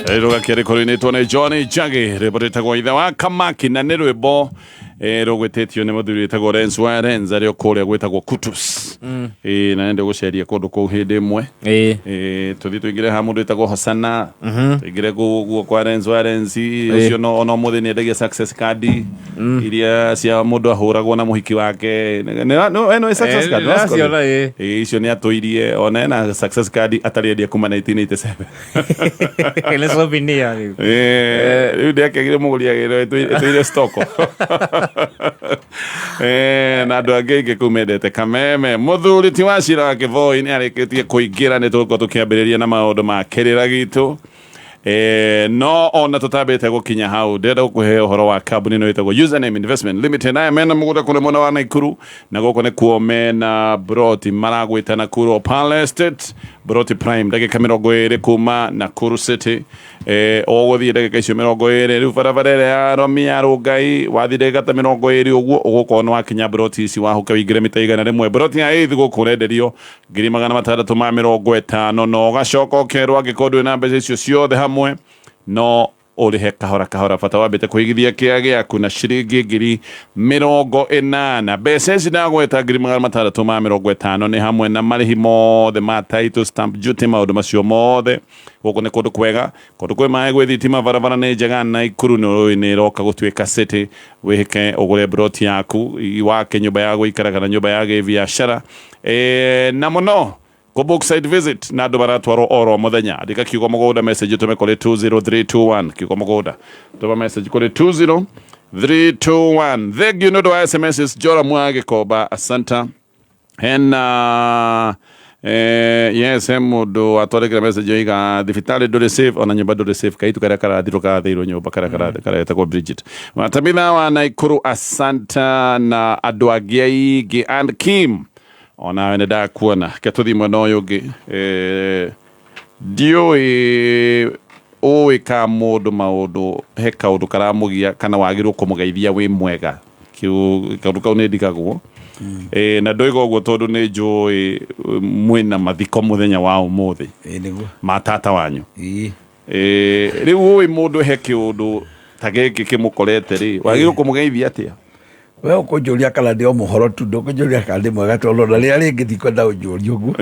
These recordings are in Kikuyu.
Rũgakĩrĩ kũrĩnĩtwo nĩ John Njagi, rwĩmbo rwĩtagwo Ithe wa Kamaki, na nĩ rwĩmbo rũgwĩtĩtio nĩ mũthuri wĩtagwo Renz wa Renz arĩ o kũrĩa gwĩtagwo Kutus. Na nĩ gũceria kũndũ kũu hĩndĩ ĩmwe. Tũthiĩ tũingĩre ha mũndũ wĩtagwo Hosana, tũingĩre guo kwa Renz wa Renz ũcio, no ona ũmũthĩ nĩ endagia success card iria cia mũndũ ahũragwo na mũhiki wake. Nĩ success card? Ndĩraciona, ĩĩ. Icio nĩ atũirie, ona ena success card atarĩ endia kuma 1987. Nĩ souvenir rĩu. Rĩu ndĩakĩagire mũgũri agĩrwo ĩtũire stoko. Na andũ angĩ aingĩ kũu mendete kameme. Mũthuri ti wa cira wa Kĩboi nĩ arĩkĩtie kũingĩra, nĩ tũgũkorwo tũkĩambĩrĩria na maũndũ ma kĩrĩra gitũ. No ona tũtambĩte gũkinya hau, ndĩrenda gũkũhe ũhoro wa kambuni ĩno ĩtagwo Username Investment Limited. Aya mena mũgũnda kũrĩa mwena wa Naikuru, na gũkũ nĩkuo mena broti maragwĩta Nakuru Palace Estate, broti prime, ndagĩka 20 kuma Nakuru City. Ũgũthiĩ ndagĩka icio 20 rĩu barabara ĩrĩa ya Romi ya Rũngai, wathiĩ ndagĩka ta 20 ũguo ũgũkorwo nĩ wakinya broti ici, wahũke ũingĩre mita 100. Broti ya eighth gũkũ ũrenderio 650,000, na ũgacoka ũkerwo angĩkorwo ndũrĩ na mbeca icio ciothe hamwe, no ũrĩhe kahora kahora, bata wambĩte kũigithia kĩa gĩaku na ciringi 80,000. Mbeca ici ndagweta, 650,000, nĩ hamwe na marĩhi mothe ma title, stamp duty, maũndũ macio mothe. Gũkũ nĩ kũndũ kwega, kũndũ kwĩ maĩ, gwĩ thitima, barabara nĩ njega. Naikuru nĩ ũĩ nĩ ĩroka gũtuĩka city. Wĩhĩke ũgũre broti yaku, wake nyũmba ya gũikara kana nyũmba ya gĩbiacara. Na mũno kũ book site visit na andũ maratwarwo oro mũthenya. Andĩka kiugo mũgũnda, message ũtũme kũrĩ 20321. Kiugo mũgũnda, tũma message kũrĩ 20321. Thank you nĩ ũndũ wa SMS. Joramu wa Gĩkomba, asanta. Hena yes, he mũndũ watwarĩkĩra message oiga thibitarĩ ndũrĩ safe, ona nyũmba ndũrĩ safe, kaitu karĩa karathirwo karathĩirwo nyũmba karĩa karetagwo Bridget Watabitha wa Naikuru, asanta, na andũ angĩ aingĩ and Kim, onawe nĩ ndakuona. Ke tũthiĩ mwena ũyũ ũngĩ. Ndiũĩ ũĩ ka mũndũ maũndũ, he kaũndũ karamũgia kana wagĩrĩirwo kũmũgeithia wĩ mwega. Kaũndũ kau nĩ ndigagwo. Na ndoiga ũguo tondũ nĩ njũĩ mwĩna mathiko mũthenya wa ũmũthĩ. Ĩĩ nĩguo. Ma tata wanyu. Ĩĩ. Rĩu ũĩ mũndũ he kĩũndũ ta gĩkĩ kĩmũkorete rĩ, wagĩrĩirwo kũmũgeithia atĩa? We ũkũnjũria kana ndĩ o mũhoro tu, ndũkũnjũria kana ndĩ mwega, tondũ na rĩrĩa rĩngĩ ndikwenda ũnjũrie ũguo.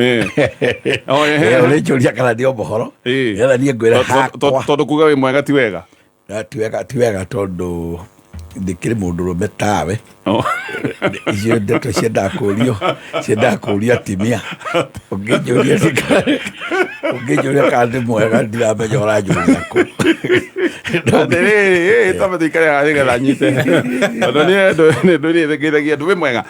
Oh, ehe. Ũrĩnjũria kana ndĩ o mũhoro, nĩgetha niĩ ngwĩre hakwa. Tondũ kuga wĩ mwega ti wega. Na ti wega, ti wega, tondũ ndĩkĩrĩ mũndũrũme tawe. Icio ndeto ciendaga kũũrio atimia. Ũngĩnjũria kana ndĩ mwega, ndiramenya ũranjũria kũ. Atĩrĩrĩ, twambe tũikare haha nĩgetha nyite, tondũ niĩ ndũire ngeithagia andũ wĩ mwega.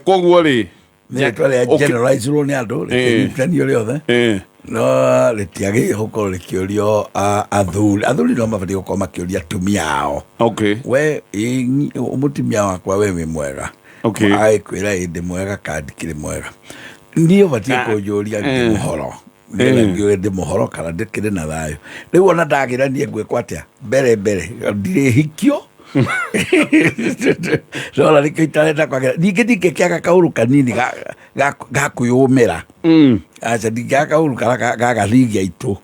Koguo rĩ, Nĩ rĩtwa rĩa generalizirwo nĩ andũ, rĩkĩnyitanio rĩothe, no rĩtiagĩrĩire gũkorwo rĩkĩũrio athuri. Athuri no mabatiĩ gũkorwo makĩũria atumia ao. We mũtumia wakwa, we wĩ mwega? Agĩkwĩra ĩ ndĩ mwega kana ndikĩrĩ mwega. Niĩ ũbatiĩ kũnjũria ndĩ mũhoro, nĩgetha ngĩũre ndĩ mũhoro kana ndĩkĩrĩ na thayũ. Rĩu ona ndagĩra niĩ ngwĩkwo atĩa? Mbere mbere ndirĩhikio, nona nĩkĩo itarenda kwagĩra. Ningĩ ndingĩkĩaga kaũru kanini ga kwĩyũmĩra. Aca, ndingĩaga kaũru karĩa ga gathingia itũ.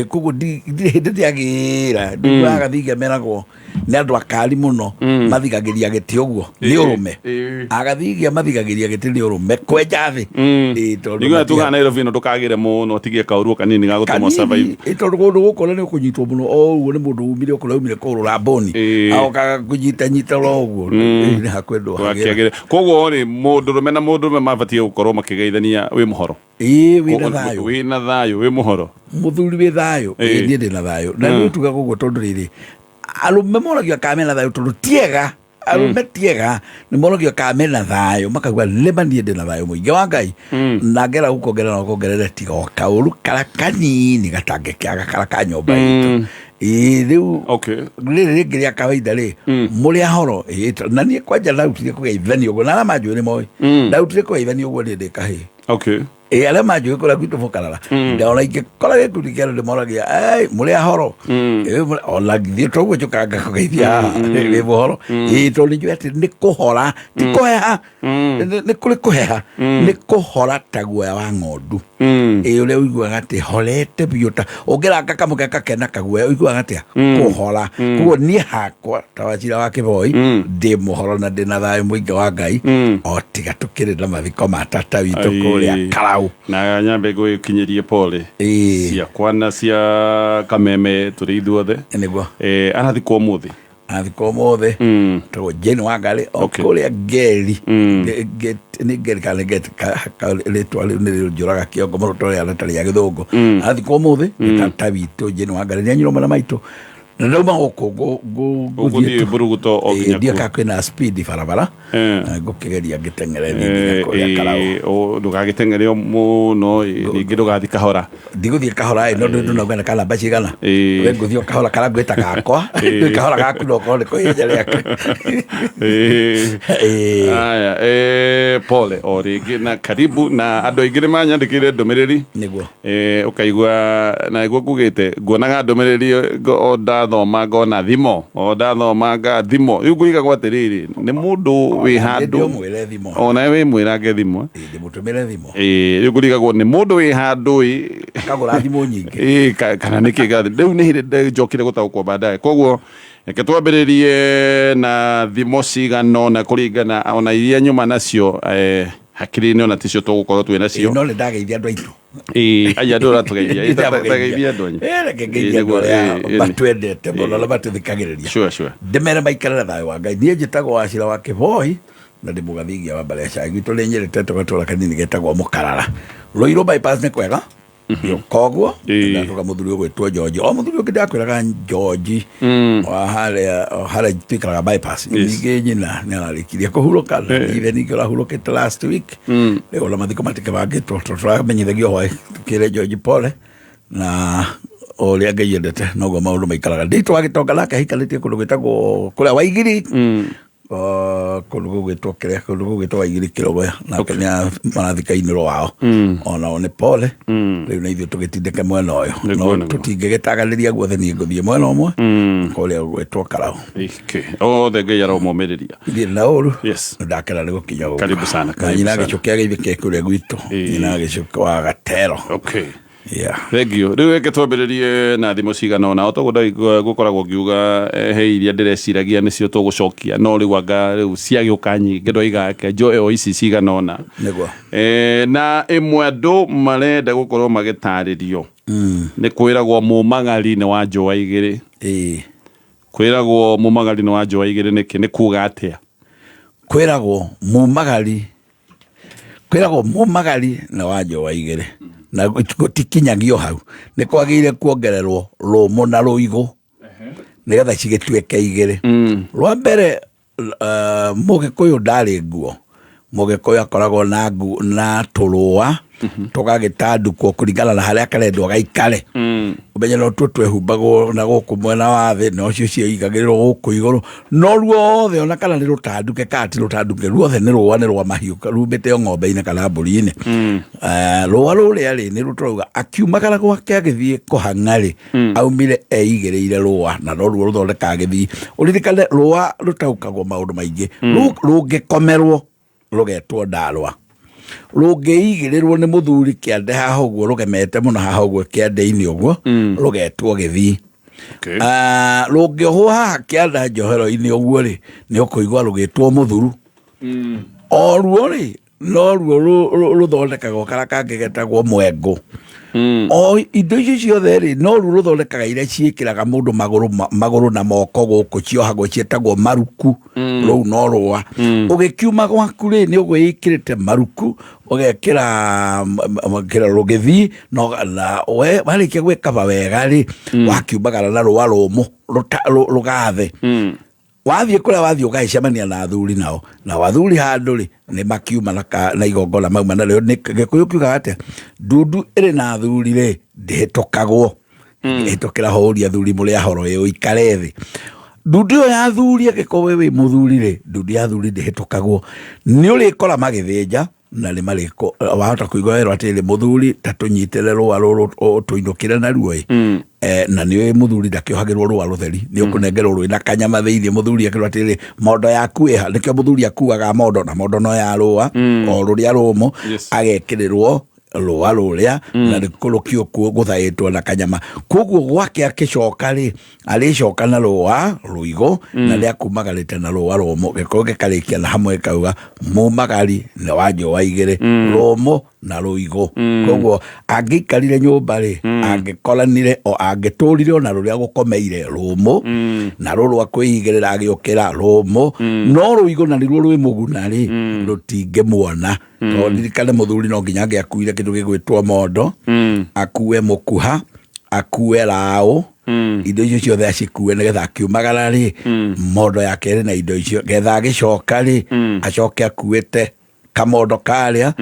Koguo ndirĩ hĩndĩ ndĩagĩra ndiguaga gathingia meragwo nĩ andũ akari mũno mathigagĩria gĩtĩ ũguo nĩ ũrũme. Agathingia mathigagĩria gĩtĩ nĩ ũrũme kwenja thĩ. Tondũ Niguo tugaga Nairobi ĩno ndũkagĩre mũno, tigie kaũru kanini ga gũtũma survive. Kanini, tondũ kũndũ gũkũ nĩ ũkũnyitwo mũno o ũguo nĩ mũndũ umire kũrĩa umire kũu rũramboni. Agokaga kũnyita nyita oro ũguo. Nĩ hakwendwo hagĩra. Wakĩagĩre. Koguo rĩ, mũndũrũme na mũndũrũme mabatiĩ gũkorwo makĩgeithania wĩ mũhoro. Ĩĩ, wĩna thayũ. Wĩna thayũ, wĩ mũhoro. Mũthuri wĩ thayũ? Ĩĩ, niĩ ndĩ na thayũ. Na nĩ tugaga ũguo tondũ rĩrĩ, arũme moragio kana mena thayũ, tondũ tiega arũme tiega, nĩ moragio kana mena thayũ, makauga nĩma niĩ ndĩ na thayũ mũingĩ wa Ngai, na ngera gũkuongerera na gũkuongerera, tiga o kaũru karĩa kanini gatangĩkĩaga karĩa ka nyũmba itũ. Ĩĩ, rĩu rĩrĩ rĩngĩ rĩa kawaida rĩ, mũrĩ ahoro? Ĩĩ, na niĩ kwanja ndarutire kũgeithanio ũguo, na arĩa manjũĩ nĩ moĩ ndarutire kũgeithanio ũguo niĩ ndĩ kahĩĩ. Ĩ arĩa manjũĩ kũrĩa gwitũ mũkarara ona ingĩkora gĩkundi kĩa andũ ndĩmoragia, "Ei, mũrĩ ahoro?" Ĩ, ona ngĩthiĩ toguo njũkaga ngakũgeithia haha, wĩ mũhoro? Ĩ, tondũ nĩ njũĩ atĩ nĩ kũhora, ti kũheha. Nĩ kũrĩ kũheha, nĩ kũhora ta guoya wa ng'ondu. Ĩ, ũrĩa ũiguaga atĩ horete biũ, ta ũngĩranga kamũkeka kena kaguoya, ũiguaga atĩa? Kũhora. Koguo niĩ hakwa ta Wachira wa Kĩboi ndĩ mũhoro na ndĩ na thayũ mũingĩ wa Ngai, o tiga tũkĩrĩ na mathiko ma tata witũ kũrĩa Karau. Na nyambe ngũgĩkinyĩrie pole ciakwa na cia Kameme tũrĩ ithuothe. Nĩguo. Arathikwo ũmũthĩ. Athikwo ũmũthĩ. Tagwo Jane Wangari o kũrĩa Ngeri. Nĩ Ngeri kana nĩ Ngeti, rĩtwa rĩu nĩ rĩnjũraga kĩongo mũno tondũ rĩhana ta rĩa gĩthũngũ. Athikwo ũmũthĩ nĩ tata witũ Jane Wangari, nĩ anyuirwo na maitũ na ndauma gũkũ Ũgũthiĩ Mburuguto o nginya ndiĩ kana kwĩna speed barabara. Na ngũkĩgeria ngĩteng'ere thiĩ nginya kũrĩa Karau. Ndũgagĩteng'ere mũno, ningĩ ndũgathiĩ kahora. Ndigũthiĩ kahora, no ndũnauga nĩ kanamba cigana. We ngũthiĩ o kahora kana ngwĩta gakwa. Ndũĩ kahora gaku no korwo nĩ kũhĩnja rĩake. Aya, pole o rĩngĩ na karibu, na andũ aingĩ nĩ manyandĩkĩire ndũmĩrĩri. Nĩguo. Ũkaigua na nĩguo ngugĩte nguonaga ndũmĩrĩri, o ndathoma ngona thimo, o ndathoma nga thimo, rĩu ngũigagwo atĩrĩrĩ, nĩ mũndũ wĩ handũ. Ndĩũmwĩre thimo. O nawe wĩ mwĩrange thimo. Ndĩmũtũmĩre thimo. Rĩu ngũrigagwo nĩ mũndũ wĩ handũ ĩ Akagũra thimũ nyingĩ. Kana nĩ kĩ gathi rĩu nĩ hĩndĩ njokire gũtaũkwo baadaye. Koguo reke twambĩrĩrie na thimo cigana ona kũringana ona iria nyuma nacio, hakiri-inĩ ona ticio tũgũkorwo twĩ nacio. No nĩ ndageithia andũ aitũ. Aya andũ ũratũgeithia. Tageithia andũ anyu. Reke ngeithie andũ arĩa matwendete mũno na matũthikagĩrĩria. Sure, sure. Ndĩmere maikare na thayũ wa Ngai. Niĩ njĩtagwo Wachira wa Kĩboi na ndĩ mũgathigia wa mbarĩ ya Cai. Gwitũ nĩ Nyĩrĩ, tũgatũra kanini getagwo Mũkarara. Rũirũ bypass nĩ kwega. Koguo ndatũka mũthuri ũgwĩtwo George, o mũthuri ũngĩ ndakwĩraga George wa harĩa, o harĩa tuikaraga bypass. Ningĩ nyina nĩ ararĩkirie kũhurũka na ithe ningĩ ũrahurũkĩte last week. Rĩu ona mathiko matikĩbangĩtwo, tondũ tũramenyithagio hwaĩ. Tukĩre George pole, na o ũrĩa Ngai endete noguo maũndũ maikaraga. Nditũ wa gĩtonga nake aikarĩtie kũndũ gwĩtagwo kũrĩa Waigiri, kũndũ gũgwĩtwo kĩrĩa, kũndũ gũgwĩtwo Waigiri Kĩrogoya, nake nĩ marathika-inĩ wao, onao nĩ pole. Rĩu na ithuĩ tũgĩtindĩke mwena ũyũ, no tũtingĩgĩtaganĩria guothe. Niĩ ngũthiĩ mwena ũmwe kũrĩa gũgwĩtwo Karau. Othe Ngai aromomĩrĩria. Ndirĩ na ũru. Ndakena nĩ gũkinya gũkũ. Karibu sana, Na karibu nyina sana. gĩcũkĩ agĩithĩke kũrĩa gwitũ, nyina gĩcũkĩ wa Gatero. Thank you. Rĩu reke twambĩrĩrie na thimũ cigana ũna. O toguo ndaigua gũkoragwo ngiuga, he iria ndĩreciragia nĩcio tũgũcokia, no rĩu anga rĩu ciagĩũka nyingĩ ndoiga reke njoe o ici cigana ũna. Nĩguo. Na ĩmwe andũ marenda gũkorwo magĩtarĩrio nĩ kwĩragwo mũmagari nĩ wa njũa igĩrĩ. Kwĩragwo mũmagari nĩ wa njũa igĩrĩ nĩkĩ? Nĩ kuga atĩa? Kwĩragwo mumagari nĩ wa njũa igĩrĩ, na gũtikinyagio hau, nĩ kwagĩrĩire kuongererwo rũmũ na rũigũ nĩgetha cigĩtuĩke igĩrĩ. Rwa mbere, mũgĩkũyũ ndarĩ nguo. Mũgĩkũyũ akoragwo na na tũrũa tũgagĩtandukwo kũringana na harĩa karendwo gaikare. Ũmenye no tuo twehumbagwo na gũkũ mwena wa thĩ, no cio ciaigagĩrĩrwo gũkũ igũrũ, no ruothe ona kana nĩ rũtanduke kana ti rũtanduke, ruothe nĩ rũa, nĩ rwa mahiũ rumĩte o ng'ombe-inĩ kana mbũri-inĩ. Rũa rũrĩa rĩ, nĩ tũrauga akiumagara gwake agĩthiĩ kũhang'a rĩ, aumire eigĩrĩire rũa, na no ruo rũthondekaga gĩthii. Ũririkane rũa rũtaũkagwo maũndũ maingĩ. Rũngĩkomerwo rũgetwo ndarwa, rũngĩigĩrĩrwo nĩ mũthuri kĩande haha ũguo rũgemete mũno haha ũguo kĩande-inĩ ũguo, rũgetwo gĩthii. Rũngĩohwo haha kĩanda njohero-inĩ ũguo rĩ, nĩ ũkũigua rũgĩtwo mũthuru. O ruo rĩ, no ruo rũthondekagwo kara kangĩ getagwo mwengũ. O indo icio ciothe rĩ, no ruo rũthondekaga iria ciĩkĩraga mũndũ magũrũ na moko gũkũ, ciohagwo ciĩtagwo maruku. Rũu no rũa. Ũgĩkiuma gwaku rĩ, nĩ ũgwĩkĩrĩte maruku, ũgekĩra kĩra rũgĩthii, na we warĩkia gwĩkaba wega rĩ, wakiumagara na rũa rũmũ rũgathe. Wathiĩ kũrĩa wathiĩ ũgagĩcemania na athuri nao, na athuri handũ rĩ, nĩ makiuma na igongona mauma narĩo. Nĩ gĩkũyũ kiugaga atĩa? Ndundu ĩrĩ na athuri rĩ, ndĩhĩtũkagwo. Ĩhĩtũkĩra hũri athuri mũrĩ ahoro, ĩ ũikare thĩ. Ndundu ĩyo ya athuri, angĩkorwo we wĩ mũthuri rĩ, ndundu ya athuri ndĩhĩtũkagwo. Nĩ ũrĩkora magĩthĩnja, Na nĩ marĩkũ wahota kũigua werwo atĩrĩrĩ, mũthuri ta tũnyitĩre rũa rũrũ tũinũkĩre naruo ĩ. Na nĩ ũĩ mũthuri ndakĩohagĩrwo rũa rũtheri, nĩ ũkũnengerwo rwĩna kanyama thĩinĩ. Mũthuri akĩrwo atĩrĩrĩ, mondo yaku ĩha? Nĩkĩo mũthuri akuaga mondo, na mondo no ya rũa o rũrĩa rũmũ. Agekĩrĩrwo rũa rũrĩa na rũkĩo gũthaĩtwo na kanyama. Koguo gwake akĩcoka rĩ, arĩcoka na rũa rũigũ na rĩa kumagarĩte na rũa rũmũ. Gĩkũyũ gĩkarĩkia na hamwe gĩkauga mumagari nĩ wa njũa igĩrĩ, rũmũ na rũigũ. Koguo angĩikarire nyũmba rĩ, angĩkoranire o angĩtũrire ona rũrĩa gũkomeire rũmũ na rũrũ akwĩigĩrĩra agĩũkĩra rũmũ, no rũigũ na nĩruo rwĩ mũguna rĩ, rũtingĩmuona. Tondũ ririkane mũthuri no nginya angĩakuire kĩndũ gĩgwĩtwo mondo, akue mũkuha, akue raũ, indo icio ciothe acikue nĩgetha akiumagara rĩ, mondo yake ĩrĩ na indo icio, getha agĩcoka rĩ, acoke akuĩte kamondo karĩa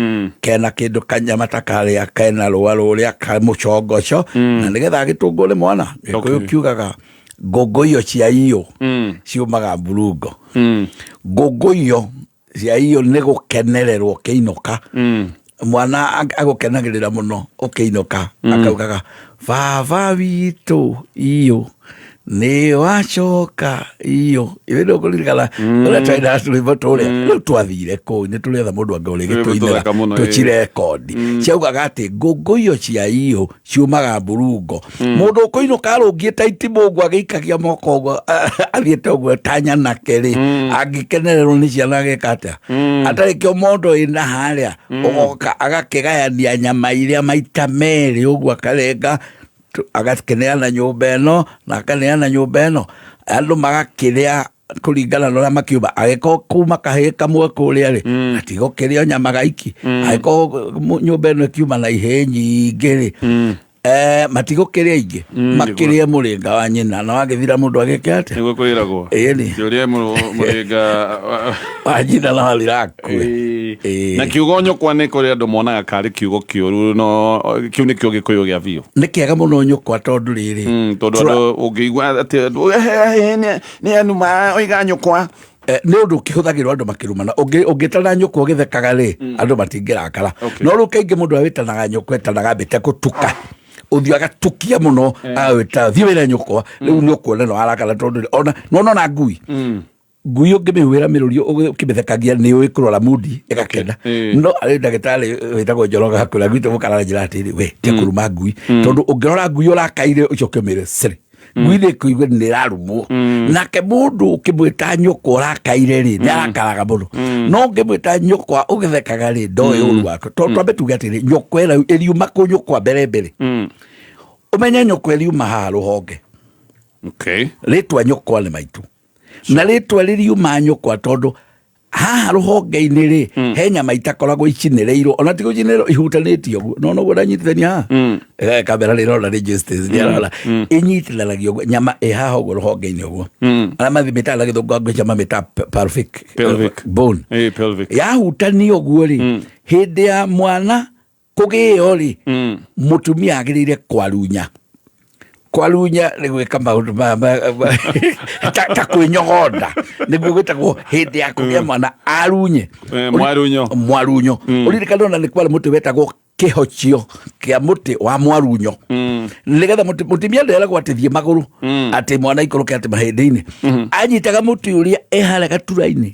kena kĩndũ kanyama ta karĩa kena rũa rũrĩa kamũcongoco, na nĩgetha agĩtũngwo nĩ mwana. Gĩkũyũ kiugaga ngũngũiyo cia iyũ ciumaga mburungo. Ngũngũiyo cia iyũ nĩ gũkenererwo ũkĩinũka. Mwana agũkenagĩrĩra mũno ũkĩinũka, akaugaga baba witũ iyũ nĩ wacoka iyũ. Iwe nĩ ũkũririkana ũrĩa twainaga tũrwĩmbo tũrĩa? Rĩu twathire kũu nĩ tũrĩetha mũndũ angĩ Rwĩmbo ũrĩgĩtũinĩra. tũthaka mũno, ĩĩ. Tũcirekondi ciaugaga atĩ ngũngũiyo cia iyũ ciumaga mburungo. Mũndũ ũkũinũka arũngiĩ ta itimũ ũguo, agĩikagia moko ũguo, athiĩte ũguo ta nyanake rĩ, angĩkenererwo nĩ ciana ageka atĩa? Atarĩ kĩo mondo ĩna harĩa ũgoka agakĩgayania nyama iria maita merĩ ũguo, akarenga agakĩneana nyũmba ĩno na akaneana nyũmba ĩno, andũ magakĩrĩa kũringana na ũrĩa makiuma. Angĩkorwo kuma kahĩĩ kamwe kũrĩa rĩ, gatigũkĩrĩo nyama gaiki. Angĩkorwo nyũmba ĩno ĩkiuma na ihĩĩ nyingĩ rĩ, matigũkĩrĩa aingĩ, makĩrĩe mũrĩnga wa nyina na wagĩthira mũndũ agĩke atĩa? Nĩguo kwĩragwo. Ĩni. Kĩũria mũrĩnga wa nyina na wathira akue. Na kiugo nyũkwa nĩ kũrĩ andũ monaga karĩ kiugo kĩũru, no kĩu nĩkĩo gĩkũyũ gĩa biũ. Nĩ kĩega mũno nyũkwa, tondũ rĩrĩ, Tondũ andũ ũngĩigua atĩ andũ, "Eh, nĩ anuma oiga nyũkwa." Nĩ ũndũ ũkĩhũthagĩrwo andũ makĩrumana. Ũngĩtana nyũkwa ũgĩthekaga rĩ, andũ matingĩrakara. No rĩu kaingĩ mũndũ ũrĩa wĩtanaga nyũkwa etanaga ambĩte gũtuka ũthiũ, agatukia mũno, agawĩta thiĩ wĩre nyũkwa. Rĩu nĩ ũkuona no arakara, tondũ ona nona ona ngui ngui ũngĩmĩhuhĩra mĩrũri ũkĩmĩthekagia nĩ ũĩ kũrora mundi ĩgakena. No arĩ ndagĩtarĩ wĩtagwo Njoroge hakuhĩ gwitũ mũkarara njĩra atĩrĩ, we tia kũruma ngui, tondũ ũngĩrora ngui ũrakaire ũcoke ũmĩre cere, ngui nĩ ĩkũigua nĩ ĩrarumwo. Nake mũndũ ũkĩmwĩta nyũkwa ũrakaire rĩ, nĩ arakaraga mũno, no ũngĩmwĩta nyũkwa ũgĩthekaga rĩ, ndoĩ ũru wake. Tondũ twambe tuge atĩrĩ, nyũkwa ĩra ĩriuma kũ? Nyũkwa mbere mbere, ũmenye nyũkwa ĩriuma haha rũhonge. Rĩtwa nyũkwa nĩ maitũ na rĩtwa rĩriuma nyũkwa, tondũ haha rũhonge-inĩ rĩ, he nyama itakoragwo icinĩrĩirwo, ona ti gũcinĩrĩrwo, ihutanĩtio ũguo. No noguo ndanyitithania haha. Kamera nĩ ĩrona, nĩ Justice nĩ arona ĩnyitithanagio ũguo, nyama ĩ haha ũguo rũhonge-inĩ ũguo. Arĩa mathimĩtaga na gĩthũngũ ngwĩcia mamĩta pelvic Pelvic. bone. Pelvic. Yahutanio ũguo rĩ, hĩndĩ ya mwana kũgĩo rĩ, mũtumia agĩrĩire kwarunya. Kwarunya nĩ gwĩka maũndũ ta kwĩnyogonda, nĩguo gwĩtagwo hĩndĩ ya kũgĩa mwana arunye. Mwarunyo. Mwarunyo. Ũririkane ona nĩ kwarĩ mũtĩ wetagwo kĩhocio kĩa mũtĩ wa mwarunyo, nĩgetha mũtumia nderagwo atĩ thiĩ magũrũ, atĩ mwana ikũrũke atĩ mahĩndĩ-inĩ. Anyitaga mũtĩ ũrĩa e harĩa gatura-inĩ,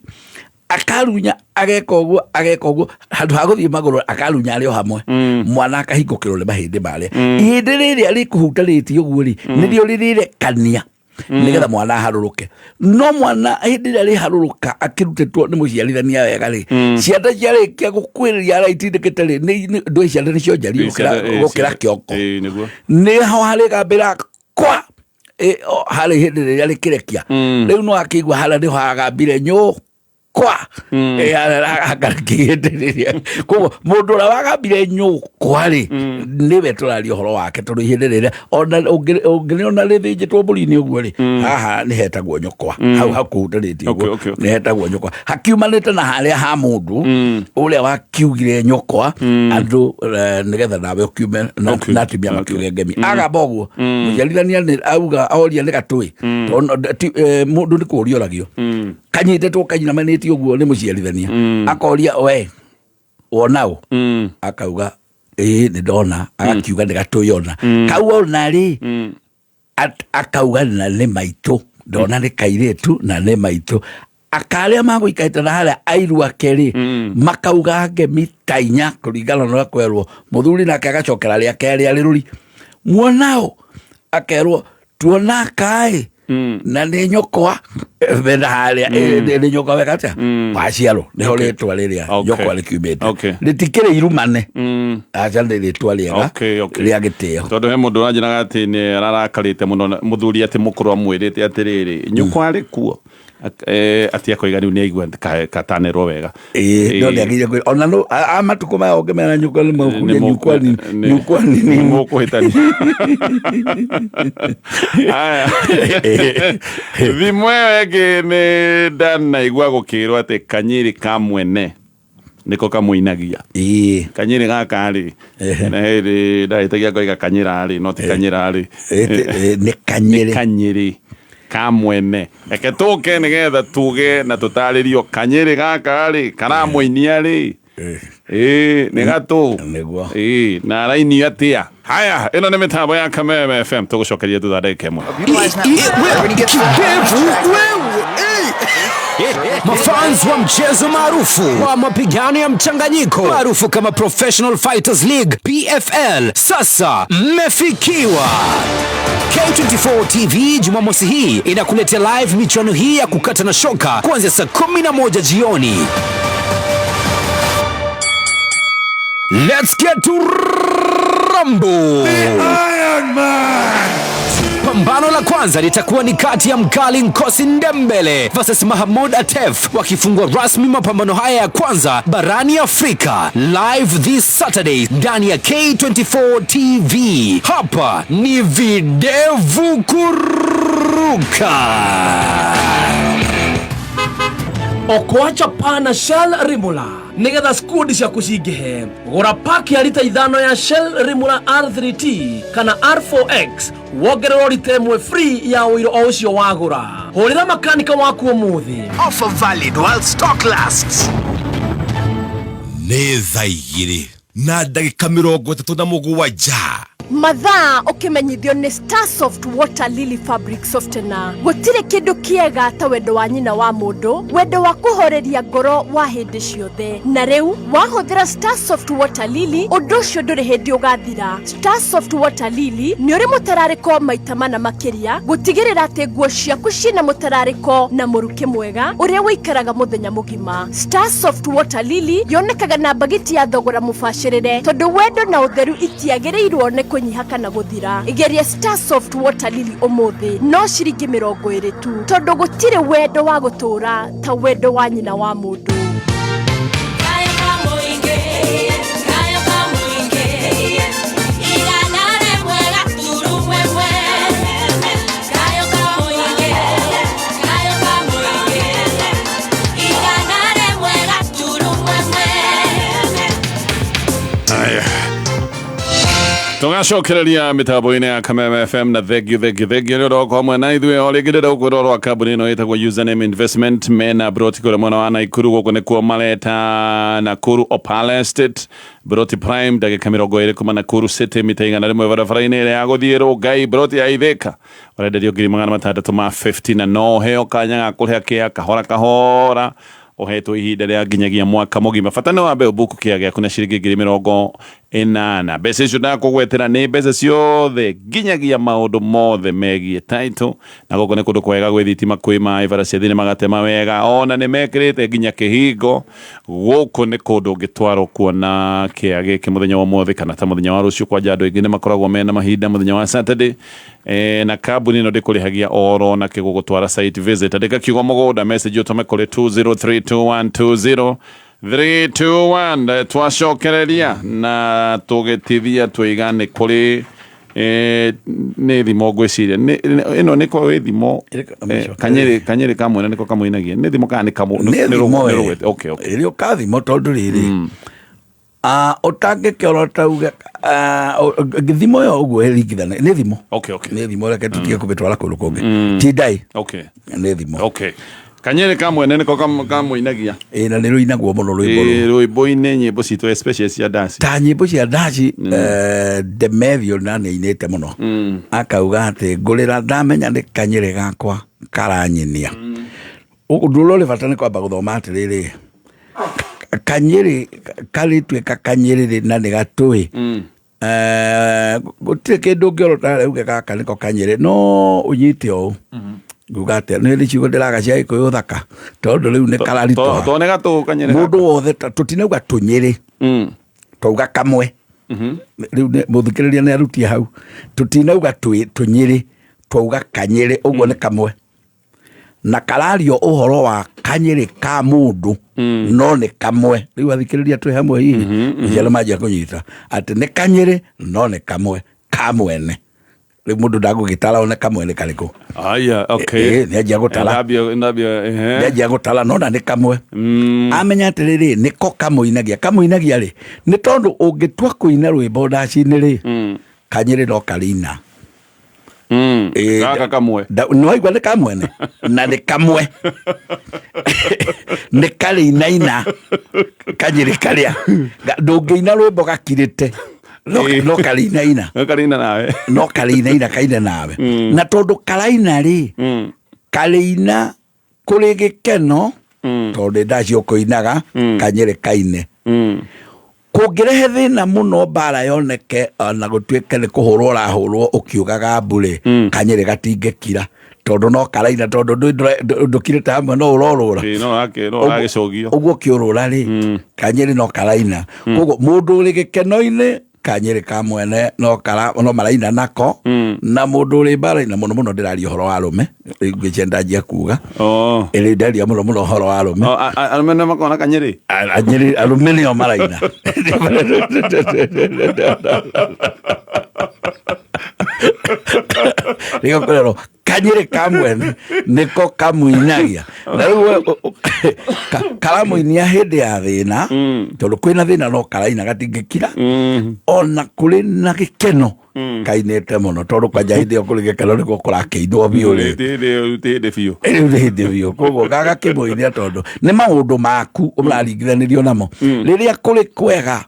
akarunya, ageka ũguo, ageka ũguo, handũ ha gũthiĩ magũrũ akarunya arĩ o hamwe, mwana akahingũkĩrwo nĩ mahĩndĩ marĩa. Ihĩndĩ rĩrĩa rĩkũhutanĩtie ũguo rĩ, nĩrĩo rĩrĩrekania nĩgetha mwana aharũrũke. No mwana hĩndĩ ĩrĩa rĩharũrũka akĩrutĩtwo nĩ mũciarithania wega rĩ, cianda ciarĩkia gũkuĩrĩria arĩa itindĩkĩte rĩ, ndũĩ cianda nĩcio njariĩ gũkĩra kĩongo. Nĩguo. Nĩho harĩgambĩra kwa harĩ hĩndĩ rĩrĩa rĩkĩrekia. Rĩu no akĩigua harĩa nĩho agambire nyũ kwa rĩrĩa. Koguo mũndũ ũrĩa wagambire nyũkwa rĩ, nĩwe tũraria ũhoro wake, tondũ ihĩndĩ rĩrĩa ona ũngĩrĩona rĩthĩnjĩtwo mbũri-inĩ ũguo rĩ, haha nĩ hetagwo nyũkwa, hau hakuhutanĩtie ũguo. Nĩ hetagwo nyũkwa, hakiumanĩte na harĩa ha mũndũ ũrĩa wakiugire nyũkwa andũ, nĩgetha nawe ũkiume na atumia makiuge ngemi agamba ũguo. Mũciarithania nĩ auga oria nĩ gatũĩ. Tondũ mũndũ nĩ kũũria oragio kanyitĩtwo kanyinamanĩtie ũguo nĩ mũciarithania, akoria we. Wona ũ? Akauga ĩĩ, nĩ ndona. Agakiuga nĩ gatũyona kau ona rĩ. Akauga na nĩ maitũ, ndona nĩ kairĩtu na nĩ maitũ. Akarĩa magũikarĩte na harĩa airu ake rĩ, makauga ngemi ta inya kũringana na ũrĩa kwerwo. Mũthuri nake agacokera rĩa kerĩ arĩ rũri muonao, akerwo tuona kaĩ na nĩ nyũkwa bena harĩa. Nĩ nyũkwa weka atĩa waciarwo nĩho rĩtwa rĩrĩa nyũkwa rĩkiumĩte. Rĩtikĩrĩ irumane, aca, nĩ rĩtwa rĩega rĩa gĩtĩo. Tondũ he mũndũ ũranjĩraga atĩ nĩ ararakarĩte mũno na mũthuri atĩ mũkũrũ amwĩrĩte atĩrĩrĩ, nyũkwa arĩ kuo. Atĩ akoiga rĩu nĩ aigua katanerwo wega. Ĩĩ, no nĩagĩrĩire kwĩra ona no a matukũ maya ũngĩmera nyũkwa nĩ mũkuria nyũkwa nini, nyũkwa nini. Mũkũhĩtania. Aya. Thimũ ĩyo ĩngĩ nĩ ndanaigua gũkĩrwo atĩ kanyĩrĩ ka mwene nĩko kamũinagia. Kanyĩrĩ gaka rĩ, na hĩndĩ ndahĩtagia ngoiga kanyĩra rĩ, no ti kanyĩra rĩ. Nĩ kanyĩrĩ. Kanyĩrĩ ka mwene. Reke tũke nĩgetha tuge na tũtarĩrio kanyĩrĩ gaka rĩ karamũinia rĩ, ĩĩ nĩ gatũ. Nĩguo. Ĩĩ, na arainio atĩa? Haya, ĩno nĩ mĩtambo ya Kameme FM, tũgũcokeria thutha ndagĩka ĩmwe. Kidevu wewe. Mafans wa mchezo maarufu wa mapigano ya mchanganyiko maarufu kama Professional Fighters League, PFL, sasa mmefikiwa. K24 TV Jumamosi hii inakuletea live michuano hii ya kukata na shoka kuanzia saa 11 jioni. Let's get to rumble! Pambano la kwanza litakuwa ni kati ya mkali Nkosi Ndembele versus Mahamud Atef, wakifungua rasmi mapambano haya ya kwanza barani Afrika, live this Saturday ndani ya K24 TV. Hapa ni videvu kuruka. Okoa chapa na Shell Rimula nigetha skundi ciaku cingĩhe. Gũra paki ya rita 5 ya Shell Rimula R3T kana R4X, wongererwo rita 1 free ya ũiro o ũcio wagũra. Hũrĩra makanika waku ũmũthĩ. Offer valid while stock lasts. Nĩ thaa 2:37. Mathaa ũkĩmenyithio nĩ Starsoft Water Lily Fabric Softener. Gũtirĩ kĩndũ kĩega ta wendo wa nyina wa mũndũ, wendo wa kũhoreria ngoro wa hĩndĩ ciothe. Na rĩu wahũthĩra Starsoft Water Lily, ũndũ ũcio ndũrĩ hĩndĩ ũgathira. Starsoft Water Lily nĩ ũrĩ mũtararĩko maita mana makĩria, gũtigĩrĩra atĩ nguo ciaku ciĩna mũtararĩko na mũrukĩ mwega ũrĩa ũikaraga mũthenya mũgima. Starsoft Water Lily yonekaga na mbagiti ya thogora mũbacĩrĩre, tondũ wendo na ũtheru itiagĩrĩirwo nĩ kũnyiha kana gũthira. Geria Starsoft Water Lily ũmũthĩ, no ciringi 20 tu, tondũ gũtirĩ wendo wa gũtũũra ta wendo wa nyina wa mũndũ. Kayo kamũingĩ, kayo kamũingĩ, 100 1.1. Kayo kamũingĩ, kayo kamũingĩ, 101.1. Aya. Tũgacokereria mĩtambo-inĩ ya Kameme FM na thengio, thengio, thengio nĩ ũndũ wa gũkorwo hamwe na ithuĩ o rĩngĩ. Ndĩrenda gũkwĩra ũhoro wa kambuni ĩno ĩtagwo Username Investment, mena broti kũrĩa mwena wa Naikuru. Gũkũ nĩkuo mareta Nakuru Opal Estate, broti prime, ndagĩka 20 kuma Nakuru City, mita 100 barabara-inĩ ĩrĩa ya gũthiĩ Rongai. Broti ya Ithĩka ũrenderio ngiri 650, na no ũheo kanya ga kũrĩha kĩa kahora kahora, ũhetwo ihinda rĩa nginyagia mwaka mũgima. Bata nĩ wambe ũbuku kĩa gĩaku na ciringi ngiri 80. Mbeca icio ndakũgwetera nĩ mbeca ciothe nginyagia maũndũ mothe megiĩ title. Na gũkũ nĩ kũndũ kwega, gwĩ thitima, kwĩ maĩ, bara cia thĩ nĩ magatema wega, ona nĩ mekĩrĩte nginya kĩhingo. Gũkũ nĩ kũndũ ũngĩtwarwo kuona kĩa gĩkĩ mũthenya wa ũmũthĩ kana ta mũthenya wa rũciũ. Kwanja andũ aingĩ nĩ makoragwo mena mahinda mũthenya wa Saturday. Na kambuni ĩno ndĩkũrĩhagia oro na kĩgũgũtwara site visit. Andĩka kiugo mũgũnda message ũtũme kũrĩ 2032120 321. Twacokereria na tũgĩtithia tũiga nĩ kũrĩ nĩ thimo ngwĩciria ĩno nĩ korwo ĩ thimo. Kanyĩrĩ kamwene nĩko kamũinagia, nĩ thimo kana nĩ kamũ? Nĩ thimo. Nĩ rũgwete. Okay. Ĩrĩ ũkathimo, tondũ rĩrĩ ũtangĩkĩora tauge thimo ĩyo ũguo ĩringithana nĩ thimo. Nĩ thimo, reke tũtige kũmĩtwara kũndũ kũngĩ, ti ndai. Nĩ thimo. Kanyĩrĩ ka mwene nĩko kamũinagia. Ĩ, na nĩ rũinagwo mũno rwĩmbo rũu. Ĩ, rwĩmbo-inĩ nyĩmbo citũ especially cia ndaci. Ta nyĩmbo cia ndaci, Demethiũ na nĩ ainĩte mũno, akauga atĩ ngũrĩra ndamenya nĩ kanyĩrĩ gakwa karanyinia. Ũndũ ũrĩa ũrĩ bata nĩ kwamba gũthoma atĩrĩrĩ, kanyĩrĩ karĩtuĩka kanyĩrĩrĩ na nĩ gatũĩ. Gũtirĩ kĩndũ ũngĩorota rĩu uge gaka nĩko kanyĩrĩ, no ũnyite ũũ. Nguga atĩa, nĩ hĩndĩ ciugo ndĩraga cia Gĩkũyũ thaka, tondũ rĩu nĩ kararitũha. To nĩ gatũ kanyĩrĩ Mũndũ wothe tũtinauga tũnyĩrĩ, twauga kamwe. Rĩu mũthikĩrĩria nĩ arutie hau. Tũtinauga tũnyĩrĩ, twauga kanyĩrĩ, ũguo nĩ kamwe. Na karario ũhoro wa kanyĩrĩ ka mũndũ, no nĩ kamwe. Rĩu athikĩrĩria twĩ hamwe hihi, nĩ manjia kũnyita atĩ nĩ kanyĩrĩ no nĩ kamwe ka mwene. Rĩu mũndũ ndagũgĩtara one kamwe nĩ karĩkũ. Aya, okay. Nĩ anjia gũtara. Ndambia, ehe. Nĩ anjia gũtara, nona nĩ kamwe. Amenya atĩrĩrĩ, nĩko kamũinagia. Kamũinagia rĩ, nĩ tondũ ũngĩtua kũina rwĩmbo ndaci-inĩ rĩ, kanyĩrĩ no karĩina. Gaka kamwe. Nĩ waigua nĩ kamwene? Na nĩ kamwe. Nĩ karĩinaina kanyĩrĩ karĩa. Ndũngĩina rwĩmbo gakirĩte. No karĩinaina. No karĩina nawe. No karĩinaina kaine nawe. Na tondũ karaina rĩ, karĩina kũrĩ gĩkeno, tondũ nĩ ndacio kũinaga, kanyĩrĩ kaine. Kũngĩrehe thĩna mũno mbara yoneke, ona gũtuĩke nĩ kũhũrwo ũrahũrwo ũkiugaga mbu rĩ, kanyĩrĩ gatingĩkira. Tondũ no karaina, tondũ ndũkirĩte hamwe no ũrorũra. Ĩĩ, no ũragĩcũgio. Ũguo ũkĩũrũra rĩ, kanyĩrĩ no karaina. Koguo mũndũ ũrĩ gĩkeno-inĩ, kanyĩrĩ ka mwene no maraina nako. Na mũndũ ũrĩ mbara-inĩ, mũno mũno ndĩraria ũhoro wa arũme, rĩu ngwĩciria ndanjia kuga. Ĩrĩ ndaria mũno mũno ũhoro wa arũme. Arũme nĩo makoragwo na kanyĩrĩ? Anyĩrĩ, arũme nĩo maraina. Nĩkĩo kũrerwo kanyĩrĩ ka mwene nĩko kamũinagia. Na rĩu we, karamũinia hĩndĩ ya thĩna, tondũ kwĩna thĩna no karaina gatingĩkira. Ona kũrĩ na gĩkeno kainĩte mũno, tondũ kwanja hĩndĩ ĩyo kũrĩ gĩkeno nĩkuo kũrakĩinwo biũ rĩ. Rĩu ti hĩndĩ biũ. Rĩu nĩ hĩndĩ biũ. Koguo gagakĩmũinia tondũ nĩ maũndũ maku ũraringithanĩrio namo. Rĩrĩa kũrĩ kwega,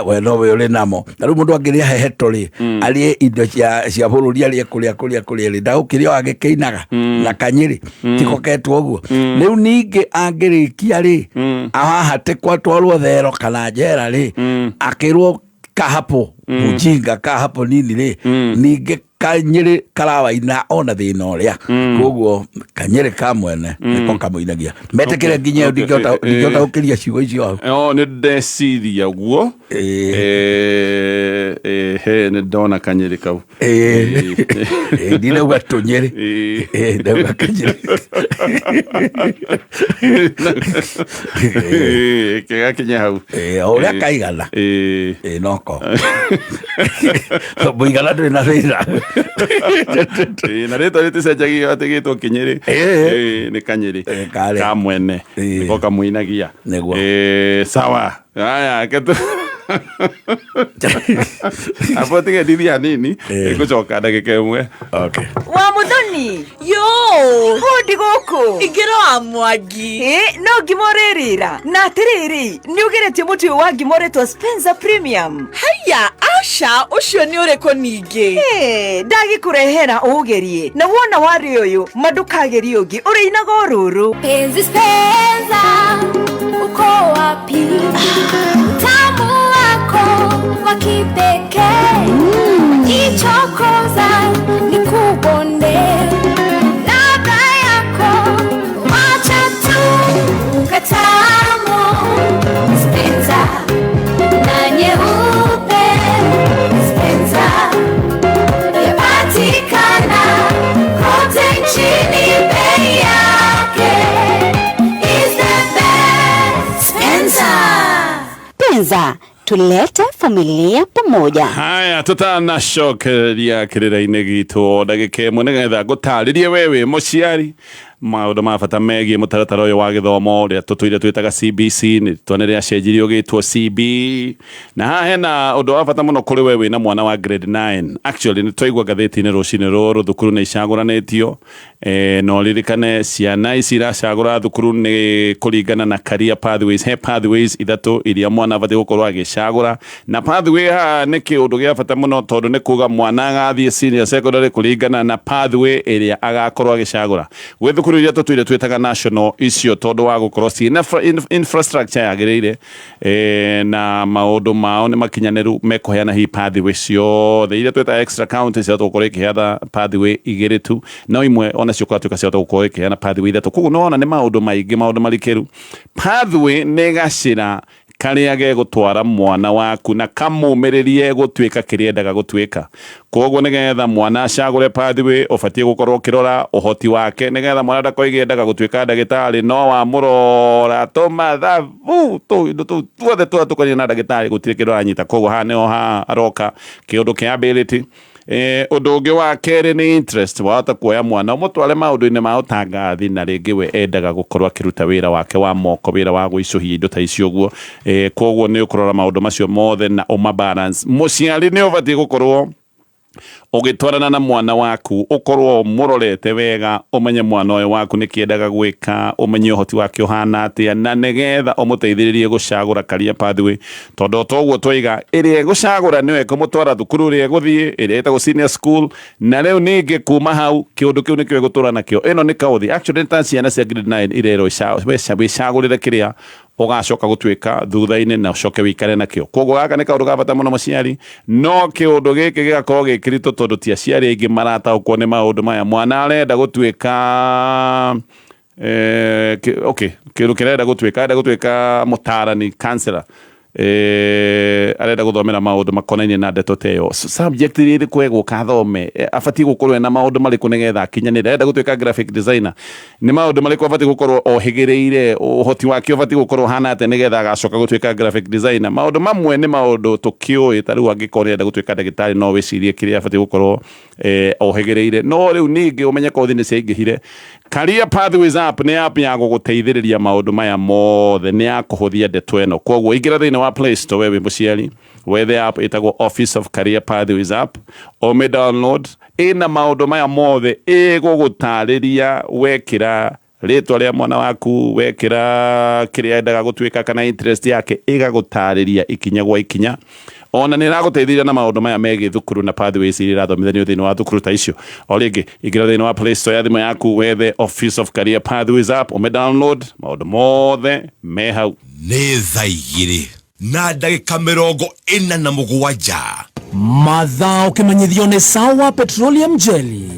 we no we ũrĩ namo. Na rĩu mũndũ angĩrĩa heheto rĩ, arĩe indo cia bũrũri, arĩe kũrĩa, kũrĩa, kũrĩa rĩ, ndagũkĩrĩa o agĩkĩinaga na kanyĩrĩ, tiko ketwo ũguo. Rĩu ningĩ angĩrĩkia rĩ, ahahatĩkwo atwarwo thero kana njera rĩ, akĩrwo kahapo, mujinga kahapo nini rĩ, ningĩ kanyĩrĩ karawaina ona thĩna ũrĩa. Koguo kanyĩrĩ ka mwene nĩko kamũinagia. Metĩkĩre nginya ĩyo, ndingĩhota gũkĩria ciugo icio hau. Nĩ ndeciria ũguo. He, nĩ ndona kanyĩrĩ kau. Ndinauga tũnyĩrĩ. Ndauga kanyĩrĩ. Kĩgakinya hau. O ũrĩa kaigana. Noko. Mũigana ndũrĩ na thĩna. Na rĩtwa rĩticenjagio atĩ gĩtwo kĩnyĩrĩ. Nĩ kanyĩrĩ. Karĩa. Ka mwene. Nĩko kamũinagia. Nĩguo. Sawa. Haya, ketu. Apo tige ndithi hanini, ngũcoka ndagĩka ĩmwe. Okay. Wa Muthoni. Yo! Hũndi gũkũ. Ingĩra wa Mwangi. No ngima ũrĩrĩra. Na atĩrĩrĩ, nĩ ũgeretie mũtu ũyũ wa ngima ũretwo Spencer Premium? Haiya, aca, ũcio nĩ ũrĩkũ ningĩ? Ndagĩkũrehera ũũgerie. Na wona warĩ ũyũ, ma ndũkagerie ũngĩ, ũrĩinaga o rũrũ. Penzi Spencer, uko wapi? Utamu wako wa kipekee. Ichokoza nikubonde. Ladha yako wacha tu katamu. Spencer na nyeupe. Spencer yapatikana kote nchini, bei yake is the best. Spencer. Penza, tulete familia pamoja. Haya, tutanacokereria kĩrĩra-inĩ gitũ ndagĩka ĩmwe nĩgetha ngũtarĩrie wewe mũciari Maũndũ ma bata megiĩ mũtaratara ũyũ wa gĩthomo ũrĩa tũtũire twĩtaga CBC, nĩ rĩtwa nĩ rĩacenjirio gĩtwo CB. Na haha hena ũndũ wa bata mũno kũrĩ we wĩna mwana wa grade 9. Actually nĩ twaigua ngathĩti-inĩ rũcinĩ rũrũ thukuru nĩ icagũranĩtio. Na ũririkane ciana ici iracagũra thukuru nĩ kũringana na career pathways. He pathways ithatũ iria mwana abatiĩ gũkorwo agĩcagũra. Na pathway haha nĩ kĩũndũ gĩa bata mũno tondũ nĩ kuga mwana agathiĩ senior secondary kũringana na pathway ĩrĩa agakorwo agĩcagũra. Gwĩ thukuru iria tũtũire twĩtaga national icio tondũ wa gũkorwo ciĩna infrastructure yagĩrĩire, na maũndũ mao nĩ makinyanĩru, mekũheana hihi pathway ciothe. Iria twĩtaga extra county ciahota gũkorwo ikĩheana pathway igĩrĩ tu, no imwe onacio kũratuĩka ciahota gũkorwo ikĩheana pathway ithatũ. Koguo nĩwona nĩ maũndũ maingĩ, maũndũ marikĩru. Pathway nĩ gacĩra karĩa gegũtwara mwana waku na kamũmĩrĩrie gũtuĩka kĩrĩa endaga gũtuĩka. Koguo nĩgetha mwana acagũre pathway, ũbatiĩ gũkorwo ũkĩrora ũhoti wake, nĩgetha mwana ndakoige endaga gũtuĩka ndagĩtarĩ, no wamũrora tũmathabu tũindo tũu tuothe tũrĩa tũkonainie na ndagĩtarĩ gũtirĩ kĩndũ aranyita. Koguo haha nĩho haha aroka kĩũndũ kĩa ability. Ũndũ ũngĩ wa kerĩ nĩ interest. Wahota kuoya mwana ũmũtware maũndũ-inĩ ma ũtangathi, na rĩngĩ we endaga gũkorwo akĩruta wĩra wake wa moko, wĩra wa gũicũhia indo ta icio ũguo. Koguo nĩ ũkũrora maũndũ macio mothe na ũma balance. Mũciari nĩ ũbatiĩ gũkorwo ũgĩtwarana na mwana waku, ũkorwo ũmũrorete wega, ũmenye mwana ũyũ waku nĩ kĩendaga gwĩka, ũmenye ũhoti wake ũhana atĩa, na nĩgetha ũmũteithĩrĩrie gũcagũra career pathway. Tondũ o toguo twaiga, ĩrĩa ĩgũcagũra nĩyo ĩkũmũtwara thukuru ĩrĩa ĩgũthiĩ, ĩrĩa ĩtagwo senior school, na rĩu ningĩ kuma hau kĩũndũ kĩu nĩkĩo ĩgũtũra nakĩo. Ĩno nĩ kauthi, actually nĩ ta ciana cia grade 9 irerwo wĩcagũrĩre kĩrĩa ũgacoka gũtuĩka thutha-inĩ na ũcoke wĩikare nakĩo. Koguo gaka nĩ kaũndũ ga bata mũno mũciari, no kĩũndũ gĩkĩ gĩgakorwo gĩ kĩritũ tondũ ti aciari aingĩ marataũkwo nĩ maũndũ maya. Mwana arenda gũtuĩka, okay, kĩndũ kĩrĩa arenda gũtuĩka, arenda gũtuĩka mũtarani, counselor. Arenda gũthomera maũndũ makonainie na ndeto ta ĩyo. Subject ĩrĩkũ egũka athome? Abatiĩ gũkorwo ena maũndũ marĩkũ nĩgetha akinyanĩre? Arenda gũtuĩka graphic designer, nĩ maũndũ marĩkũ abatiĩ gũkorwo ohĩgĩrĩire? Ũhoti wake ũbatiĩ gũkorwo ũhana atĩa nĩgetha agacoka gũtuĩka graphic designer? Maũndũ mamwe nĩ maũndũ tũkĩũĩ, ta rĩu angĩkorwo nĩarenda gũtuĩka ndagĩtarĩ, no wĩcirie kĩrĩa abatiĩ gũkorwo ohĩgĩrĩire. No rĩu ningĩ ũmenye kothi nĩ ciaingĩhire. Career Pathways app nĩ app ya gũgũteithĩrĩria maũndũ maya mothe, nĩ ya kũhũthia ndeto ĩno. Koguo ingĩra thĩinĩ wa Play Store we wĩ mũciari, wethe app ĩtagwo Office of Career Pathways app, ũmĩ download, ĩna maũndũ maya mothe, ĩgũgũtarĩria wekĩra rĩtwa rĩa mwana waku, wekĩra kĩrĩa endaga gũtuĩka kana interest yake, ĩgagũtarĩria ikinya gwa ikinya. Ona nĩ ĩragũteithĩrĩria na maũndũ maya megiĩ thukuru na pathways iria irathomithanio thĩinĩ wa thukuru ta icio. O rĩngĩ, ingĩra thĩinĩ wa Play Store ya thimũ yaku, wethe Office of Career Pathways app, ũmĩ download, maũndũ mothe me hau. Nĩ thaa igĩrĩ na ndagĩka mĩrongo ĩna na mũgwanja. Mathaa ũkĩmenyithio nĩ Sawa Petroleum Jelly.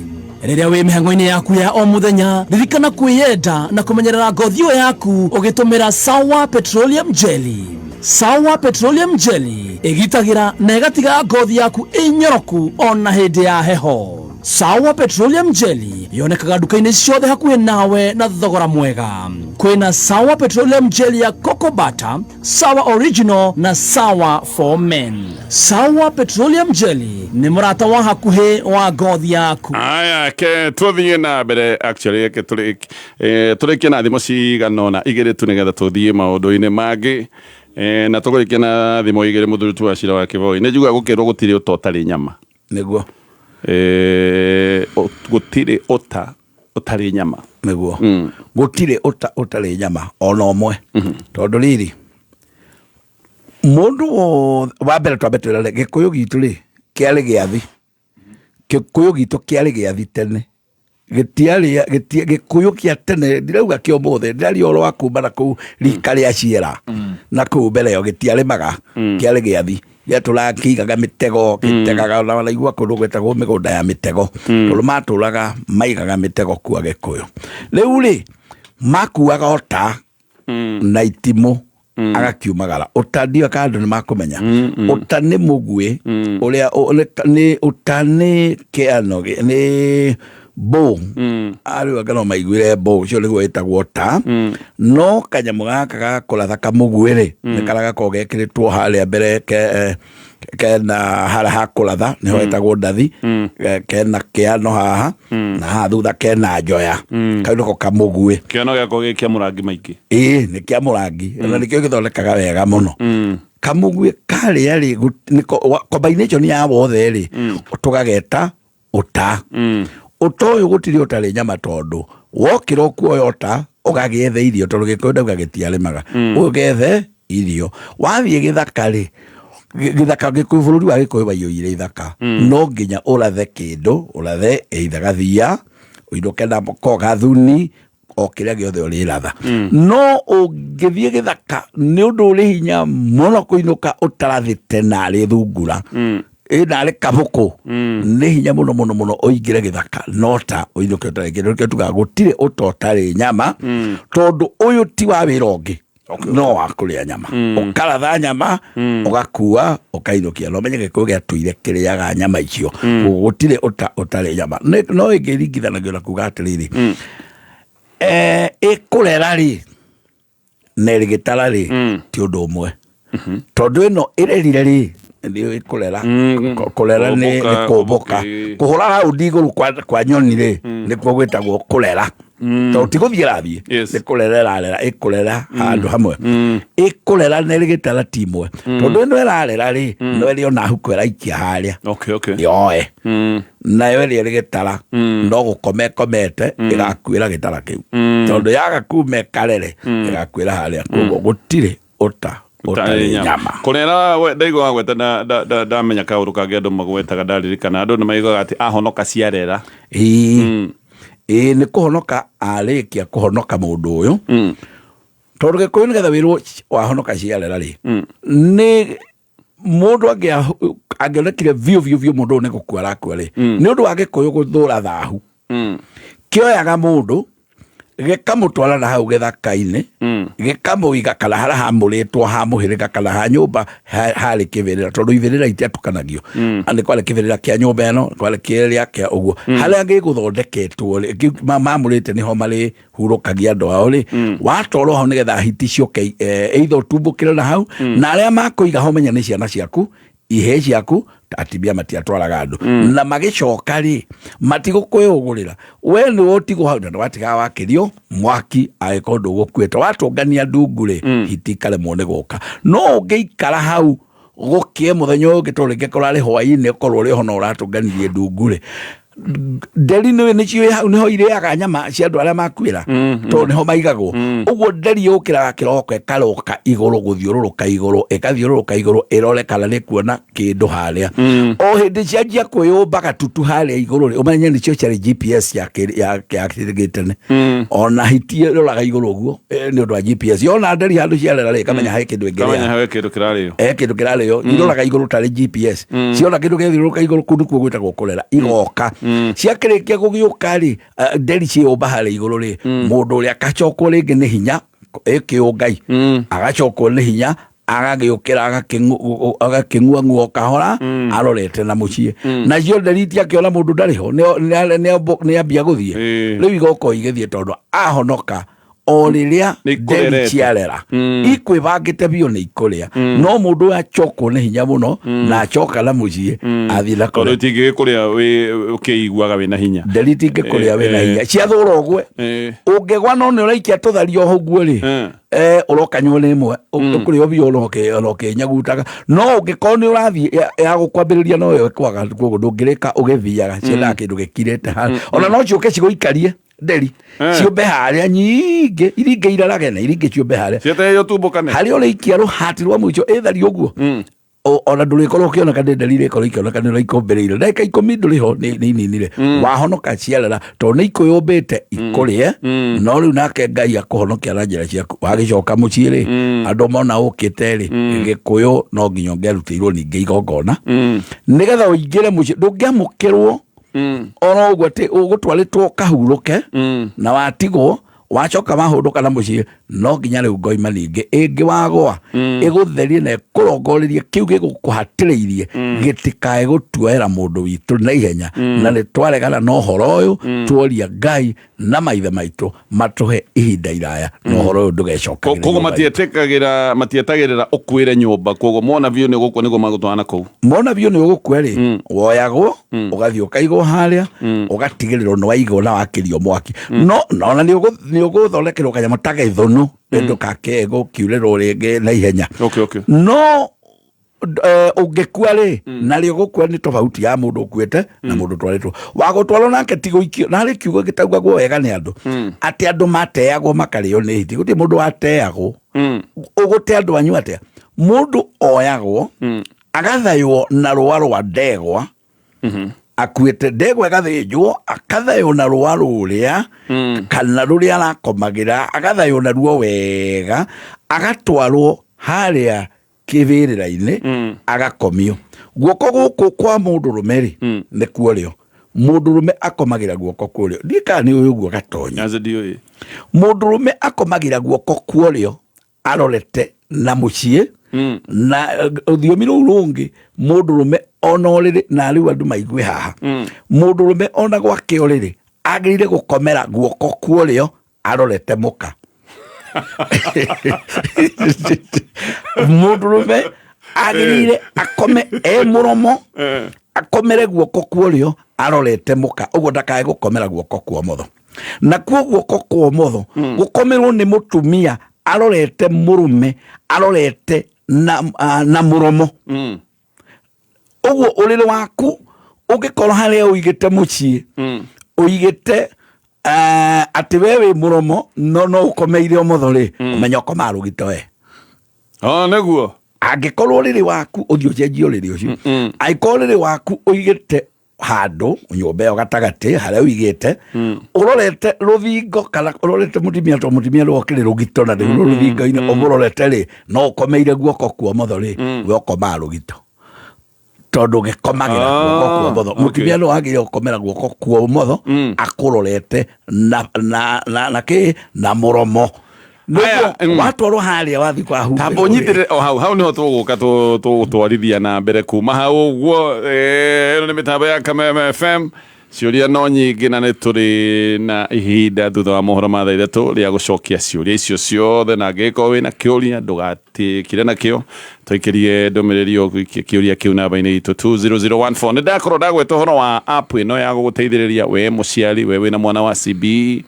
Rĩrĩa wĩ mĩhang'o-inĩ yaku ya o mũthenya, ririkana kwĩyenda na kũmenyerera ngothi ĩyo yaku ũgĩtũmĩra Sawa Petroleum Jelly. Sawa Petroleum Jelly ĩgitagĩra na ĩgatiga ngothi yaku ĩnyoroku ona hĩndĩ ya heho. Sawa Petroleum Jelly yonekaga nduka-inĩ ciothe hakuhĩ nawe na thogora mwega. Kwĩna Sawa Petroleum Jelly ya Cocoa Butter, Sawa Original na Sawa for Men. Sawa Petroleum Jelly nĩ mũrata wa hakuhĩ wa ngothi yaku. Aya, ke tũthiĩ na mbere, actually ke tũrĩkie na thimũ cigana ũna igĩrĩ tu nĩgetha tũthiĩ maũndũ-inĩ mangĩ. Na tũkũrĩkia na thimũ igĩrĩ mũthuri tu wa Cira wa Kĩboi. Nĩ njiguaga gũkĩrwo gũtirĩ ũta ũtarĩ nyama. Nĩguo. Gũtirĩ ũta ũtarĩ nyama. Nĩguo. Gũtirĩ ũta ũtarĩ nyama ona ũmwe. Tondũ rĩrĩ, mũndũ wothe, wa mbere twambe twĩrane, Gĩkũyũ gitũ rĩ, kĩarĩ gĩathi. Gĩkũyũ gitũ kĩarĩ gĩathi tene. Gĩtiarĩ, gĩti, Gĩkũyũ kĩa tene, ndirauga kĩa ũmũthĩ, ndĩraria ũhoro wa kuma na kũu rika rĩa ciera. Na kũu mbere ĩyo gĩtiarĩmaga, kĩarĩ gĩathi. Gĩatũraga kĩigaga mĩtego, gĩtegaga, na wanaigua kũndũ gwĩtagwo mĩgũnda ya mĩtego. Tondũ matũraga maigaga mĩtego kuo Agĩkũyũ. Rĩu rĩ, makuaga ũta na itimũ, agakiumagara. Ũta ndiũĩ kana andũ nĩ makũmenya. Ũta nĩ mũguĩ, ũrĩa nĩ, ũta nĩ kĩano, nĩ mbũ. Arĩu anga no maiguire mbũ, ũcio nĩguo wĩtagwo ũta. No kanyamũ gaka ga kũratha kamũguĩ rĩ, nĩ karĩa gakoragwo gekĩrĩtwo harĩa mbere ke Kena harĩa ha kũratha nĩho hetagwo ndathi. Kena kĩano haha na haha thutha kena njoya. Kau nĩko kamũguĩ. Kĩano gĩakwa gĩ kĩa mũrangi maingĩ. Ĩĩ, nĩ kĩa mũrangi na nĩkĩo gĩthondekaga wega mũno. Kamũguĩ karĩa rĩ, combination ya wothe rĩ, tũgageta ũta. Ũta ũyũ gũtirĩ ũtarĩ nyama, tondũ wokĩra ũkuoya ũta ũgagĩethe irio, tondũ Gĩkũyũ ndauga gĩtiarĩmaga. Ũgethe irio wathiĩ gĩthaka rĩ, gĩthaka Gĩkũyũ, bũrũri wa Gĩkũyũ waiyũire ithaka. No nginya ũrathe kĩndũ, ũrathe either gathia, ũinũke nako gathuni, o kĩrĩa gĩothe ũrĩratha. No ũngĩthiĩ gĩthaka, nĩ ũndũ ũrĩ hinya mũno kũinũka ũtarathĩte narĩ thungura, ĩ narĩ kabũkũ. Nĩ hinya mũno mũno mũno ũingĩre gĩthaka no ta ũinũke ũtarĩ kĩndũ. Nĩkĩo tugaga gũtirĩ ũta ũtarĩ nyama, tondũ ũyũ ti wa wĩra ũngĩ no wa kũrĩa nyama. Ũkaratha nyama, ũgakua, ũkainũkia. No menye Gĩkũyũ gĩatũire kĩrĩaga nyama icio. Gũtirĩ ũta ũtarĩ nyama. No ĩngĩringithanagio na kuga atĩrĩrĩ, ĩkũrera rĩ na ĩrĩ gĩtara rĩ, ti ũndũ ũmwe, tondũ ĩno ĩrerire rĩ, nĩ ĩkũrera. Kũrera nĩ Kũmbũka, nĩ kũmbũka. Kũhũra raundi igũrũ kwa nyoni rĩ, nĩkuo gwĩtagwo kũrera, tondũ ti gũthiĩ ĩrathiĩ, nĩ kũrera ĩrarera, ĩkũrera handũ hamwe. Ĩkũrera na ĩrĩ gĩtara ti imwe, tondũ ĩno ĩrarera rĩ, no ĩrĩ ona huko ĩraikia harĩa yoe, nayo ĩrĩa ĩrĩ gĩtara no gũkoma ĩkomete, ĩgakuĩra gĩtara kĩu, tondũ yaga kuma ĩkarere, ĩgakuĩra harĩa. Koguo gũtirĩ ũta ũtarĩ nyama. Kũrera ndaigua wagweta ndamenya kaũndũ kangĩ andũ magwetaga. Ndaririkana andũ nĩ maigaga atĩ ahonoka ciarera. Ĩĩ, ĩĩ, nĩ kũhonoka arĩkia kũhonoka mũndũ ũyũ, tondũ Gĩkũyũ nĩgetha wĩrwo wahonoka ciarera rĩ, nĩ mũndũ angĩonekire biũ biũ biũ mũndũ ũyũ nĩ gũkua arakua rĩ, nĩ ũndũ wa Gĩkũyũ gũthũra thahu, kĩoyaga mũndũ gĩkamũtwara na hau gĩthaka-inĩ, gĩkamũiga kana harĩa hamũrĩtwo ha mũhĩrĩga kana ha nyũmba harĩ kĩbĩrĩra, tondũ ibĩrĩra itiatukanagio. Nĩ kwarĩ kĩbĩrĩra kĩa nyũmba ĩno, kwarĩ kĩrĩa kĩa ũguo, harĩa gĩgũthondeketwo rĩ, mamũrĩte nĩho marĩhurũkagia andũ ao rĩ. Watwarwo hau nĩgetha hiti ciũke, either ũtumbũkĩre na hau, na arĩa makũiga ho menya nĩ ciana ciaku, ihĩĩ ciaku. Atimia matiatwaraga andũ na magĩcoka rĩ, matigũkwĩũgũrĩra we nĩwe ũtigwo hau, na ndwatigaga wakĩrio mwaki angĩkorwo ndũgũkuĩte. Watũngania ndungu rĩ, hiti ikaremwo nĩ gũka. No ũngĩikara hau gũkĩe mũthenya ũyũ ũngĩ, tondũ rĩngĩ korwo arĩ hwaĩ-inĩ, ũkorwo ũrĩ ho no ũratũnganirie ndungu rĩ, nderi nĩ nĩcio hau nĩho irĩaga nyama cia andũ arĩa makuĩra, tondũ nĩho maigagwo. Ũguo nderi yũkĩraga kĩroko, ĩkaroka igũrũ, gũthiũrũrũka igũrũ, ĩkathiũrũrũka igũrũ ĩrore kana nĩ kuona kĩndũ harĩa. O hĩndĩ cianjia kwĩyũmba gatutu harĩa igũrũ rĩ, ũmenye nĩcio ciarĩ GPS ya gĩtene. Ona hiti ĩroraga igũrũ ũguo, nĩ ũndũ wa GPS. Yona nderi handũ ciarera rĩ, ĩkamenya he kĩndũ Kamenya ĩngĩrĩa. He kĩndũ kĩrarĩo. Kĩndũ kĩrarĩo. Iroraga igũrũ tarĩ GPS. Ciona kĩndũ gĩathiũrũrũka igũrũ, kũu nĩkuo gwĩtagwo kũrera. Igoka, ciakĩrĩkia gũgĩũka rĩ, nderi ciĩyũmba harĩa igũrũ rĩ, mũndũ ũrĩa akacokwo rĩngĩ nĩ hinya ĩkĩũngai, agacokwo nĩ hinya, agagĩũkĩra, agakĩng'uang'ua o kahora arorete na mũciĩ. Nacio nderi itiakĩona mũndũ ndarĩ ho, nĩambia gũthiĩ. Rĩu igoka igĩthiĩ, tondũ ahonoka o rĩrĩa Nĩ nderi ikũrerete. ciarera, ikwĩbangĩte biũ nĩ ikũrĩa. No mũndũ ũyũ acokwo nĩ hinya mũno na acoka na mũciĩ athiĩ na Tondũ kũrĩa. itingĩgĩkũrĩa wĩ ũkĩiguaga wĩna hinya. Nderi itingĩkũrĩa wĩna hinya, ciathũra ũgwe. Ũngĩgwa no nĩ ũraikia tũthario o ũguo rĩ, ũrokanywo nĩ ĩmwe ũkũrĩa biũ ona ũkĩnyagutaga. No ũngĩkorwo nĩ ũrathiĩ ya gũkwambĩrĩria noyo ĩkwaga, koguo ndũngĩrĩka ũgĩthiaga. Ciendaga kĩndũ gĩkirĩte harĩa, ona no ciũke cigũikarie nderi, ciũmbe harĩa nyingĩ, iringĩ irarage na iringĩ ciũmbe harĩa. Cietereire ũtumbũkane. Harĩa ũrĩikia rũhati rwa mũico ĩthario ũguo. Ona ndũrĩkorwo ũkĩoneka nĩ nderi, irĩkorwo ikĩoneka nĩ ũraikũmbĩrĩire ndagĩka 10, ndũrĩ ho, nĩ ininire. Wahonoka ciarera, tondũ nĩ ikũyũmbĩte ikũrĩe. No rĩu nake Ngai akũhonokia na njĩra ciaku. Wagĩcoka mũciĩ rĩ, andũ mona ũkĩte rĩ, Gĩkũyũ no nginya ũngĩarutĩirwo ningĩ igongona nĩgetha ũingĩre mũciĩ. Ndũngĩamũkĩrwo oro ũguo atĩ ũgũtwarĩtwo kahurũke na watigwo. Wacoka wahũndũka na mũciĩ, no nginya rĩu ngoima ningĩ ĩngĩ wagwa ĩgũtherie na ĩkũrongorerie kĩu gĩgũkũhatĩrĩirie gĩtikae gũtuoera mũndũ witũ na ihenya. Na nĩ twaregana na ũhoro ũyũ, tuoria Ngai na maithe maitũ matũhe ihinda iraya na ũhoro ũyũ ndũgecokagĩre. Koguo nyũmba itũ. Matietĩkagĩra, matietagĩrĩra ũkuĩre nyũmba, koguo mona biũ nĩ gũkua nĩguo magũtwara na kũu. Mona biũ nĩ ũgũkua rĩ, woyagwo ũgathiĩ ũkaigwo harĩa, ũgatigĩrĩrwo nĩ waigwo na wakĩrio mwaki, no ona nĩ ũgũthondekerwo kanyamũ ta gĩthũnũ ndũkakĩe gũkiurĩrwo rĩngĩ na ihenya. No ũngĩkua rĩ, na rĩo gũkua nĩ tofauti ya mũndũ ũkuĩte na mũndũ ũtwarĩtwo. Wa gũtwarwo nake ti gũikio, na harĩ kiugo gĩtaugagwo wega nĩ andũ atĩ andũ mateagwo makarĩo nĩ hiti. Gũtirĩ mũndũ wateagwo. Ũgũte andũ anyu atĩa? Mũndũ oyagwo agathaywo na rũa rwa ndegwa akuĩte, ndegwa ĩgathĩnjwo, akathaywo na rũa rũrĩa kana rũrĩa arakomagĩra, agathaywo naruo wega, agatwarwo harĩa kĩbĩrĩra-inĩ, agakomio. Guoko gũkũ kwa mũndũrũme rĩ, nĩ kuorĩo. Mũndũrũme akomagĩra guoko kũrĩo. Ndiĩ kana nĩ ũĩ ũguo, Gatonya. Aca, ndiũĩ. Mũndũrũme akomagĩra guoko kuorĩo arorete na mũciĩ, na rũthiomi rũu rũngĩ mũndũrũme ona ũrĩrĩ, na rĩu andũ maigue haha, mũndũrũme ona gwake ũrĩrĩ agĩrĩire gũkomera guoko kuorĩo arorete mũka. Mũndũrũme agĩrĩire akome e mũromo, akomere guoko kuorĩo arorete mũka, ũguo ndakae gũkomera guoko kwa ũmotho. Nakuo guoko kwa ũmotho gũkomerwo nĩ mũtumia arorete mũrũme, arorete na mũromo. Ũguo ũrĩrĩ waku ũngĩkorwo harĩa ũigĩte mũciĩ, ũigĩte atĩ we wĩ mũromo no ũkomeire ũmotho rĩ, ũmenye ũkomaga rũgito we. Oh, nĩguo. Angĩkorwo ũrĩrĩ waku ũthiĩ ũcenjie ũrĩrĩ ũcio, angĩkorwo ũrĩrĩ waku ũigĩte handũ nyũmba ĩyo gatagatĩ harĩa ũigĩte ũrorete rũthingo kana ũrorete mũtumia, to mũtumia nĩwe ũkĩrĩ rũgito na rĩu rũthingo-inĩ ũmũrorete rĩ, no ũkomeire guoko kwa ũmotho rĩ, we ũkomaga rũgito tondũ gĩkomagĩra guoko kwa ũmotho. Mũtumia nĩwe wagĩrĩire gũkomera guoko kwa ũmotho akũrorete na kĩ na mũromo. Aya, Nĩguo watwarwo harĩa wathiĩ kwahumbĩrwo Tamba rĩ. ũnyitĩrĩre o hau hau, nĩho tũgũka tũgũtwarithia na mbere kuma hau ũguo. Ĩno nĩ mĩtambo ya Kameme FM. Ciũria no nyingĩ na nĩ tũrĩ na ihinda thutha wa mohoro ma thaa 3 rĩa gũcokia ciũria icio ciothe, na angĩgĩkorwo wĩna kĩũria ndũgatikire nakĩo, tũikĩrie ndũmĩrĩri ũgũikie kĩũria kĩu namba-inĩ itũ 20014. Nĩ ndakorwo ndagweta ũhoro wa app ĩno ya gũgũteithĩrĩria we mũciari, we wĩna mwana wa CBE,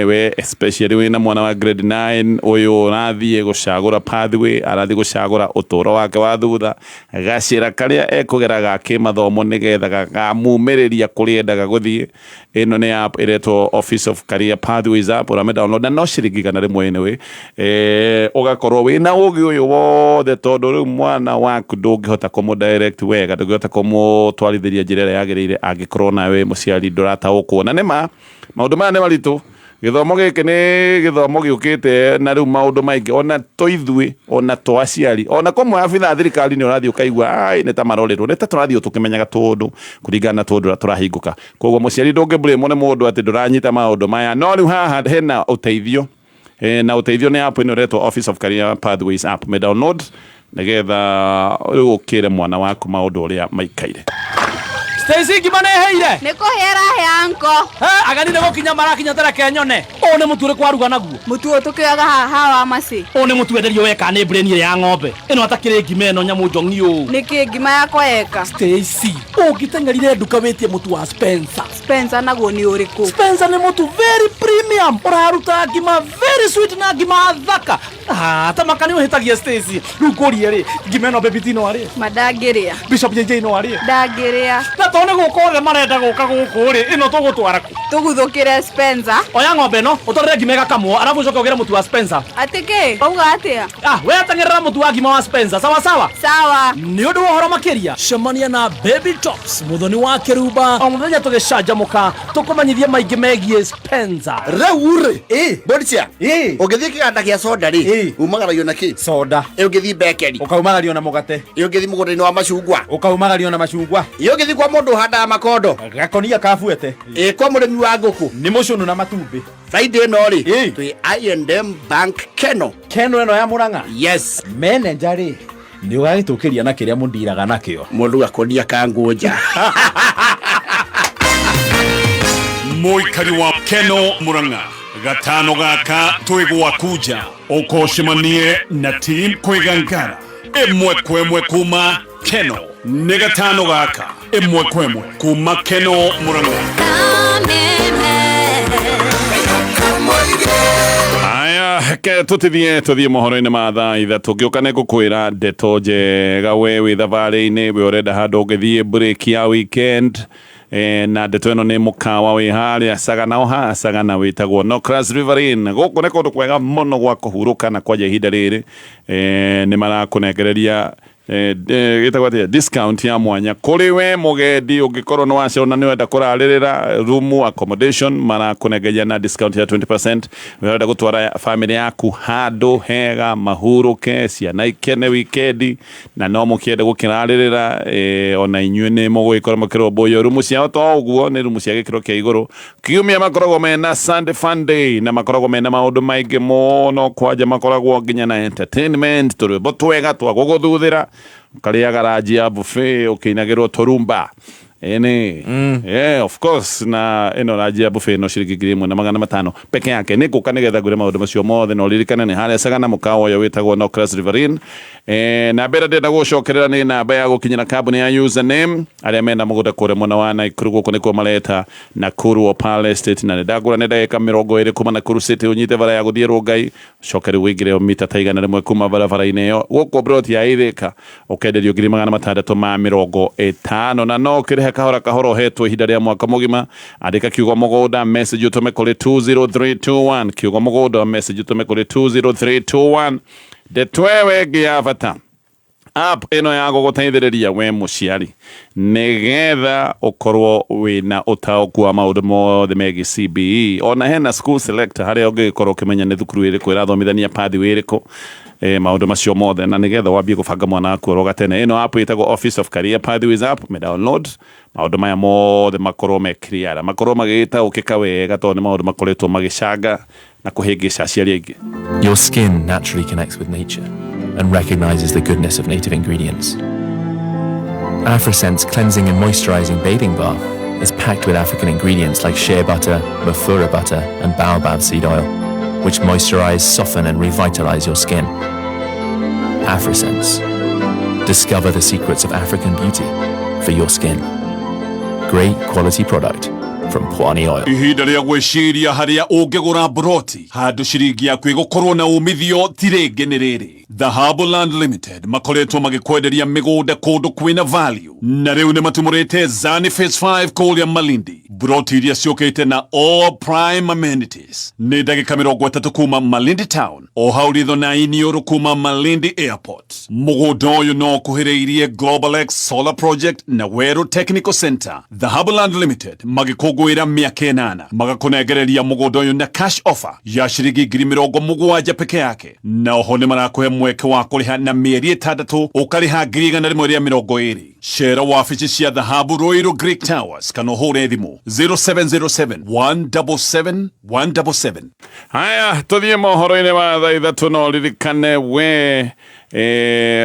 we especially wĩna mwana wa grade 9 ũyũ ũrathiĩ gũcagũra pathway, arathiĩ gũcagũra ũtũũro wake wa thutha, gacĩra karĩa ekũgera ga kĩmathomo nĩgetha gakamumĩrĩria kũrĩa endaga gũthiĩ. Ĩno nĩ app ĩretwo Office of Career Pathways app. Ũrame download na no ciringi 100 anyway, ũgakorwo wĩna ũgĩ ũyũ wothe, tondũ rĩu mwana waku ndũngĩhota kũmũ direct wega, ndũngĩhota kũmũtwarithĩria njĩra ĩrĩa yagĩrĩire angĩkorwo nawe mũciari ndũrataũkwo. Na nĩma maũndũ maya nĩ maritũ. Gĩthomo gĩkĩ nĩ gĩthomo gĩũkĩte na rĩu maũndũ maingĩ, ona to ithuĩ, ona to aciari, ona kũmwe abithaa thirikari nĩ ũrathiĩ ũkaigua ai nĩ ta marorĩrwo, nĩ ta tũrathiĩ tũkĩmenyaga tũndũ kũringana na tũndũ ũrĩa tũrahingũka. Koguo mũciari ndũngĩ blame nĩ mũndũ atĩ ndũranyita maũndũ maya, no rĩu haha hena ũteithio. Na ũteithio nĩ app ĩno ĩretwo Office of Career Pathways app. Me download nĩgetha rĩu ũkĩre mwana waku maũndũ ũrĩa maikaire. Stacy, ngima nĩ ĩhĩire? Nĩ kũhĩa ĩrahĩa, anko. Ageni nĩ gũkinya marakinya, tereke nyone. Ũũ nĩ mũtu ũrĩkũ waruga naguo? Mũtu ũyũ tũkĩoyaga haha wa macĩ. Ũũ nĩ mũtu wenderio weka nĩ brain ĩrĩa ya ng'ombe ĩno, atakĩrĩ ngima ĩno nyamũ njong'i ũũ. Nĩkĩ ngima yakwa yeka? Stacy, ũngĩteng'erire nduka wĩtie mũtu wa Spencer. Spencer naguo nĩ ũrĩkũ? Spencer nĩ mũtu very premium, ũraruta ngima very sweet na ngima thaka. Ah, ta maka nĩ ũhĩtagia, Stacy. Rĩu ngũrie rĩ, ngima ĩno Baby T no arĩe? Ma ndangĩrĩa. Bishop JJ no arĩe? Ndangĩrĩa. Na to nĩ gũka othe marenda gũka gũkũ rĩ, ĩno tũgũtwara kũ? Tũguthũkĩre Spencer. Oya ng'ombe ĩno ũtwarĩre ngima ĩgakamwo, arabu ũcoke ũgĩre mũtu wa Spencer. Atĩ kĩ? Wauga atĩa? Ah, we teng'erera mũtu wa ngima wa Spencer. Sawa sawa. Sawa. Nĩ ũndũ wa ũhoro makĩria, cemania na Baby Tops, mũthoni wa kĩrumba, o mũthenya tũgĩcanjamũka tũkũmenyithie maingĩ megiĩ Spencer. Rĩu rĩ, Bonicia, ũngĩthiĩ kĩganda gĩa soda rĩ, umagaragio na kĩ? Soda. Ĩ ũngĩthiĩ bakery? Ũkaumagario na mũgate. Ĩ ũngĩthiĩ mũgũnda-inĩ wa macungwa? Ũkaumagario na macungwa. Ĩ ũngĩthiĩ kwa Mũndũ ũhandaga makondo. Gakonia kabuete. Ĩ kwa mũrĩmi wa ngũkũ. Nĩ mũcũnũ na matumbĩ. Friday ĩno rĩ, twĩ I&M Bank Keno. Keno ĩno ya Mũrang'a. Yes. Manager rĩ, nĩ ũgagĩtũkĩria na kĩrĩa mũndiraga nakĩo. Mũndũ gakonia ka ngũnja. Mũikari wa Keno Murang'a, gatano gaka twĩ gwaku nja, ũkocemanie na team Kwĩgangara ĩmwe kwa ĩmwe kuma Keno. Nĩ gatano gaka ĩmwe kwa ĩmwe kuma Keno Murang'a. Aya, ke tutithie tuthie mohoro-inĩ ma thaa 3. Ngĩũka nĩ ngũkwĩra ndeto njega. We wĩ thabarĩ-inĩ, we ũrenda handũ ũngĩthiĩ break ya weekend, na ndeto ĩno nĩ mũkawa wĩ harĩa Sagana, o haha Sagana, wĩtagwo Nocras Riverine. Gũkũ nĩ kũndũ kwega mũno gwa kũhurũka, na kwanja ihinda rĩrĩ nĩ marakũnengereria gĩtagwo atĩa, discount ya mwanya kũrĩ we mũgendi. Ũngĩkorwo nĩ wacona nĩ wenda kũrarĩrĩra room accommodation, marakũnengeria na discount ya 20%. Ũrenda gũtwara family yaku handũ hega mahurũke, ciana ikene wikendi, na no mũkĩende gũkĩrarĩrĩra, ona inyuĩ nĩ mũgũgĩkorwo mũkĩrũmbũiyo. Rumu ciao to ũguo nĩ rumu cia gĩkĩro kĩa igũrũ. Kiumia makoragwo mena Sunday fun day, na makoragwo mena maũndũ maingĩ mũno. Kwanja makoragwo nginya na entertainment, tũrwĩmbo twega twa gũgũthuthĩra, ũkarĩaga ranji ya buffet ũkĩinagĩrwo tũrumba ĩnĩ. Yeah, of course. Na ĩno ranji ya buffet no ciringi 1,500 peke yake. Nĩ ngũka nĩgetha ngwĩre maũndũ macio mothe, na ũririkane nĩ harĩa Sagana, mũkawa ũyũ wĩtagwo Nocras Riverine. Na mbere ndĩrenda gũcokerera nĩ namba ya gũkinyĩra kambuni ya Username, arĩa mena mũgũnda kũrĩa mwena wa Nakuru. Gũkũ nĩkuo mareta Nakuru Opal Estate, na nĩndagũra nĩ ndagĩka 20 kuma Nakuru City, ũnyite bara ya gũthiĩ Rongai, ũcoke rĩu ũingĩre mita ta 100 kuma barabara-inĩ ĩyo. Gũkũ broti ya Ithĩka ũkenderio 650,000, na no ũkĩrĩhe kahora kahora, ũhetwo ihinda rĩa mwaka mũgima. Andĩka kiugo mũgũnda, message ũtũme kũrĩ 20321. Kiugo mũgũnda, message ũtũme kũrĩ 20321. Ndeto ĩyo ĩngĩ ya bata, app ĩno ya gũgũteithĩrĩria we mũciari nĩgetha ũkorwo wĩna ũtaũku wa maũndũ mothe megiĩ CBE. Ona hena school selector harĩa ũngĩgĩkorwo ũkĩmenya nĩ thukuru ĩrĩkũ ĩrathomithania pathway ĩrĩkũ, maũndũ macio mothe, na nĩgetha wambie gũbanga mwana waku oro gatene. Ĩno app ĩtagwo Office of Career Pathways app. Me download, maũndũ maya mothe makorwo me clear, makorwo magĩtaũkĩka wega, tondũ nĩ maũndũ makoretwo magĩcanga na kũhĩngĩca aciari aingĩ. Your skin naturally connects with nature and recognizes the goodness of native ingredients. AfriSense cleansing and moisturizing bathing bar is packed with African ingredients like shea butter, mafura butter, and baobab seed oil, which moisturize, soften, and revitalize your skin. AfriSense. Discover the secrets of African beauty for your skin. Great quality product from Pwani Oil. Ihinda rĩa gwĩciria harĩa ũngĩgũra broti handũ ciringi yaku ĩgũkorwo na umithio ti rĩngĩ nĩ rĩrĩ. Dhahabu Land Limited makoretwo magĩkwenderia mĩgũnda kũndũ kwĩna value, na rĩu nĩ matumũrĩte Zani Phase 5 kũrĩa Malindi, broti iria ciũkĩte na all prime amenities. Nĩ ndagĩka 30 kuma Malindi town, o hau ritho na iniũrũ kuma Malindi Airport. Mũgũnda ũyũ no ũkuhĩrĩirie Global X Solar Project na Weru Technical Center. Dhahabu Land Limited magĩkũngũĩra mĩaka 8, magakũnengereria mũgũnda ũyũ na cash offer ya ciringi 70,000 peke yake, na oho nĩ marakũhe mweke wa kũrĩha na mĩeri 6, ũkarĩha 120,000. Cera wabici cia Dhahabu, Ruiru Greek Towers, kana ũhũre thimũ 0707 177 177. Haya, tũthiĩ mohoro-inĩ ma thaa 3. No ririkane we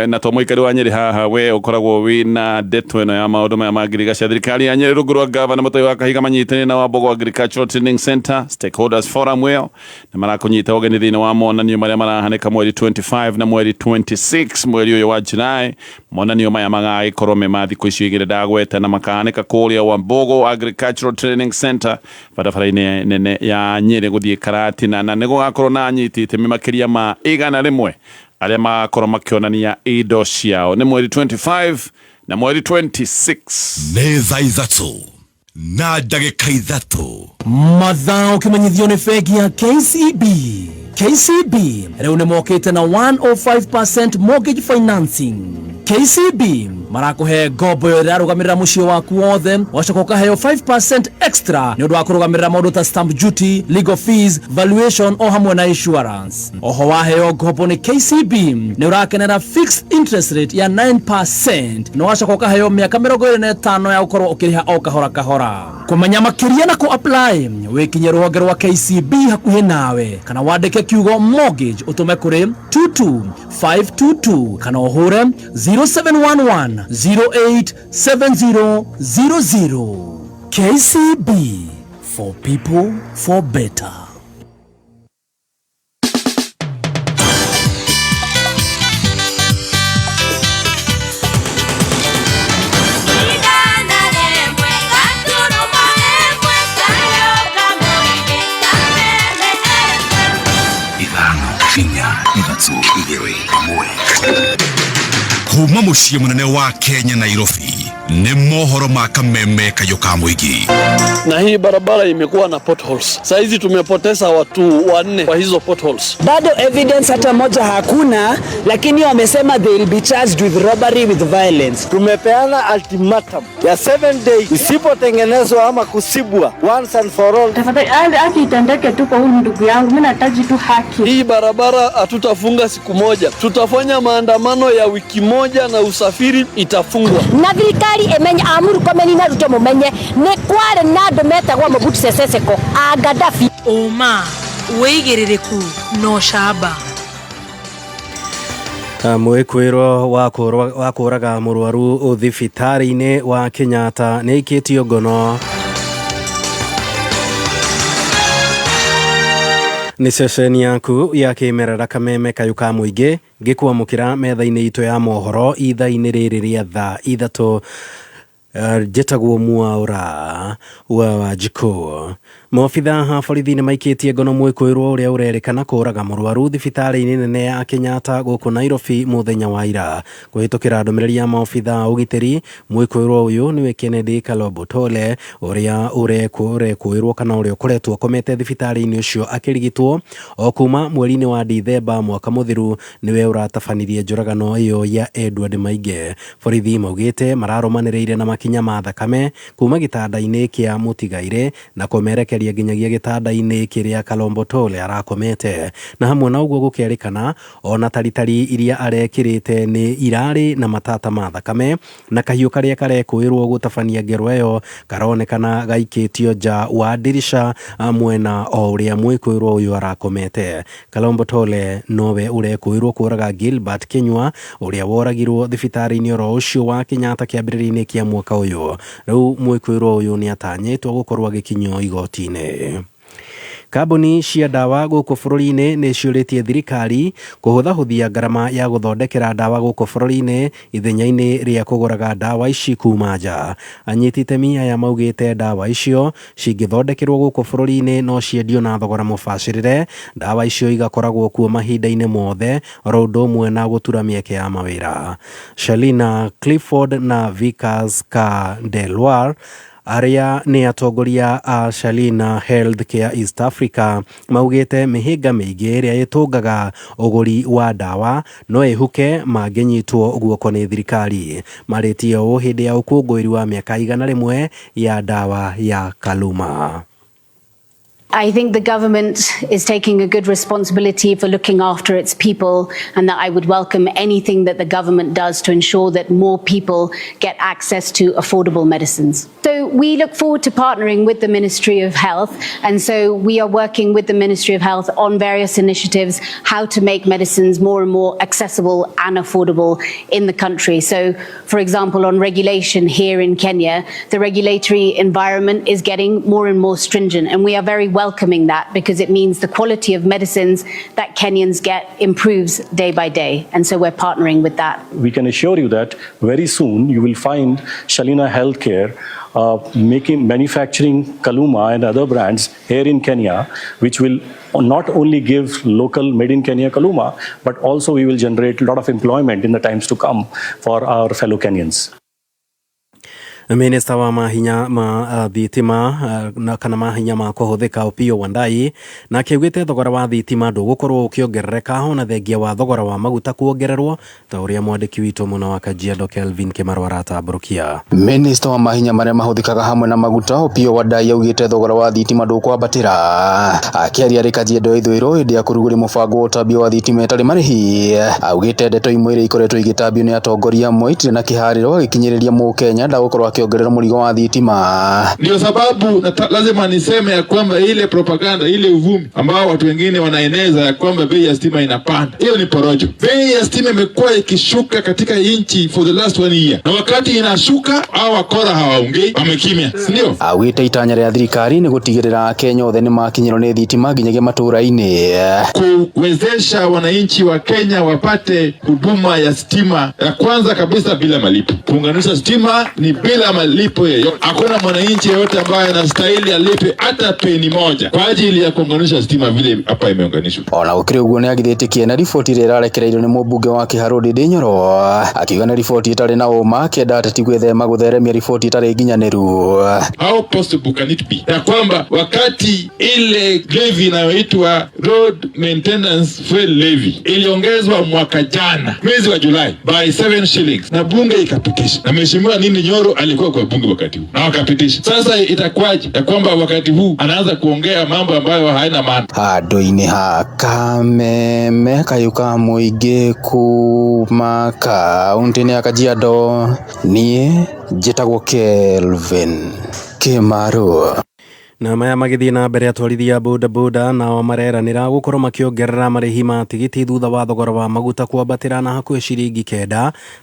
na to mũikari wa Nyĩrĩ haha, we ũkoragwo wĩna ndeto ĩno ya maũndũ maya ma ngirigaca. Thirikari ya Nyĩrĩ rungu rwa gavana Mũtai wa Kahiga manyitanĩire na Wambogo Agricultural Training Center Stakeholders Forum ĩyo nĩ marakũnyita ũgeni thĩinĩ wa monanio marĩa marahanĩka mweri 25 na mweri 26 mweri ũyũ wa July. Monanio maya magagĩkorwo me ma thikũ icio 2 ndagweta, na makahanĩka kũrĩa Wambogo Agricultural Training Center, barabara-inĩ nene ya Nyĩrĩ gũthiĩ Karatina, na nĩ gũgakorwo na anyiti itemi makĩria ma 100 arĩa magakorwo makĩonania indo ciao. Nĩ mweri 25 na mweri 26. Nĩ thaa 3 na ndagĩka 3. Mathaa ũkĩmenyithio nĩ bengi ya KCB. KCB rĩu nĩ mokĩte na 105% mortgage financing. KCB marakũhe ngombo ĩyo ĩrarũgamĩrĩra mũciĩ waku wothe, wacoka ũkaheo 5% extra nĩ ũndũ wa kũrũgamĩrĩra maũndũ ta stamp duty, legal fees, valuation o hamwe na insurance. Oho waheo ngombo nĩ KCB nĩ ũrakenera fixed interest rate ya 9% na wacoka ũkaheo mĩaka 25 ya gũkorwo ũkĩrĩha o kahora kahora. Kũmenya makĩria na kũ-apply wĩkinye rũhonge rwa KCB hakuhĩ nawe kana wandĩke kiugo mortgage ũtũme kũrĩ 22522 kana ũhũre 0711 087000. KCB, for people for better. 5 4 3 2 1. Kuma muciĩ mũnene wa Kenya Nairobi nĩ mohoro ma kameme kayũ ka mũingĩ. Na hii barabara imekuwa na potholes. Saa hizi tumepoteza watu 4 kwa hizo potholes. Bado evidence hata moja hakuna, lakini wamesema they will be charged with robbery with violence. Tumepeana ultimatum ya 7 days, isipotengenezwa ama kusibwa once and for all. Tafadhali haki itendeke tu kwa huyu ndugu yangu, mimi nahitaji tu haki. Hii barabara hatutafunga siku moja, tutafanya maandamano ya wiki moja na usafiri itafungwa. Na thirikari emenye amuru komeni na Ruto mumenye nĩ kwarĩ na andũ metagwo Mobutu Sese Seko a Gaddafi. Ũma wĩigĩrĩrĩku na ũcamba. Mwĩkwĩrwo wa kũraga mũrwaru thibitarĩ-inĩ wa Kenyatta nĩ aikĩtio ngono. Nĩ ceceni yaku ya kĩmerera kameme kayũ ka mũingĩ ngĩkwamũkĩra metha-inĩ itũ ya mohoro ithaa-inĩ rĩrĩ rĩa thaa 3. Njĩtagwo Mwaura wa Wanjikũ. Maobitha a borithi nĩ maikĩtie ngono mwĩkũĩrwo ũrĩa ũrerĩkana kũraga mũrwaru thibitarĩ-inĩ nene ya Kenyatta gũkũ Nairobi mũthenya wa ira. Kũhĩtũkĩra ndũmĩrĩri ya maobitha a ũgitĩri, mwĩkũĩrwo ũyũ nĩwe Kennedy Kalobotole ũrĩa ũrekũĩrwo kana ũrĩa ũkoretwo akomete thibitarĩ-inĩ ũcio akĩrigitwo o kuma mweri-inĩ wa Dithemba mwaka mũthiru, nĩwe ũratabanirie njũragano ĩyo ya Edward Mainge. Borithi maugĩte mararũmanĩrĩire na makinya ma thakame kuma gĩtanda-inĩ kĩa mũtigaire na kũmerekeria nginyagia gĩtanda-inĩ kĩrĩa Kalombotole arakomete, na hamwe na ũguo gũkerĩkana ona taritari iria arekĩrĩte nĩ irarĩ na matata ma thakame, na kahiũ karĩa karekũĩrwo gũtabania ngero ĩyo karonekana gaikĩtio nja wa ndirisha mwena o ũrĩa mwĩkũĩrwo ũyũ arakomete. Kalombotole nowe ũrekũĩrwo kũraga Gilbert Kinyua ũrĩa woragirwo thibitarĩ-inĩ oro ũcio wa Kenyatta kĩambĩrĩria-inĩ kĩa mwaka ũyũ. Rĩu mwĩkũĩrwo ũyũ nĩatanyĩtwo gũkorwo agĩkinyio igoti-inĩ. Kambuni cia ndawa gũkũ bũrũri-inĩ nĩ ciũrĩtie thirikari kũhũthahũthia ngarama ya gũthondekera ndawa gũkũ bũrũri-inĩ ithenya-inĩ rĩa kũgũraga ndawa ici kuma nja. Anyiti itemi aya maugĩte ndawa icio cingĩthondekerwo gũkũ bũrũri-inĩ no ciendio na thogora mũbacĩrĩre, ndawa icio igakoragwo kuo mahinda-inĩ mothe oro ũndũ ũmwe na gũtura mĩeke ya mawĩra. Shalina Clifford na Vikas Kandelwar arĩa nĩ atongoria a Shalina Health Care East Africa maugĩte mĩhĩnga mĩingĩ ĩrĩa ĩtũngaga ũgũri wa ndawa no ĩhuke mangĩnyitwo guoko nĩ thirikari. Marĩtie ũũ hĩndĩ ya ũkũngũĩri wa mĩaka 100 ya ndawa ya Kaluma. I think the government is taking a good responsibility for looking after its people, and that I would welcome anything that the government does to ensure that more people get access to affordable medicines. So we look forward to partnering with the Ministry of Health, and so we are working with the Ministry of Health on various initiatives, how to make medicines more and more accessible and affordable in the country. So, for example, on regulation here in Kenya, the regulatory environment is getting more and more stringent, and we are very welcoming that because it means the quality of medicines that Kenyans get improves day by day. And so we're partnering with that. We can assure you that very soon you will find Shalina Healthcare manufacturing Kaluma and other brands here in Kenya, which will not only give local made in Kenya Kaluma, but also we will generate a lot of employment in the times to come for our fellow Kenyans. Minista wa mahinya ma thitima na kana mahinya ma kũhũthĩka Opiyo Wandayi nake augĩte thogora wa thitima ndũgũkorwo ũkĩongerereka ona thengia wa thogora wa maguta kuongererwo ta ũrĩa mwandĩki witũ mũno wa Kajiado Kelvin Kĩmaro aratambũrũkia. Minista wa mahinya marĩa mahũthĩkaga hamwe na maguta Opiyo Wandayi augĩte thogora wa thitima ndũkwambatĩra. Akĩaria arĩ Kajiado ithũĩro hĩndĩ ya kũrugũria mũbango wa ũtambia wa thitima ĩtarĩ marĩhi, augĩte ndeto imwe iria ikoretwo igĩtambio nĩ atongoria amwe itirĩ na kĩharĩro, agĩkinyĩrĩria mũkenya ndagũkorwo akĩongerera mũrigo wa thitima. Ndio sababu lazima niseme ya kwamba ile propaganda, ile uvumi ambao watu wengine wanaeneza ya kwamba bei ya stima inapanda, hiyo ni porojo. Bei ya stima imekuwa ikishuka katika nchi for the last 1 year, na wakati inashuka hao wakora hawaongei, wamekimya, si ndio? Augĩte itanya rĩa thirikari nĩ gũtigĩrĩra Akenya othe nĩ makinyĩrwo nĩ thitima nginyagia matũũra-inĩ. Kuwezesha wananchi wa Kenya wapate huduma ya stima ya kwanza kabisa bila malipo. Kuunganisha stima ni bila malipo yeyote. Hakuna mwananchi yeyote ambaye anastahili alipe hata peni moja kwa ajili ya kuunganisha stima vile hapa imeunganishwa. Ona gũkĩrĩ ũguo nĩ agithĩtie kĩene riboti ĩrĩa ĩrarekereirio nĩ mũmbunge wa Kĩharũ Ndindi Nyoro, akiuga nĩ riboti ĩtarĩ na ũma, akĩenda ateti gwĩthema gũtheremia riboti ĩtarĩ nginyanĩru. How possible can it be ya kwamba wakati ile levy inayoitwa Road Maintenance Fuel Levy iliongezwa mwaka jana mwezi wa Julai by 7 shillings na bunge ikapitisha, na mheshimiwa Ndindi Nyoro alikuwa kwa bunge wakati huu na wakapitisha. Sasa itakuwaje ya kwamba wakati huu anaanza kuongea mambo ambayo haina maana? Handũ-inĩ ha Kameme kayũ ka mũingĩ kuma kaũntĩ-inĩ ya Kajiado, niĩ njĩtagwo Kelvin Kĩmaru. Na maya magĩthiĩ na mbere, atwarithia bodaboda nao mareranĩra gũkorwo makĩongerera marĩhi ma tigiti thutha wa thogora wa maguta kwambatĩra na hakuhĩ ciringi 9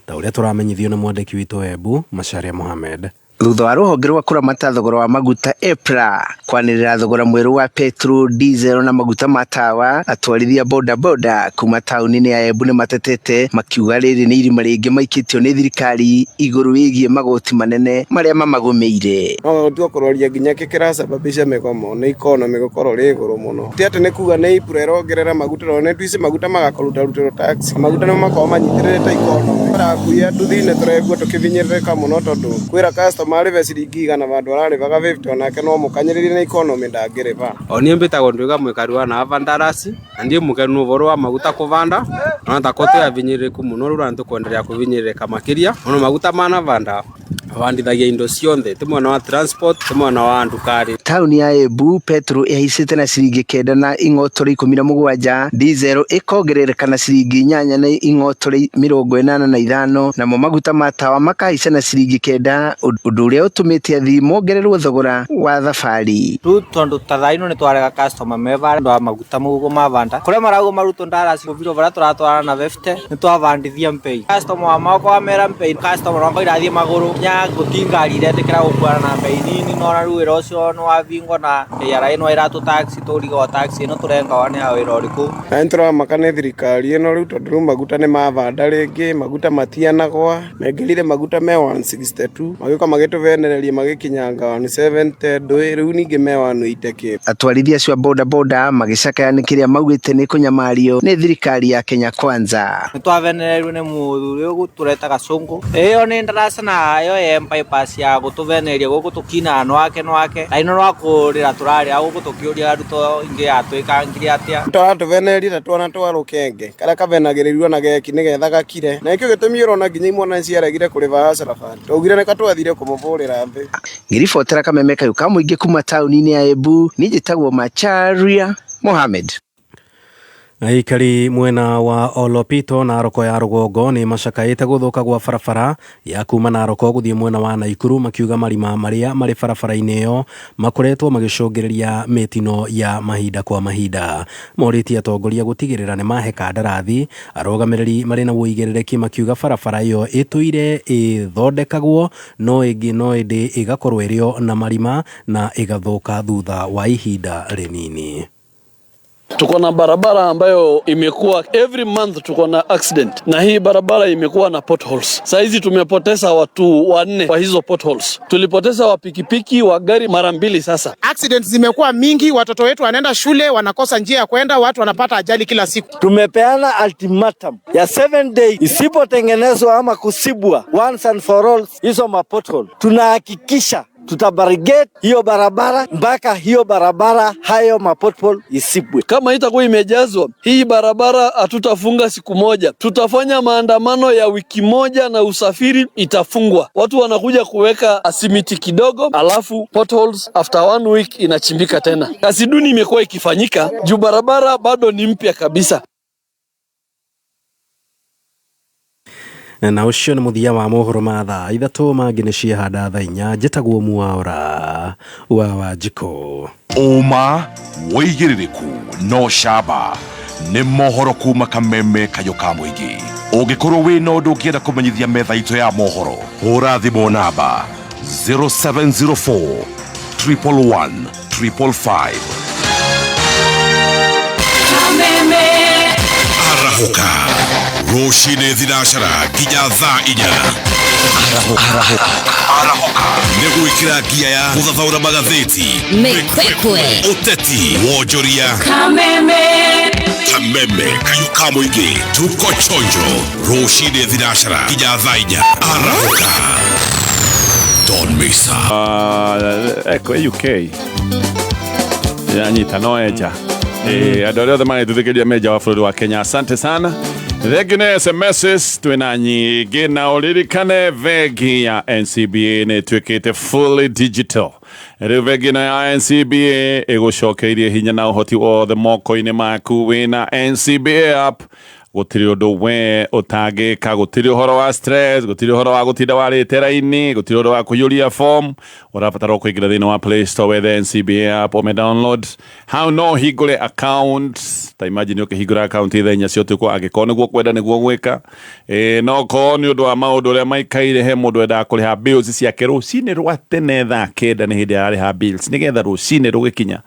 ta ũrĩa tũramenyithio nĩ mwandĩki witũ Embu Macharia Mohamed. Thutha wa rũhonge rwa kũramata thogora wa maguta EPRA kwanĩrĩra thogora mwerũ wa petrol, diesel na maguta ma tawa, atwarithia bodaboda kuma taũni-inĩ ya Embu nĩ matetete makiuga rĩrĩ nĩ irima rĩngĩ maikĩtio nĩ thirikari igũrũ wĩgiĩ magoti manene marĩa mamagũmĩire. No gũtua kũroria nginya kĩ kĩrasababisha mĩgomo nĩ economy gũkorwo rĩ igũrũ mũno. Ti atĩ nĩ kuga nĩ EPRA ĩrongerera maguta, no nĩ tuici maguta magakũrutarutĩrwo tax, maguta nĩmo makoragwo manyitĩrĩrĩte economy. Tũrakuia nduthi-inĩ tũraigua tũkĩvinyĩrĩrĩka mũno tondũ kwĩra customer arĩbe ciringi 100 vandũ ararĩbaga 50 onake no mũkanyĩrĩrie na economy ndangĩrĩba. Oni mbĩtagwo nduiga mwĩkari wa na vandarasi na ndiĩ mũkenu ũhoro wa maguta kũvanda ona ta koto ya vinyĩrĩrĩku mũno rĩu na nĩtũkwenderea kũvinyĩrĩrĩka makĩria mũno maguta manavanda avandithagia indo cionthe ti mwena wa transport ti mwena wa ndukari. Taũni ya Embu petrol ĩhaicĩte na ciringi 9 na ing'otore 17, diesel ĩkongerereka na ciringi 8 na ing'otore 85, namo maguta ma tawa makahaica na ciringi 9, ũndũ ũrĩa ũtũmĩte athii mongererwo thogora wa thabarĩ. Rĩu tondũ ta thaa ino nĩtwarega customer mevare wa maguta mũguo mavanda kũrĩa marauga marutwo ndarasi gũbiro baria tũratwarana na 50 nĩtwavandithia mpei customer wa moko wamera mpei customer wakwa irathiĩ magũrũ nya gũti ngari iretĩkĩra gũkuana na mbei nini nona rĩu wĩra ũcio nĩwabingwo na KRA no ĩratũ taxi tũriga o taxi ĩno tũrenga nĩ ya wĩra ũrĩkũ. Na nĩtũramaka nĩ thirikari ĩno rĩu tondũ rĩu maguta nĩ mavanda rĩngĩ, maguta matianagwa, mengĩrire maguta me 162 magĩũka magĩtũvenereria magĩkinyanga 170 ndũĩ rĩu ningĩ me 180 kĩ. Atwarithia acio a bodaboda magĩcakaya nĩ kĩrĩa maugĩte nĩ kũnyamario nĩ thirikari ya Kenya Kwanza. Nĩtwavenereirwo nĩ mũthuri ũyũ tũreta Gacũngũ, ĩyo nĩ ndaraca na ĩyo ye bypass ya gũtũvenereria gũkũ tũkina nwake nwake na ino nwakũrĩra tũrarĩra gũkũ tũkĩũria arutwo ingĩ yatwĩkangire atĩa. Tũratũvenereria ta twana twa rũkenge karĩa kavenagĩrĩrio na geki nĩgetha gakire, na nĩkĩo gĩtũmi ũrona nginya imwana nĩciaregire kũrĩba Hustler Fund, twaugire nĩka twathire kũmũbũrĩra thĩ. Ngĩribotera Kameme kayũ ka mũingĩ kuma taũni-inĩ ya Embu, niĩ njĩtagwo Macharia Mohamed. Aikari mwena wa Olopito Naroko ya rũgongo nĩ macakaĩte gũthũka gwa barabara ya kuma Naroko gũthiĩ mwena wa Naikuru, makiuga marima marĩa marĩ barabara-inĩ ĩyo makoretwo magĩcũngĩrĩria mĩtino ya mahinda kwa mahinda. Morĩtie atongoria gũtigĩrĩra nĩ mahe kandarathi arũgamĩrĩri marĩ na ũigĩrĩrĩki, makiuga barabara ĩyo ĩtũire ĩthondekagwo no ĩngĩ no ĩndĩ ĩgakorwo ĩrĩ o na marima na ĩgathũka thutha wa ihinda rĩnini. Tuko na barabara ambayo imekuwa every month tuko na accident, na hii barabara imekuwa na potholes. Saa hizi tumepoteza watu wanne kwa hizo potholes. Tulipoteza wa pikipiki, wa gari mara mbili sasa. Accidents zimekuwa mingi, watoto wetu wanaenda shule wanakosa njia ya kwenda, watu wanapata ajali kila siku. Tumepeana ultimatum ya 7 day, isipotengenezwa ama kusibwa once and for all hizo mapothole, tunahakikisha tutabarricade hiyo barabara mpaka hiyo barabara hayo mapothole isibwe. Kama itakuwa imejazwa hii barabara, hatutafunga siku moja, tutafanya maandamano ya wiki moja na usafiri itafungwa. Watu wanakuja kuweka simiti kidogo, alafu potholes after one week inachimbika tena. Kazi duni imekuwa ikifanyika juu barabara bado ni mpya kabisa. Na ũcio nĩ mũthia wa mohoro ma thaa 3 mangĩ nĩ ciahanda thaa 4. Njĩtagwo Mwaura wa Wanjikũ. Ũma wĩigĩrĩrĩku no camba nĩ mohoro kuma Kameme kayũ ka mũingĩ. Ũngĩkorwo wĩna ũndũ ũngĩenda kũmenyithia metha itũ ya mohoro, hũra thimũ namba 0704 111 555. Arahũka rũcinĩ thinacara nginya thaa 4. Arahũka nĩ gwĩkĩra ngia ya gũthathaũra magathĩti, Mĩkwekwe. ũteti, wonjoria. Kameme. Kameme kayũ ka mũingĩ, tuko chonjo rũcinĩ thinacara nginya thaa 4. Arahũka, don't miss out. Eko UK yanyita no enja. Andũ arĩa othe magĩtũthikĩrĩria menja wa bũrũri wa Kenya, asante sana. Thengiũ nĩ SMSs twĩna nyingĩ, na ũririkane bengi ya NCBA nĩ ĩtuĩkĩte fully digital. Rĩu bengi ĩno ya NCBA ĩgũcokeirie hinya na ũhoti wothe moko-inĩ maku. Wĩna NCBA app gũtirĩ ũndũ we ũtangĩka, gũtirĩ ũhoro wa stress, gũtirĩ ũhoro wa gũtinda warĩte raini, gũtirĩ ũhoro wa kũiyũria form. Ũrabatara kũingĩra thĩinĩ wa Play Store wethe NCBA app, ũme download hau, no hingũre account. Ta imagine ũkĩhingũra account thaa 4 cia ũtukũ, angĩkorwo nĩguo kwenda nĩguo gwĩka. No korwo nĩ ũndũ wa maũndũ ũrĩa maikaire, he mũndũ wendaga kũrĩha bills ciake rũcinĩ rwa tene thaa 9, nĩ hĩndĩ ararĩha bills nĩgetha rũcinĩ rũgĩkinya,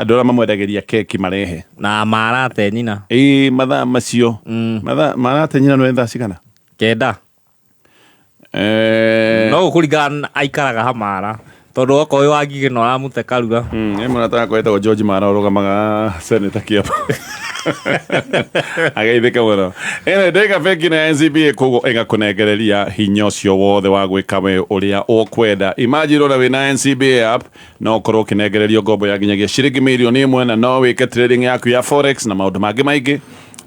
andũ arĩa mamwendagĩria keki marehe na marate nyina. Ĩĩ, mathaa macio mathaa marate nyina nĩ thaa cigana? 9. No gũkũringana aikaraga hamara tondũ okorwo wĩ wa Ngigĩ no aramũte karura. Ĩ mũrata wakwa wĩtagwo George Mara ũrũgamaga seneta Kiambu ageithĩka mũno. Ĩno ndĩga bengi na NCBA koguo ĩgakũnengereria hinya ũcio wothe wa gwĩka we ũrĩa ũkwenda. Imagine ona wĩna NCBA app no ũkorwo ũkĩnengererio ngombo ya nginyagia ciringi mirioni 1, na no wĩke trading yaku ya forex na maũndũ mangĩ maingĩ.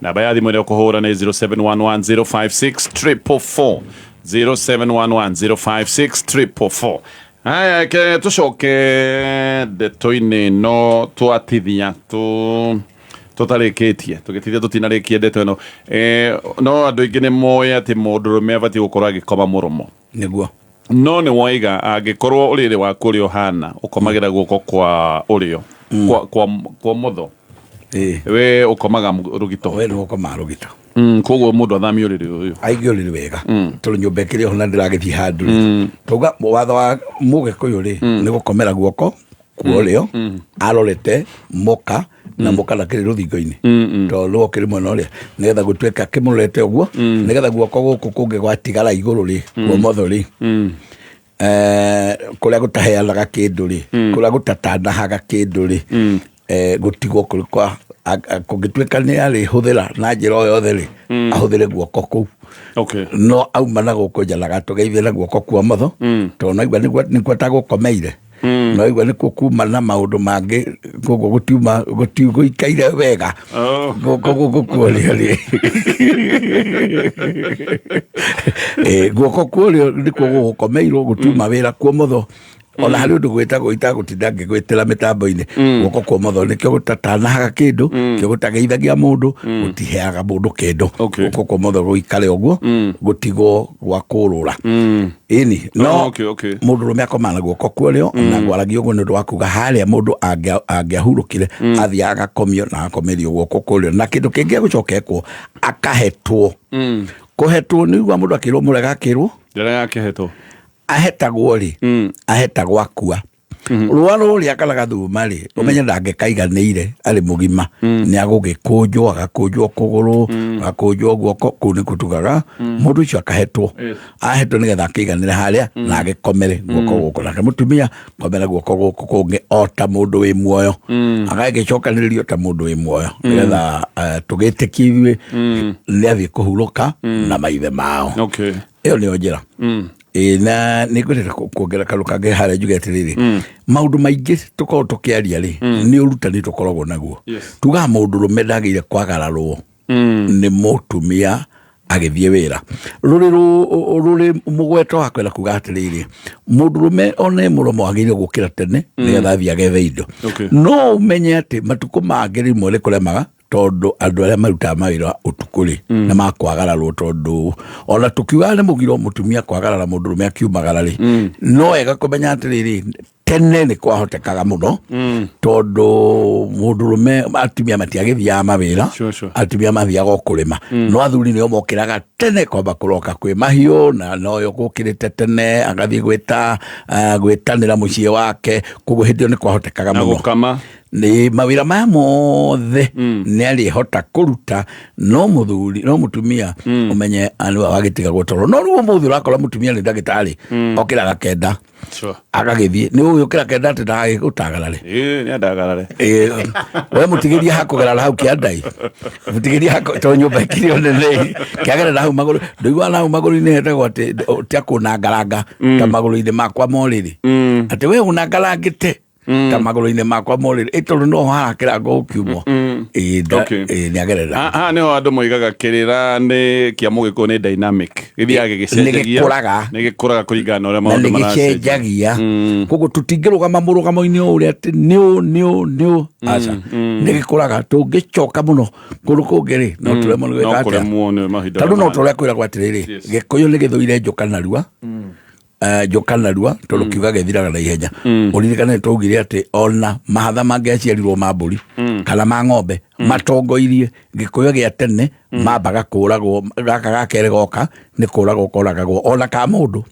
Namba ya thimũ ĩrĩa ũkũhũra nĩ 0711056444, 0711056444. Haya, ke tũcoke ndeto-inĩ ĩno twatithia tũtarĩkĩtie tũgĩtithia tũtinarĩkia ndeto ĩno. No andũ aingĩ nĩ moĩ atĩ mũndũrũme abatiĩ gũkorwo agĩkoma mũromo. Nĩguo. No nĩ woiga angĩkorwo ũrĩrĩ waku ũrĩa ũhana ũkomagĩra guoko kwa ũrĩo, kwa ũmotho, we ũkomaga rũgito. We nĩ ũkomaga rũgito. Koguo mũndũ athamie ũrĩrĩ ũyũ. Aige ũrĩrĩ wega. Tondũ nyũmba ĩkĩrĩ ho na ndĩragĩthiĩ handũ rĩ. Tauga watho wa mũgĩkũyũ rĩ, nĩ gũkomera guoko kwa ũrĩo, arorete mũka, na mũka ndakĩrĩ rũthingo-inĩ. Tondũ nĩwe ũkĩrĩ mwena ũrĩa, nĩgetha gũtuĩke akĩmũrorete ũguo, nĩgetha guoko gũkũ kũngĩ gwatigara igũrũ rĩ, kwa ũmotho rĩ, kũrĩa gũtaheanaga kĩndũ rĩ, kũrĩa gũtatanahaga kĩndũ rĩ, gũtigwo kũrĩ kwa kũngĩtuĩka nĩ arĩhũthĩra na njĩra o yothe rĩ, ahũthĩre guoko kũu. No auma na gũkũ nja ndagatũgeithie na guoko kwa ũmotho, tondũ no aigua nĩkuo atagũkomeire. No aigua nĩkuo kuma na maũndũ mangĩ, koguo gũtiuma, gũikaire wega. Guoko gũkũ kwa ũrĩo rĩ. Guoko kwa ũrĩo nĩkuo gũgũkomeirwo, gũtiuma wĩra kwa ũmotho. Ona harĩ ũndũ gwĩtagwo itagũtinda ngĩgwĩtĩra mĩtambo-inĩ. Guoko kwa ũmotho nĩkĩo gũtatanahaga kĩndũ, kĩo gũtageithagia mũndũ, gũtiheaga mũndũ kĩndũ. Guoko kwa ũmotho gũikare ũguo, gũtigwo gwa kũrũra. Ĩni, no mũndũrũme akomaga na guoko kwa ũrĩo, na gwaragia ũguo nĩ ũndũ wa kuga harĩa mũndũ angĩahurũkire, athiaga agakomio na agakomerio guoko kwa ũrĩo. Na kĩndũ kĩngĩ egũcoka ekwo, akahetwo. Kũhetwo nĩ ũigua mũndũ akĩrwo mũrega akĩrwo? Njĩra ya kĩhetwo. Ahetagwo rĩ, ahetagwo akua. Rũa rũrĩa kana gathuma rĩ, ũmenye ndangĩkaiganĩire arĩ mũgima, nĩ agũgĩkũnjwo, agakũnjwo kũgũrũ, agakũnjwo guoko. Kũu nĩkuo tugaga mũndũ ũcio akahetwo, ahetwo nĩgetha akĩiganĩre harĩa na agĩkomere guoko gũkũ, nake mũtumia komere guoko gũkũ kũngĩ o ta mũndũ wĩ muoyo, agagĩcokanĩrĩrio ta mũndũ wĩ muoyo, nĩgetha tũgĩtĩkie ithuĩ nĩ athiĩ kũhurũka na maithe mao. Ĩyo nĩyo njĩra. Ĩĩ, na nĩ ngwendete kuongerera kaũndũ kangĩ harĩa njuge atĩrĩrĩ, maũndũ maingĩ tũkoragwo tũkĩaria rĩ, nĩ ũrutani tũkoragwo naguo. Tugaga mũndũrũme ndagĩrĩire kwagararwo nĩ mũtumia agĩthiĩ wĩra. Rũrĩ rũrĩ mũgweto wa kwenda kuga atĩrĩrĩ, mũndũrũme one mũromo agĩrĩire gũkĩra tene nĩgetha athiĩ agethe indo. No ũmenye atĩ matukũ mangĩ rĩmwe nĩ kũremaga, tondũ andũ arĩa marutaga mawĩra ũtukũ rĩ, nĩ makwagararwo, tondũ ona tũkiugaga nĩ mũgiro mũtumia kwagarara mũndũrũme akiumagara rĩ, no wega kũmenya atĩrĩrĩ, tene nĩ kwahotekaga mũno, tondũ mũndũrũme, atumia matiagĩthiaga mawĩra. Atumia mathiaga o kũrĩma, no athuri nĩo mokĩraga tene kwamba kũroka kwĩ mahiũ, na noyo gũkĩrĩte tene agathiĩ gwĩta gwĩtanĩra mũciĩ wake. Koguo hĩndĩ ĩyo nĩ kwahotekaga na mũno gũkama. Nĩ mawĩra maya mothe nĩ arĩhota kũruta, no mũthuri, no mũtumia ũmenye nĩwe wagĩtigagwo toro. No rĩu ũmũthĩ ũrakora mũtumia nĩ ndagĩtarĩ, okĩraga 9 agagĩthiĩ. Nĩ ũĩ ũkĩra 9 atĩ ndagagĩgũtagarare? Ĩĩ, nĩ andagarare. Ĩĩ, we mũtigĩrie hakũgerara hau kĩandai, mũtigĩrie hakũ, tondũ nyũmba ĩkĩrĩ o nene, kĩagerera hau magũrũ. Ndũiguaga na hau magũrũ-inĩ hetagwo atĩ tia kũnangaranga ta magũrũ-inĩ makwa morĩrĩ, atĩ we ũnangarangĩte ta magũrũ-inĩ makwa morĩrĩ, ĩ tondũ no harakĩrangwo gũkiumwo. Ĩĩ, ĩĩ, nĩ agerera. Haha nĩho andũ moigaga kĩrĩra nĩ kĩa mũgĩkũyũ nĩ dynamic, gĩthiaga gĩgĩcenjagia. Nĩ gĩkũraga. Nĩ gĩkũraga kũringana na ũrĩa na maũndũ nĩ maracenjia. Gĩcenjagia, koguo tũtingĩrũgama mũrũgamo-inĩ o ũrĩa atĩ nĩ ũũ nĩ ũũ nĩ ũũ, aca, nĩ gĩkũraga. Tũngĩcoka mũno kũndũ kũngĩ rĩ, no tũremwo nĩ No gwĩka atĩa? kũremwo nĩ mahinda Tondũ no marĩa. tũrĩa kwĩragwo atĩrĩrĩ, Gĩkũyũ nĩ gĩthũire njũka narua. Njoka narua, tondũ kiuga gĩthiraga na ihenya. Ũririkane nĩ twaugire atĩ ona mahatha mangĩaciarirwo ma mbũri kana ma ng'ombe matongoirie Gĩkũyũ gĩa tene, mambaga kũragwo. Gaka ga kerĩ goka nĩ kũragwo koragagwo, ona ka mũndũ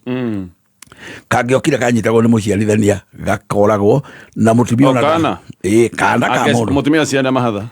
kangĩokire kanyitagwo nĩ mũciarithania gakoragwo na mũtumia O ona kana? Ĩĩ, kana ka mũndũ. Mũtumia ciana mahatha.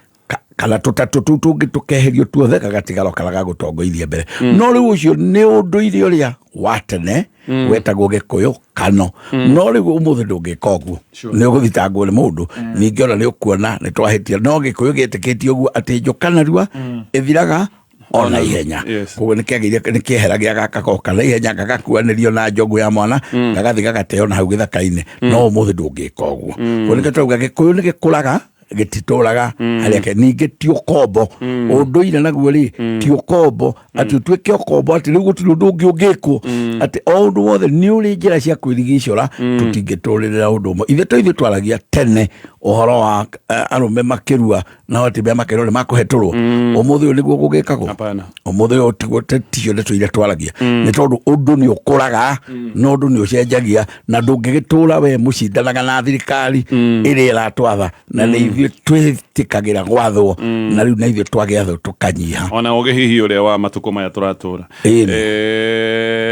Kana tũtatũ tũu tũngĩ tũkeherio tuothe, gagatigara kara gagũtongoirie mbere. No rĩu ũcio nĩ ũndũire ũrĩa wa tene wetagwo Gĩkũyũ kano. No rĩu ũmũthĩ ndũngĩka ũguo, nĩ ũgũthitangwo nĩ mũndũ. Ningĩ ona nĩ ũkuona nĩ twahĩtia, no Gĩkũyũ gĩetĩkĩtie ũguo atĩ njũka narua ĩthiraga ona ihenya. Koguo nĩ kĩagĩire nĩ kĩeheragia gaka goka na ihenya, gagakuanĩrio na njogu ya mwana, gagathiĩ gagateo na hau gĩthaka-inĩ. No ũmũthĩ ndũngĩka ũguo. Koguo nĩkĩo tũrauga Gĩkũyũ nĩ gĩkũraga, gĩtitũraga harĩa ke. Ningĩ ti ũkombo, ũndũire naguo rĩ ti ũkombo, atĩ ũtuĩke ũkombo atĩ rĩu gũtirĩ ũndũ ũngĩ ũngĩkwo, atĩ o ũndũ wothe nĩ ũrĩ njĩra cia kwĩrigicũra. Tũtingĩtũrĩrĩra ũndũ ũmwe. Ithuĩ to ithuĩ twaragia tene ũhoro wa arũme makĩrua nao atumia makerwo nĩ makũhetũrwo. Ũmũthĩ ũyũ nĩguo gũgĩkagwo? Ũmũthĩ ũyũ tiguo, ticio ndeto iria twaragia, nĩ tondũ ũndũ nĩ ũkũraga na ũndũ nĩ ũcenjagia, na ndũngĩgĩtũra we mũcindanaga na thirikari ĩrĩa ĩratwatha, na nĩ ithuĩ twĩtĩkagĩra gwathwo, na rĩu na ithuĩ twagĩathwo tũkanyiha. Ona ũgĩ hihi ũrĩa wa matukũ maya tũratũra.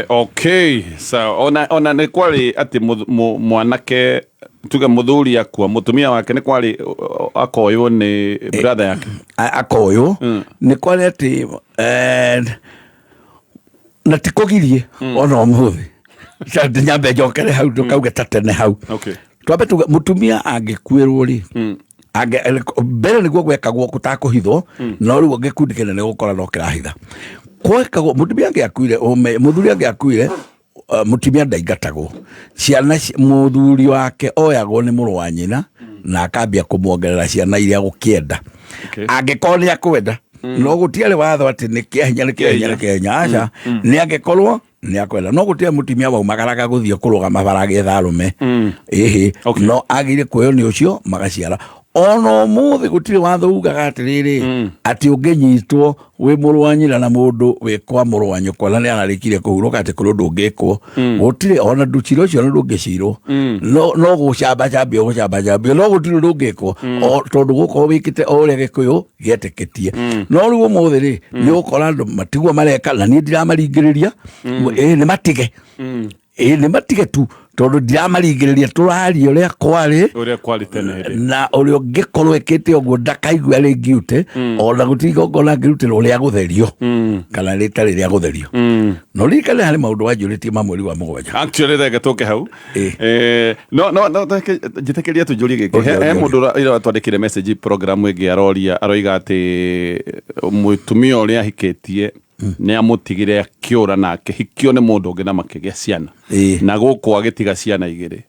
Okay, sawa. Ona nĩ kwarĩ atĩ mwanake, tuge mũthuri akua, mũtumia wake nĩ kwarĩ akoywo nĩ brother yake. Akoywo nĩ kwarĩ atĩ na ti kũgirie ona ũmũthĩ. Nyambe njokere hau, ndũkauge ta tene hau. Twambe tuge mũtumia angĩkuĩrwo rĩ, mbere nĩguo gwekagwo gũtakũhithwo, no rĩu gĩkundi kĩnene gũkora no kĩrahitha. Gwekagwo mũtumia angĩakuire, mũthuri angĩakuire, mũtumia ndaingatagwo ciana mũthuri wake oyagwo nĩ mũrũ wa nyina na akambia kũmuongerera ciana iria gũkĩenda, angĩkorwo nĩ akwenda. No gũtiarĩ watho atĩ nĩ kĩa hinya, nĩ kĩa hinya, nĩ kĩa hinya, aca, nĩ angĩkorwo nĩ akwenda. No gũtirĩ mũtumia waumagaraga gũthiĩ kũrũgama bara agĩetha arũme, ĩhĩ, no agĩire kuoywo nĩ ũcio magaciara. Ona ũmũthĩ gũtirĩ watho ugaga atĩrĩrĩ, atĩ ũngĩnyitwo wĩ mũrũ wa nyina na mũndũ wĩ kwa mũrũ wa nyũkwa na nĩ ararĩkire kũhurũka, atĩ kũrĩ ũndũ ũngĩkwo. Gũtirĩ ona nducira ũcio ona ndũngĩcirwo, no gũcambacambio, gũcambacambio, no gũtirĩ ũndũ ũngĩkwo, o tondũ gũkorwo wĩkĩte o ũrĩa Gĩkũyũ gĩetĩkĩtie. No rĩu ũmũthĩ rĩ, nĩ ũgũkora andũ matiguo mareka, na niĩ ndiramaringĩrĩria. Ĩĩ, nĩ matige, ĩĩ, nĩ matige tu. Tondũ ndiramaringĩrĩria, tũraria ũrĩa kwarĩ. Ũrĩa kwarĩ tene hĩndĩ. Na ũrĩa ũngĩkorwo ĩkĩte ũguo ndakaigua arĩ guilty, ona gũtirĩ igongona angĩrutĩrwo rĩa gũtherio kana rĩtarĩ rĩa gũtherio. No ririkane harĩ maũndũ wanjũrĩtie ma mweri wa mũgwanja. Actually, reke tũke hau. No njĩtĩkĩria tũnjũrie gĩkĩ. He mũndũ ira twandĩkire message program ĩngĩ, aroria, aroiga atĩ mũtumia ũrĩa ahikĩtie nĩ amũtigire akĩũra na akĩhikio nĩ mũndũ ũngĩ na makĩgĩa ciana, na gũkũ agĩtiga ciana igĩrĩ.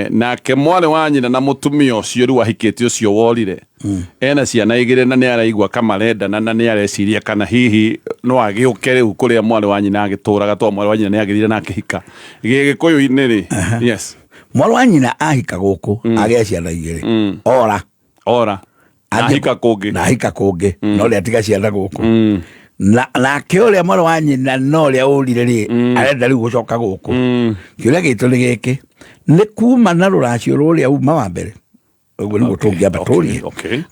Nake mwarĩ wa nyina na mũtumia ũcio rĩu ahikĩtie ũcio worire ena ciana igĩrĩ, na nĩ araigua kamarendana na nĩ areciria kana hihi no agĩũke rĩu kũrĩa mwarĩ wa nyina agĩtũraga, to mwarĩ wa nyina nĩ agĩthire na akĩhika Gĩgĩkũyũ-inĩ rĩ. Yes. Mwarĩ wa nyina ahika gũkũ, agĩa ciana igĩrĩ, ora. Ora na ahika kũngĩ. Na ahika kũngĩ, no rĩ atiga ciana gũkũ. Na nake ũrĩa mwarĩ wa nyina na ũrĩa ũrire rĩ, arenda rĩu gũcoka gũkũ. Kĩũria gitũ nĩ gĩkĩ, nĩ kuma na rũracio rũrĩa uma wa mbere? Ũguo nĩguo tũngĩamba tũrie.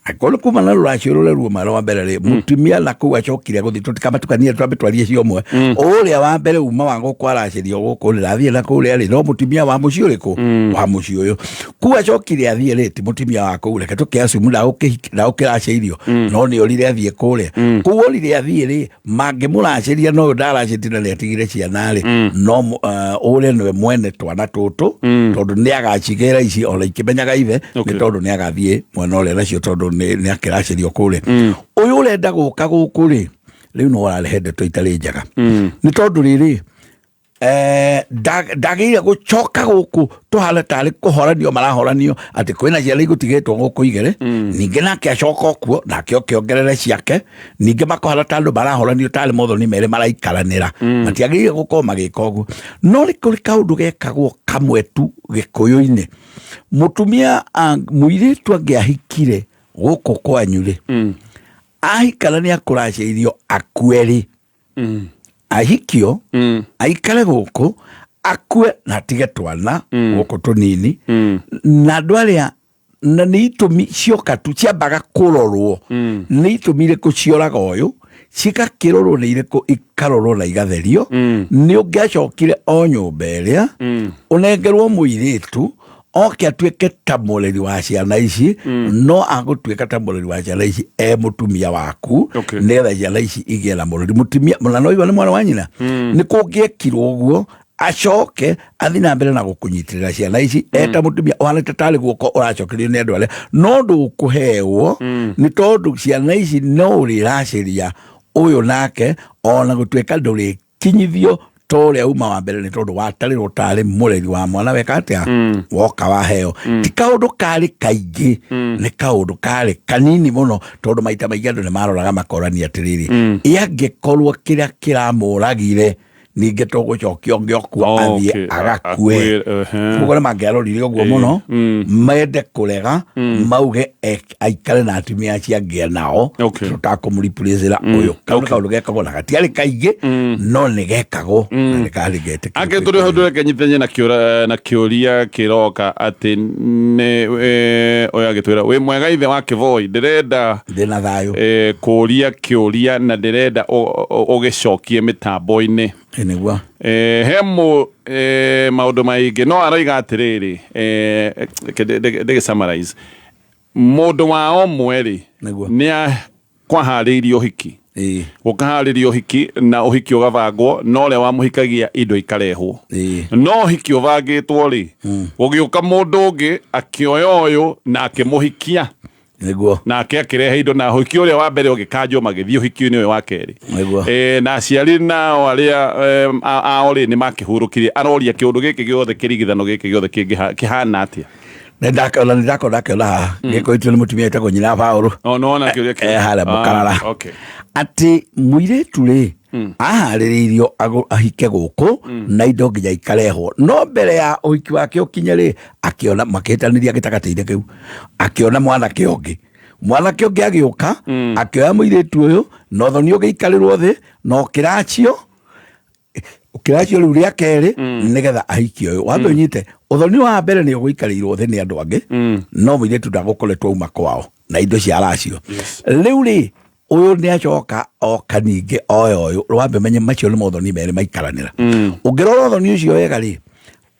Angĩkorwo nĩ kuma na rũracio rũrĩa ruma rwa mbere rĩ, mũtumia na kũu acokire gũthiĩ, tũtikamatukanie, twambe twarie cio ũmwe. Ũrĩa wa mbere uma wa gũkũ aracĩrio gũkũ rĩ, rathiĩ na kũrĩa rĩ, no mũtumia wa mũciĩ ũrĩkũ? Wa mũciĩ ũyũ kũu acokire athiĩ rĩ, ti mũtumia wa kũu. Reke tũkĩacumu ndagũkĩracĩirio, no nĩ orire athiĩ kũrĩa. Kũu orire athiĩ rĩ, mangĩmũracĩria no ũyũ ndaracĩtie na nĩ atigire ciana rĩ, no ũrĩa nĩwe mwene twana tũtũ, tondũ nĩ agacigĩra ici ona ikĩmenyaga ithe, nĩ tondũ nĩ agathiĩ mwena ũrĩa nacio, tondũ nĩ akĩracĩrio kũrĩa. Ũyũ ũrenda gũka gũkũ rĩ, rĩu no ũrarehe ndeto itarĩ njega, nĩ tondũ rĩrĩ, ndagĩrĩire gũcoka gũkũ tũhana tarĩ kũhoranio marahoranio atĩ kwĩna ciana igũtigĩtwo gũkũ igĩrĩ, ningĩ nake acoka okuo nake oke ongerere ciake, ningĩ makohana ta andũ marahoranio tarĩ mothoni merĩ maraikaranĩra. Matiagĩrĩire gũkorwo magĩka ũguo. No nĩ kũrĩ kaũndũ gekagwo kamwe tu Gĩkũyũ-inĩ. Mũtumia mũirĩtu angĩahikire gũkũ kwanyu rĩ, ahikara nĩ akũracĩirio akue rĩ, ahikio aikare gũkũ akue na atige twana gũkũ tũnini na andũ arĩa, na nĩ itũmi cioka tu ciambaga kũrorwo nĩ itũmi irĩkũ cioraga ũyũ, cigakĩrorwo nĩ irĩkũ, ikarorwo na igatherio. Nĩ ũngĩacokire o nyũmba ĩrĩa ũnengerwo mũirĩtu oke atuĩke ta mũreri wa ciana ici, no agũtuĩka ta mũreri wa ciana ici e mũtumia waku, nĩgetha ciana ici igĩe na mũreri mũtumia na no igua nĩ mwana wa nyina. Nĩ kũngĩekirwo ũguo, acoke athiĩ na mbere na gũkũnyitĩrĩra ciana ici eta mũtumia ũhanĩte tarĩ guoko ũracokerio nĩ andũ arĩa, no ndũkũhewo, nĩ tondũ ciana ici no ũrĩracĩria ũyũ nake, ona gũtuĩka ndũrĩkinyithio ta ũrĩa uma wa mbere, nĩ tondũ watarĩrwo tarĩ mũreri wa mwana weka atĩa woka waheo. Ti kaũndũ karĩ kaingĩ, nĩ kaũndũ karĩ kanini mũno, tondũ maita maingĩ andũ nĩ maroraga makorania atĩrĩrĩ, ĩ angĩkorwo kĩrĩa kĩramũragire ningĩ tũgũcokia ũngĩ okuo athiĩ agakue. Koguo nĩ mangĩarorire ũguo mũno, mende kũrega mauge aikare na atumia acio angĩ nao, tũtakũmũreplace ũyũ. Kau nĩ kaũndũ gekagwo na gatiarĩ kaingĩ, no nĩ gekagwo na nĩ karĩ getĩkĩrĩku. Angĩ tũrĩ ho, ndũreke nyitithanie na kĩũra na kĩũria kĩroka atĩ nĩ ũyũ agĩtwĩra, wĩ mwega ithe wa Kĩboi, ndĩrenda ndĩna thayũ kũria kĩũria na ndĩrenda ũgĩcokie mĩtambo-inĩ. Nĩguo. He mũ maũndũ maingĩ no aroiga atĩrĩrĩ, reke ndĩgĩ summarize. Mũndũ wa ũmwe rĩ, nĩ kwaharĩirio ũhiki, gũkaharĩrio ũhiki na ũhiki ũgabangwo na ũrĩa wamũhikagia indo ikarehwo, no ũhiki ũbangĩtwo rĩ, gũgĩũka mũndũ ũngĩ akĩoya ũyũ na akĩmũhikia. Nake akĩrehe indo na ũhiki ũrĩa wa mbere ũgĩkanjwo, magĩthiĩ ũhiki-inĩ ũyũ wa kerĩ. Na aciari nao arĩa ao rĩ, nĩ makĩhurũkirie. Aroria kĩũndũ gĩkĩ gĩothe, kĩrigithano gĩkĩ gĩothe kĩhana atĩa? Nĩ ndakona ndakĩona haha gĩkũitwo nĩ mũtumia wĩtagwo nyina Paũlũ. Oh, nĩwona kĩũria kĩu? Harĩa Mũkarara. Atĩ mũirĩtu rĩ, aharĩrĩirio ahike gũkũ na indo nginya ikarehwo, no mbere ya ũhiki wake ũkinye rĩ, akĩona makĩhĩtanĩria gĩtagatĩ-inĩ kĩu, akĩona mwanake ũngĩ. Mwanake ũngĩ agĩũka akĩoya mũirĩtu ũyũ, na ũthoni ũgĩikarĩrwo thĩ na ũkĩracio ũkĩracio rĩu rĩa kerĩ nĩgetha ahikie ũyũ. Wambe ũnyite, ũthoni wa mbere nĩ ũgũikarĩirwo thĩ nĩ andũ angĩ, no mũirĩtu ndagũkoretwo auma kwao na indo cia racio. Rĩu rĩ, ũyũ nĩ acoka oka ningĩ oya ũyũ. Wambe menye macio nĩ mothoni merĩ maikaranĩra. Ũngĩrora ũthoni ũcio wega rĩ,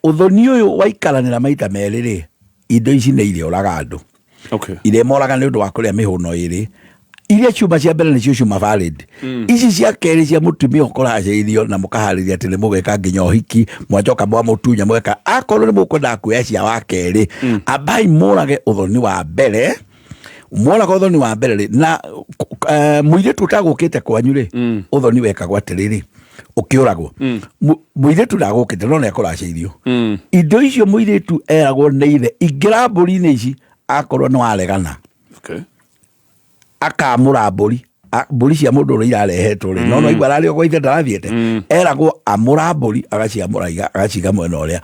Ũthoni ũyũ waikaranĩra maita merĩ rĩ, indo ici nĩ irĩũraga andũ. Irĩmoraga nĩ ũndũ wa kũrĩa mĩhũno ĩrĩ. Iria ciuma cia mbere nĩcio ciuma valid. Ici cia kerĩ cia mũtumia ũkũracĩirio na mũkaharĩria atĩ nĩ mũgeka nginya ũhiki, mwacoka mwamũtunya mũgeka, akorwo nĩ mũkwendaga kuoya cia wa kerĩ, ambai mũrage ũthoni wa mbere. Mworaga ũthoni wa mbere rĩ, na mũirĩtu ũtagũkĩte kwanyu rĩ, ũthoni wekagwo atĩrĩrĩ, ũkĩũragwo. Mũirĩtu ndagũkĩte no nĩ akũracĩirio. Indo icio mũirĩtu eragwo nĩ ithe, ingĩra mbũri-inĩ ici akorwo nĩ waregana. Akamũra mbũri. Mbũri cia mũndũ ũrĩa irarehetwo rĩ, no no igua ararĩ o gwa ithe ndarathiĩte. Eragwo amũra mbũri, agaciamũra agaciga mwena ũrĩa.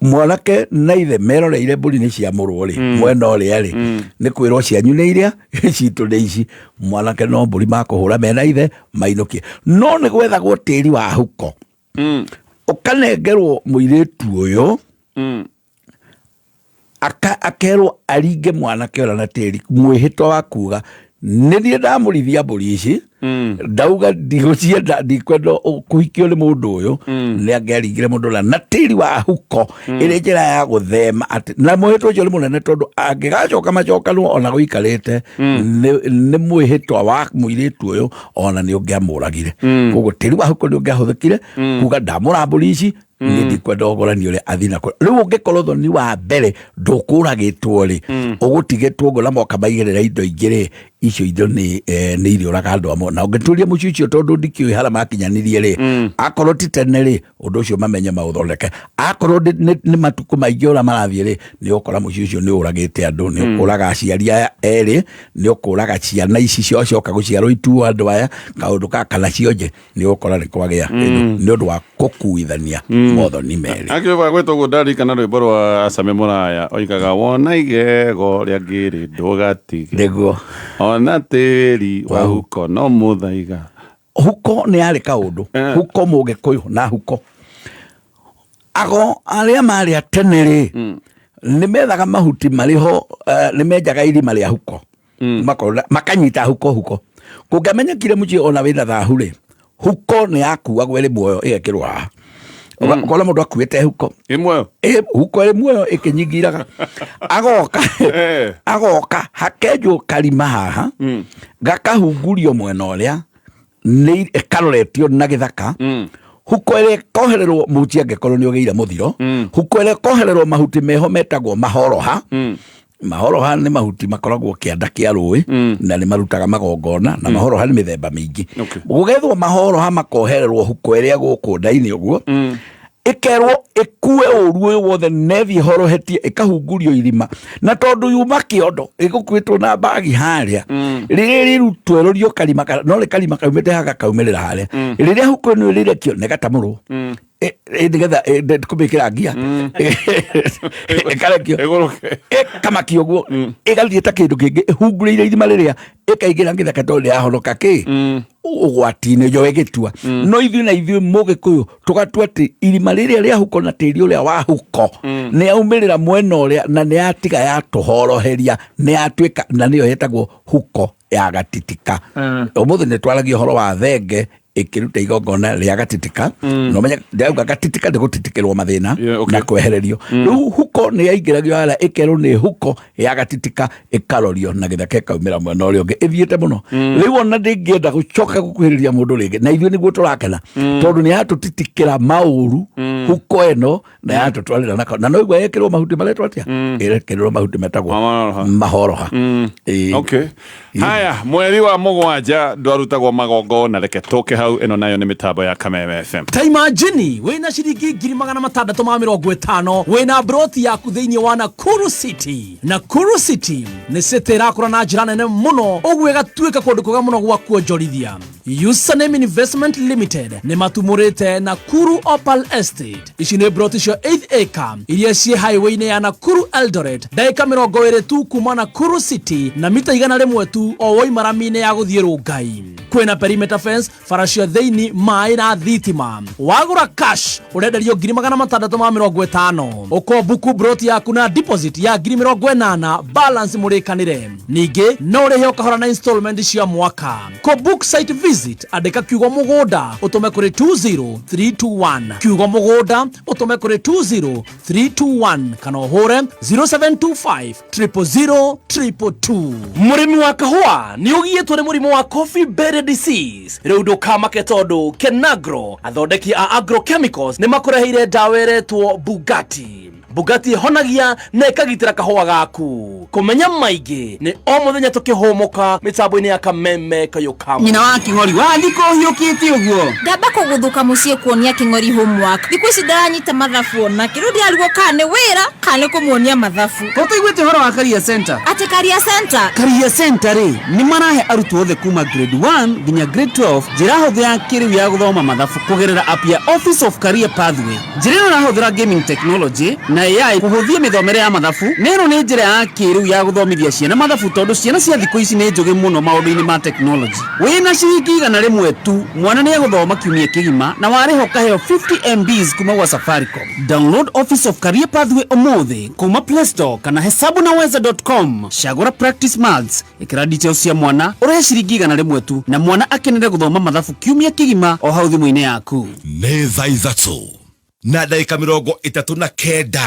Mwanake na ithe meroreire mbũri nĩ ciamũrwo rĩ, mwena ũrĩa rĩ, nĩ kwĩrwo cianyu nĩ iria, citũ nĩ ici. Mwanake no mbũri makũhũra mena ithe mainũkie. No nĩ gwethagwo tĩri wa huko. Ũkanengerwo mũirĩtu ũyũ, akerwo aringe mwanake ũrĩa na tĩri, mwĩhĩtwa wa kuga nĩ niĩ ndamũrithia mbũri ici, ndauga ndigũcienda, ndikwenda kũhikio nĩ mũndũ ũyũ, nĩ angĩaringire mũndũ ũrĩa na tĩri wa huko, ĩrĩ njĩra ya gũthema atĩ, na mwĩhĩtwa ũcio nĩ mũnene tondũ angĩgacoka macokanwo ona gũikarĩte, nĩ mwĩhĩtwa wa mũirĩtu ũyũ ona nĩ ũngĩamũragire. Koguo tĩri wa huko nĩ ũngĩahũthĩkire kuga ndamũra mbũri ici, niĩ ndikwenda ũgũrani ũrĩa athiĩ na kũrĩa. Rĩu ũngĩkorwo ũthoni wa mbere ndũkũragĩtwo rĩ, ũgũtigĩtwo ũguo na moka maigĩrĩra indo ingĩ rĩ, icio indo nĩ irĩũraga andũ amwe. Na ũngĩtuĩria mũciĩ ũcio tondũ ndikĩũĩ harĩa makinyanirie rĩ, akorwo ti tene rĩ, ũndũ ũcio mamenye maũthondeke. Akorwo nĩ matukũ maingĩ ũrĩa marathiĩ rĩ, nĩ ũgũkora mũciĩ ũcio nĩ ũragĩte andũ, nĩ ũkũraga aciari aya erĩ, nĩ ũkũraga ciana ici ciocoka gũciarwo ituo andũ aya, kaũndũ gaka kana cionje, nĩ ũgũkora nĩ kwagĩa kĩndũ nĩ ũndũ wa gũkuithania mothoni merĩ. Akiuga gwĩtwo ũguo ndarikana rwĩmbo rwa Sami Mũraya oigaga wona igego rĩa ngĩrĩ ndũgatige. Nĩguo. Ona tĩri wa huko no mũthaiga. Huko nĩ yarĩ kaũndũ. Huko mũgĩkũyũ na huko. Ago arĩa marĩ a tene rĩ, nĩ methaga mahuti marĩ ho, nĩ menjaga irima rĩa huko. Makona, makanyita huko huko. Kũngĩamenyekire mũciĩ ona wĩna thahu rĩ, huko nĩ yakuagwo ĩrĩ muoyo ĩgekĩrwo haha. Ũkona mũndũ akuĩte huko. Ĩ muoyo? Ĩ, huko ĩrĩ muoyo ĩkĩnyingiraga. Agoka, agoka, hakenjwo karima haha, gakahungurio mwena ũrĩa, nĩ ĩkaroretio na gĩthaka. Huko ĩrĩa ĩkohererwo mũhuti angĩkorwo nĩ ũgĩire mũthiro. Huko ĩrĩa ĩkohererwo mahuti meho metagwo mahoroha. Mahoroha nĩ mahuti makoragwo kĩanda kĩa rũĩ, na nĩ marutaga magongona, na mahoroha nĩ mĩthemba mĩingĩ. Gũgethwo mahoroha makohererwo huko ĩrĩa gũkũ nda-inĩ ũguo, ĩkerwo ĩkue ũru ũyũ wothe na ĩthiĩ ĩhorohetie, ĩkahungurio irima. Na tondũ yuma kĩondo, ĩgũkuĩtwo na mbagi harĩa, rĩrĩa rĩrutwo ĩrorio karima no nĩ karima kaumĩte haha gakaumĩrĩra harĩa. Rĩrĩa huko ĩno ĩrĩrekio, nĩ gatamũrwo. Nĩgetha, kũmĩkĩra ngia. Ĩkarekio. Ĩgũrũke. Ĩkamakio ũguo. Ĩgathiĩ ta kĩndũ kĩngĩ, ĩhungurĩire irima rĩrĩa, ĩkaingĩra gĩthaka tondũ ndĩrahonoka kĩ? Ũgwati-inĩ yo ĩgĩtua. No ithuĩ na ithuĩ mũgĩkũyũ tũgatua atĩ irima rĩrĩa rĩa huko na tĩri ũrĩa wa huko nĩ yaumĩrĩra mwena ũrĩa na nĩ yatiga yatũhoroheria, nĩ yatuĩka na nĩyo yetagwo huko ya gatitika. Ũmũthĩ nĩ twaragia ũhoro wa thenge ĩkĩruta igongona rĩa gatitika. Na ũmenye ndĩrauga gatitika nĩ gũtitikĩrwo mathĩna na kwehererio. Rĩu huko nĩ yaingĩragio harĩa ĩkerwo nĩ huko ya gatitika, ĩkarorio na gĩthaka ĩkaumĩra mwena ũrĩa ũngĩ ĩthiĩte mũno. Rĩu ona ndĩngĩenda gũcoka gũkuhĩrĩria mũndũ rĩngĩ, na ithuĩ nĩguo tũrakena tondũ nĩ yatũtitikĩra maũru huko ĩno na yatũtwarĩra na na no igua yekĩrwo mahuti maretwo atĩa? Ĩrekĩrwo mahuti metagwo mahoroha. Haya, mweri wa mũgwanja ndwarutagwo magongona, reke tũke hau. Ĩno nayo nĩ mĩtambo ya Kameme FM. Ta imagine wĩna ciringi ngiri magana matandatũ ma mĩrongo ĩtano wĩna broti yaku thĩinĩ wa Nakuru City. Nakuru City nĩ city ĩrakũra na njĩra nene mũno, ũguo ĩgatuĩka kũndũ kwega mũno gwa kuonjorithia. Username Investment Limited nĩ matumũrĩte Nakuru Opal Estate. Ici nĩ broti cia 8 acre iria ciĩ highway-inĩ ya Nakuru Eldoret, ndagĩka mĩrongo ĩrĩ tu kuma Nakuru City na mita igana rĩmwe tu o woima rami-inĩ ya gũthiĩ Rongai. Kwĩna perimeter fence, bara cia thĩinĩ, maĩ na thitima. Wagũra cash ũrenderio ngiri magana matandatũ ma mĩrongo ĩtano. Ũkombuku broti yaku na deposit ya ngiri mĩrongo ĩnana, balance mũrĩkanĩre. Ningĩ no ũrĩhe ũkahora na installment cia mwaka. Kũ book site visit Visit andĩka kiugo mũgũnda ũtũme kũrĩ 20321, kiugo mũgũnda ũtũme kũrĩ 20321, kana ũhũre 0725 000 222. Mũrĩmi wa kahũa nĩ ũgiĩtwo nĩ mũrimũ wa coffee berry disease, rĩu ndũkamake tondũ Kenagro, athondeki a agrochemicals, nĩ makũreheire ndawa ĩretwo Bugatti. Bugatti ĩhonagia na ĩkagitĩra kahũa gaku. Kũmenya maingĩ nĩ o mũthenya tũkĩhũmũka mĩtambo-inĩ ya Kameme Kayũ ka Nyina wa Kĩng'ori, wathiĩ kũhiũkĩte ũguo? Ngamba kũgũthũka mũciĩ kuonia Kĩng'ori homework. Thikũ ici ndaranyita mathabu onake. Rĩu ndĩrarigwo kana nĩ wĩra kana nĩ kũmuonia mathabu. Ko ũtaiguĩte ũhoro wa Career Center? Atĩ Career Center? Career Center rĩ, nĩ marahe arutwo othe kuma grade 1 nginya grade 12 njĩra hũthũ ya kĩrĩu ya gũthoma mathabu kũgerera app ya Office of Career Pathway. Njĩra ĩno ĩrahũthĩra gaming technology na AI kũhũthia mĩthomere ya mathabu, na ĩno nĩ njĩra ya kĩrĩu ya gũthomithia ciana mathabu tondũ ciana cia thikũ ici nĩ njũgĩ mũno maũndũ-inĩ ma technology. Wĩna ciringi 100 tu, mwana nĩ egũthoma kiumia kĩgima na warĩha ũkaheo 50 MBs kuma gwa Safaricom. Download Office of Career Pathway ũmũthĩ kuma Play Store kana hesabunaweza.com. Cagũra Practice Maths, ĩkĩra details cia mwana, ũrĩhe ciringi 100 tu na mwana akenere gũthoma mathabu kiumia kĩgima o hau thimũ-inĩ yaku. Nĩ thaa 3:39.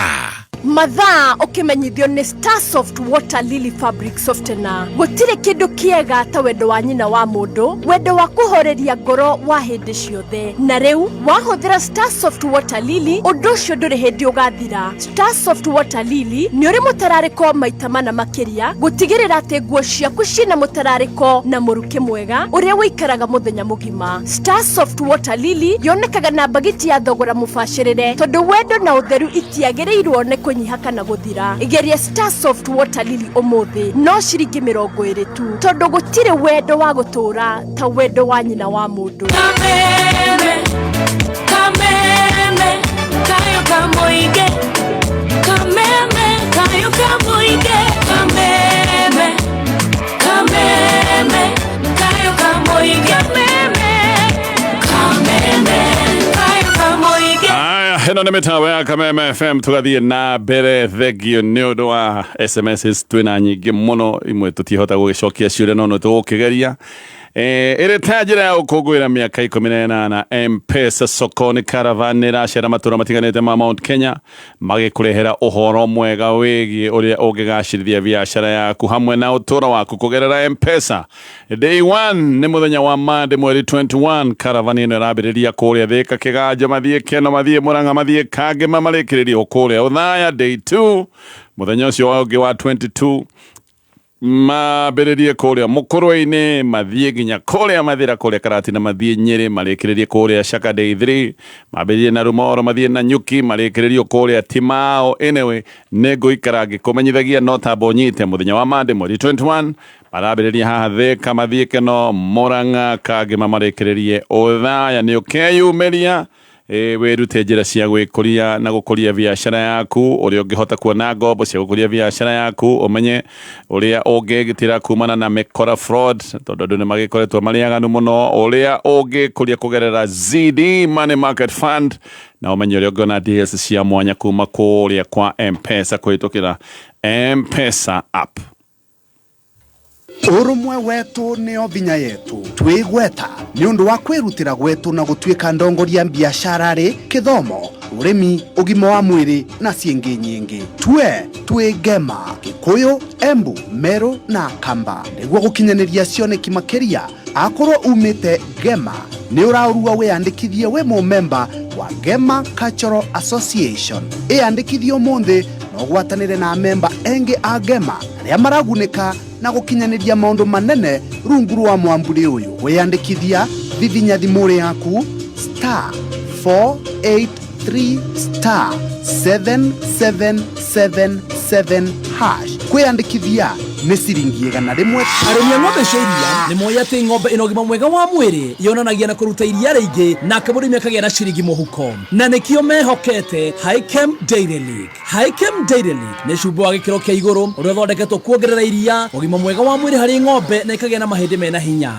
Mathaa ũkĩmenyithio nĩ Starsoft Water Lily Fabric Softener. Gũtirĩ kĩndũ kĩega ta wendo wa nyina wa mũndũ, wendo wa kũhoreria ngoro wa hĩndĩ ciothe, na rĩu wahũthĩra Starsoft Water Lily ũndũ ũcio ndũrĩ hĩndĩ ũgathira. Starsoft Water Lily nĩ ũrĩ mũtararĩko maita mana makĩria gũtigĩrĩra atĩ nguo ciaku ciĩna mũtararĩko na mũrukĩ mwega ũrĩa ũikaraga mũthenya mũgima. Starsoft Water Lily yonekaga na mbagiti ya thogora mũbacĩrĩre tondũ wendo na ũtheru itiagĩrĩirwo nĩ kũnyiha kana gũthira. Geria Starsoft Water Lily ũmũthĩ no ciringi 20 tu, tondũ gũtirĩ wendo wa gũtũũra ta wendo wa nyina wa mũndũ. Kameme, kameme, kayo kamoige. Kameme, kayo kamoige. Kameme, kameme, kayo kamoige. Kameme, kameme, kayo kamoige. Aya, ĩno nĩ mĩtambo ya Kameme FM, tũgathiĩ na mbere. Thengio nĩ ũndũ wa SMS, twĩna nyingĩ mũno, imwe tũtihota gũgĩcokia ciũria no nĩ tũgũkĩgeria. Ĩrĩ ta njĩra ya gũkũngũĩra mĩaka 18, Mpesa Sokoni Caravan nĩ ĩracera matũra matiganĩte ma Mount Kenya magĩkũrehera ũhoro mwega wĩgiĩ ũrĩa ũngĩgacĩrithia biacara yaku hamwe na ũtũũro waku kũgerera Mpesa. Day 1 nĩ mũthenya wa Monday mweri 21. Caravan ĩno ĩrambĩrĩria kũrĩa Thĩka Kĩganjo, mathiĩ Keno, mathiĩ Mũrang'a, mathiĩ Kangĩma, marĩkĩrĩrie kũrĩa Ũthaya. Day 2, mũthenya ũcio ũngĩ wa 22, mambĩrĩrie kũrĩa Mũkũrwe-inĩ, mathiĩ nginya kũrĩa Mathĩra, kũrĩa Karatina, mathiĩ Nyĩrĩ, marĩkĩrĩrie kũrĩa Shaka. Day 3, mambĩrĩrie na Rumoro, mathiĩ na Nyuki, marĩkĩrĩrio kũrĩa Timao. Anyway, nĩ ngũikara ngĩkũmenyithagia, no tamba ũnyite mũthenya wa Monday mweri 21, marambĩrĩria haha Thĩka, mathiĩ Keno, Mũrang'a, Kangĩma, marĩkĩrĩrie Ũthaya. Nĩ ũkeyumĩria wĩrute njĩra cia gwĩkũria na gũkũria biacara yaku, ũrĩa ũngĩhota kuona ngombo cia gũkũria biacara yaku, ũmenye ũrĩa ũngĩgitĩra kumana na mĩkora fraud, tondũ andũ nĩ magĩkoretwo marĩ aganu mũno, ũrĩa ũngĩkũria kũgerera ZD Money Market Fund, na ũmenye ũrĩa ũngĩona deals cia mwanya kuma kũrĩa kwa Mpesa kũhĩtũkĩra Mpesa app. Ũrũmwe wetu nĩo vinya yetu. Twĩgweta nĩ ũndũ wa kwĩrutĩra gwetu na gũtuĩka ndongoria biacara rĩ kĩthomo, ũrĩmi, ũgima wa mwĩrĩ na ciĩngĩ nyingĩ. Tue twĩ Ngema, Gĩkũyũ, Embu, Meru na Kamba nĩguo gũkinyanĩria cioneki makĩria. Akorwo umĩte Ngema, nĩ ũraũrua wĩyandĩkithie wĩ mũmemba wa Ngema Cultural Association. Ĩyandĩkithie ũmũthĩ na ũgwatanĩre na memba engĩ a Ngema arĩa maragunĩka na gũkinyanĩria maũndũ manene rungu rwa mwamburi ũyũ. Wĩyandĩkithia, vivinya thimũ yaku *483*7777#. Kwĩyandĩkithia nĩ ciringi 100. Arĩmi a ng'ombe cia iria nĩ moĩ atĩ ng'ombe ĩna ũgima mwega wa mwĩrĩ yonanagia na kũruta iria rĩingĩ, nake mũrĩmi akagĩa na ciringi mũhuko, na nĩkĩo mehokete Hikem Dairy League. Hikem Dairy League nĩ cumbĩ wa gĩkĩro kĩa igũrũ ũrĩa ũthondeketwo kuongerera iria, ũgima mwega wa mwĩrĩ harĩ ng'ombe, na ĩkagĩa na mahĩndĩ mena hinya.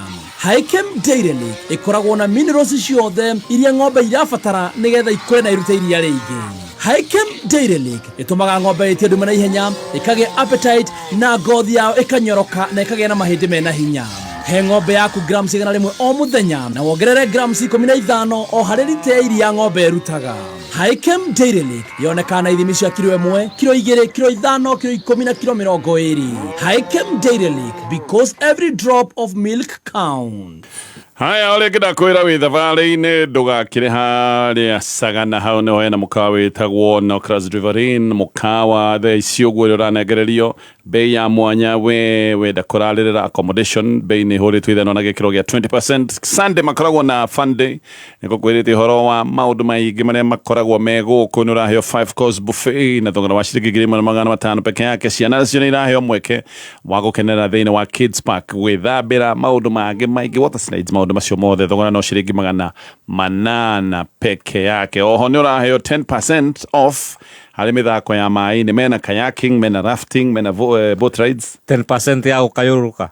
Hikem Dairy League ĩkoragwo na minerals ciothe iria ng'ombe irabatara nĩgetha ikũre na irute iria rĩingĩ. Hikem Dairy League ĩtũmaga ng'ombe ĩtie ndume na ihenya, ĩkagĩa appetite, na ngothi yao ĩkanyoroka na ĩkagĩa na mahĩndĩ mena hinya. He ng'ombe yaku grams 100 o mũthenya na wongerere grams 15 o harĩ rita ya iria ng'ombe ĩrutaga. Hikem Dairy Lake yonekaga na ithimi cia kiro 1, kiro 2, kiro 5, kiro 10 na kiro 20. Hikem Dairy Lake, because every drop of milk counts. Haya, ũrĩa ngĩndakwĩra wĩ thabarĩ-inĩ ndũgakĩre harĩa Sagana, hau nĩho hena mũkawa wĩtagwo Nocras Riverine, mũkawa thaa ici ũguo ũrĩa ũranengererio bei ya mwanya we wenda kũrarĩrĩra accommodation bei nĩ ĩhũrĩtwo ithanwa na gĩkĩro gĩa 20%. Sunday makoragwo na fun day, nĩgũkwĩrĩte ũhoro wa maũndũ maingĩ marĩa makoragwo me gũkũ. Nĩ ũraheo 5 course buffet na thogora wa ciringi 1,500 peke yake. Ciana nacio nĩ iraheo mweke wa gũkenera thĩinĩ wa Kids Park, gwĩthambĩra, maũndũ mangĩ maingĩ, water slides, maũndũ macio mothe thogora no ciringi 800 peke yake. Oho nĩ ũraheo 10% off harĩ mĩthako ya maĩ-inĩ, mena kayaking, mena rafting, mena boat rides. 10% ya gũkayũrũrũka.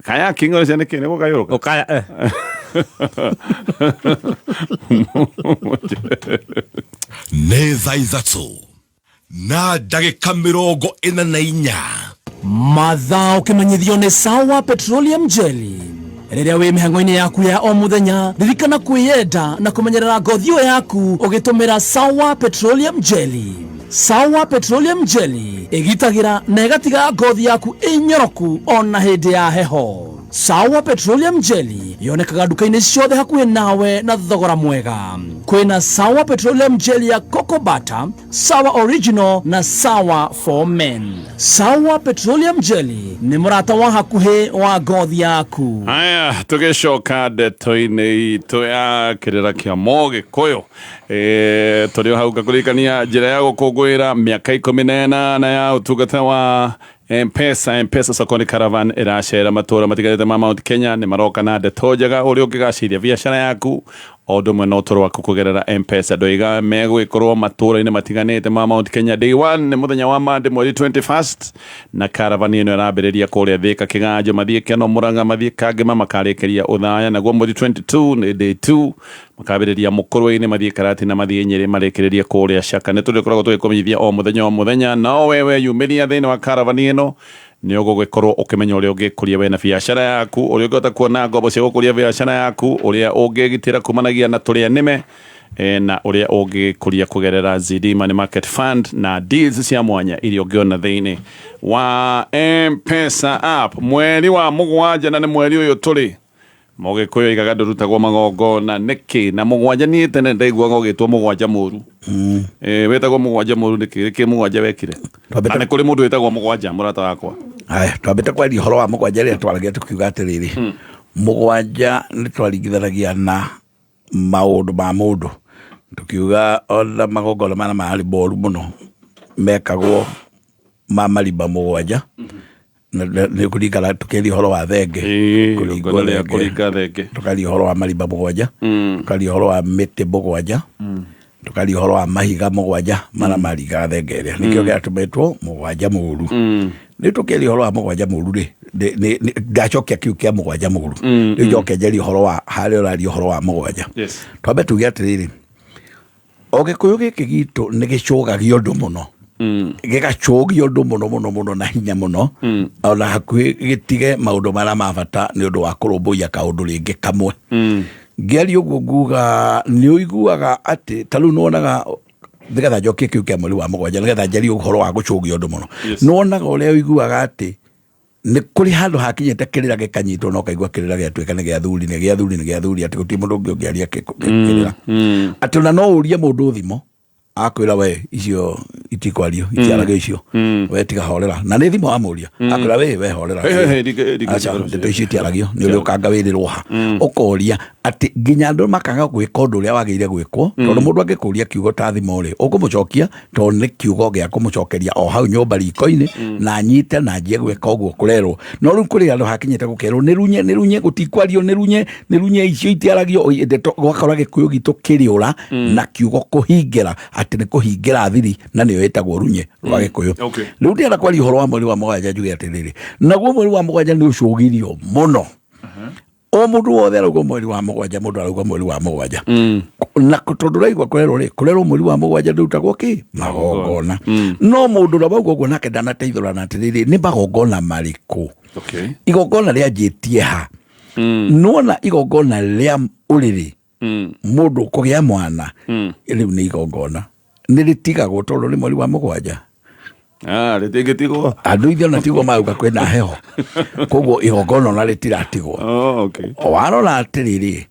Kayaking ũcio nĩ kĩ? Nĩ gũkayũrũka? Gũkaya, eh. Nĩ thaa 3:44. Mathaa ũkĩmenyithio nĩ Sawa Petroleum Jelly. Rĩrĩa wĩ mĩhang'o-inĩ yaku ya o mũthenya, ririkana kwĩyenda na kũmenyerera ngothi ĩyo yaku ũgĩtũmĩra Sawa Petroleum Jelly. Sawa Petroleum Jelly ĩgitagĩra na ĩgatiga ngothi yaku ĩnyoroku ona hĩndĩ ya heho. Sawa Petroleum Jelly yonekaga nduka-inĩ ciothe hakuhĩ nawe na thogora mwega. Kwĩna Sawa Petroleum Jelly ya Cocoa Butter, Sawa Original na Sawa for Men. Sawa Petroleum Jelly nĩ mũrata wa hakuhĩ wa ngothi yaku. Haya, tũgĩcoka ndeto-inĩ itũ ya kĩrĩra kĩa Mũgĩkũyũ. Tũrĩ o hau ngakũririkania njĩra ya gũkũngũĩra mĩaka 18 ya ũtungata wa M-Pesa. M-Pesa Sokoni Caravan ĩracera matũra matiganĩte ma Mount Kenya, nĩ maroka na ndeto njega ũrĩa ũngĩgacĩria biacara yaku o ũndũ ũmwe na ũtũũro waku kũgerera M-Pesa. Ndoiga megũgĩkorwo matũra-inĩ matiganĩte ma Mount Kenya. Day 1 nĩ mũthenya wa Monday mweri 21st, na caravan ĩno ĩrambĩrĩria kũrĩa Thĩka Kĩganjo, mathiĩ Keno Mũrang'a, mathiĩ Kangema, makarĩkĩria Ũthaya. Naguo mweri 22 nĩ day 2, makambĩrĩria Mũkũrwe-inĩ, mathiĩ Karatina, mathiĩ Nyĩrĩ, marĩkĩrĩrie kũrĩa Shaka. Nĩ tũrĩkoragwo tũgĩkũmenyithia o mũthenya o mũthenya, no wewe yumĩria thĩinĩ wa caravan ĩno nĩ ũgũgĩkorwo ũkĩmenya ũrĩa ũngĩkũria we na biacara yaku, ũrĩa ũngĩhota kuona ngombo cia gũkũria biacara yaku, ũrĩa ũngĩgitĩra kumanagia na tũrĩa nĩme, na ũrĩa ũngĩkũria kũgerera ZD Money Market Fund na deals cia mwanya iria ũngĩona thĩinĩ wa M-Pesa app. Mweri wa 7 na nĩ mweri ũyũ tũrĩ, Mũgĩkũyũ igaga ndũrutagwo magongona nĩkĩ? Na 7 niĩ tene ndaiguaga ũgĩtwo 7 mũru. Wĩtagwo 7 mũru nĩkĩ? Nĩkĩ 7 wekire? Na nĩ kũrĩ mũndũ wĩtagwo 7 mũrata wakwa. Haya, twambĩte kwaria ũhoro wa 7 rĩrĩa twaragia tũkiuga atĩrĩrĩ, 7 nĩ twaringithanagia na maũndũ ma mũndũ, tukiuga ona magongona mana marĩ moru mũno mekagwo ma marimba 7, nĩ kũringana tũkĩaria ũhoro wa thenge, kũringwo thenge, kũringa thenge, tũkaria ũhoro wa marimba 7, tũkaria ũhoro wa mĩtĩ 7, tũkaria ũhoro wa mahiga 7 marĩa maringaga thenge ĩrĩa, nĩkĩo gĩatũmĩtwo 7 mũru. Rĩu tũkĩaria ũhoro wa 7 mũru rĩ, ndacokia kĩu kĩa 7 mũru, rĩu njoke njarie ũhoro wa harĩa ũraria ũhoro wa 7. Twambe tuge atĩrĩrĩ, o Gĩkũyũ gĩkĩ gitũ nĩ gĩcũgagia ũndũ mũno, gĩgacũgia ũndũ mũno mũno mũno na hinya mũno, ona hakuhĩ gĩtige maũndũ marĩa ma bata nĩ ũndũ wa kũrũmbũiya kaũndũ rĩngĩ kamwe. Ngĩaria ũguo nguga nĩ ũiguaga atĩ ta rĩu nĩwonaga, nĩgetha njokie kĩu kĩa mweri wa 7, nĩgetha njarie ũhoro wa gũcũgia ũndũ mũno, nĩwonaga ũrĩa ũiguaga atĩ nĩ kũrĩ handũ hakinyĩte kĩrĩra gĩkanyitwo na ũkaigua kĩrĩra gĩatuĩka nĩ gĩa thuri, nĩ gĩa thuri, nĩ gĩa thuri, atĩ gũtirĩ mũndũ ũngĩ ũngĩaria kĩrĩra. Atĩ ona no ũrie mũndũ thimo, akwĩra we icio itikwario, itiaragio icio, we tiga horera. Na nĩ thimo wamũria, akwĩra we horera. Aca, ndeto icio itiaragio, nĩ ũrĩa ũkanga wĩrĩrwo ha. Ũkoria atĩ nginya andũ makaga gwĩka ũndũ ũrĩa wagĩrĩire gwĩkwo, tondũ mũndũ angĩkũria kiugo ta thimo rĩ, ũkũmũcokia tondũ nĩ kiugo gĩa kũmũcokeria o hau nyũmba riko-inĩ, na anyite na anjie gwĩka ũguo kũrerwo. No rĩu kũrĩ andũ hakinyĩte gũkerwo nĩ runye, nĩ runye, gũtikwario, nĩ runye, nĩ runye, icio itiaragio, oi, ndeto, ũgakora Gĩkũyũ gitũ kĩrĩũra na kiugo kũhingĩra, atĩ nĩ kũhingĩra thiri, na nĩyo ĩtagwo runye rwa Gĩkũyũ. Rĩu ndĩrenda kwaria ũhoro wa mweri wa 7 njuge atĩrĩrĩ, naguo mweri wa 7 nĩ ũcũgirio mũno. O mũndũ wothe arauga mweri wa 7, mũndũ arauga mweri wa 7. Na tondũ ũraigua kũrerwo rĩ, kũrerwo mweri wa 7 ndũrutagwo kĩ? Magongona. No mũndũ ũrĩa wauga ũguo nake ndanateithũrana atĩrĩrĩ, nĩ magongona marĩkũ? Okay. Igongona rĩanjĩtie ha? Nona igongona rĩa ũrĩrĩ, mũndũ kũgĩa mwana, rĩu nĩ igongona nĩ rĩtigagwo tondũ nĩ mweri wa mũgwanja. Ah, rĩtingĩtigwo. Andũ ithe ona tigwo mauga kwĩna heho, koguo igongona ona rĩtiratigwo. Oh, okay. Warora atĩrĩrĩ,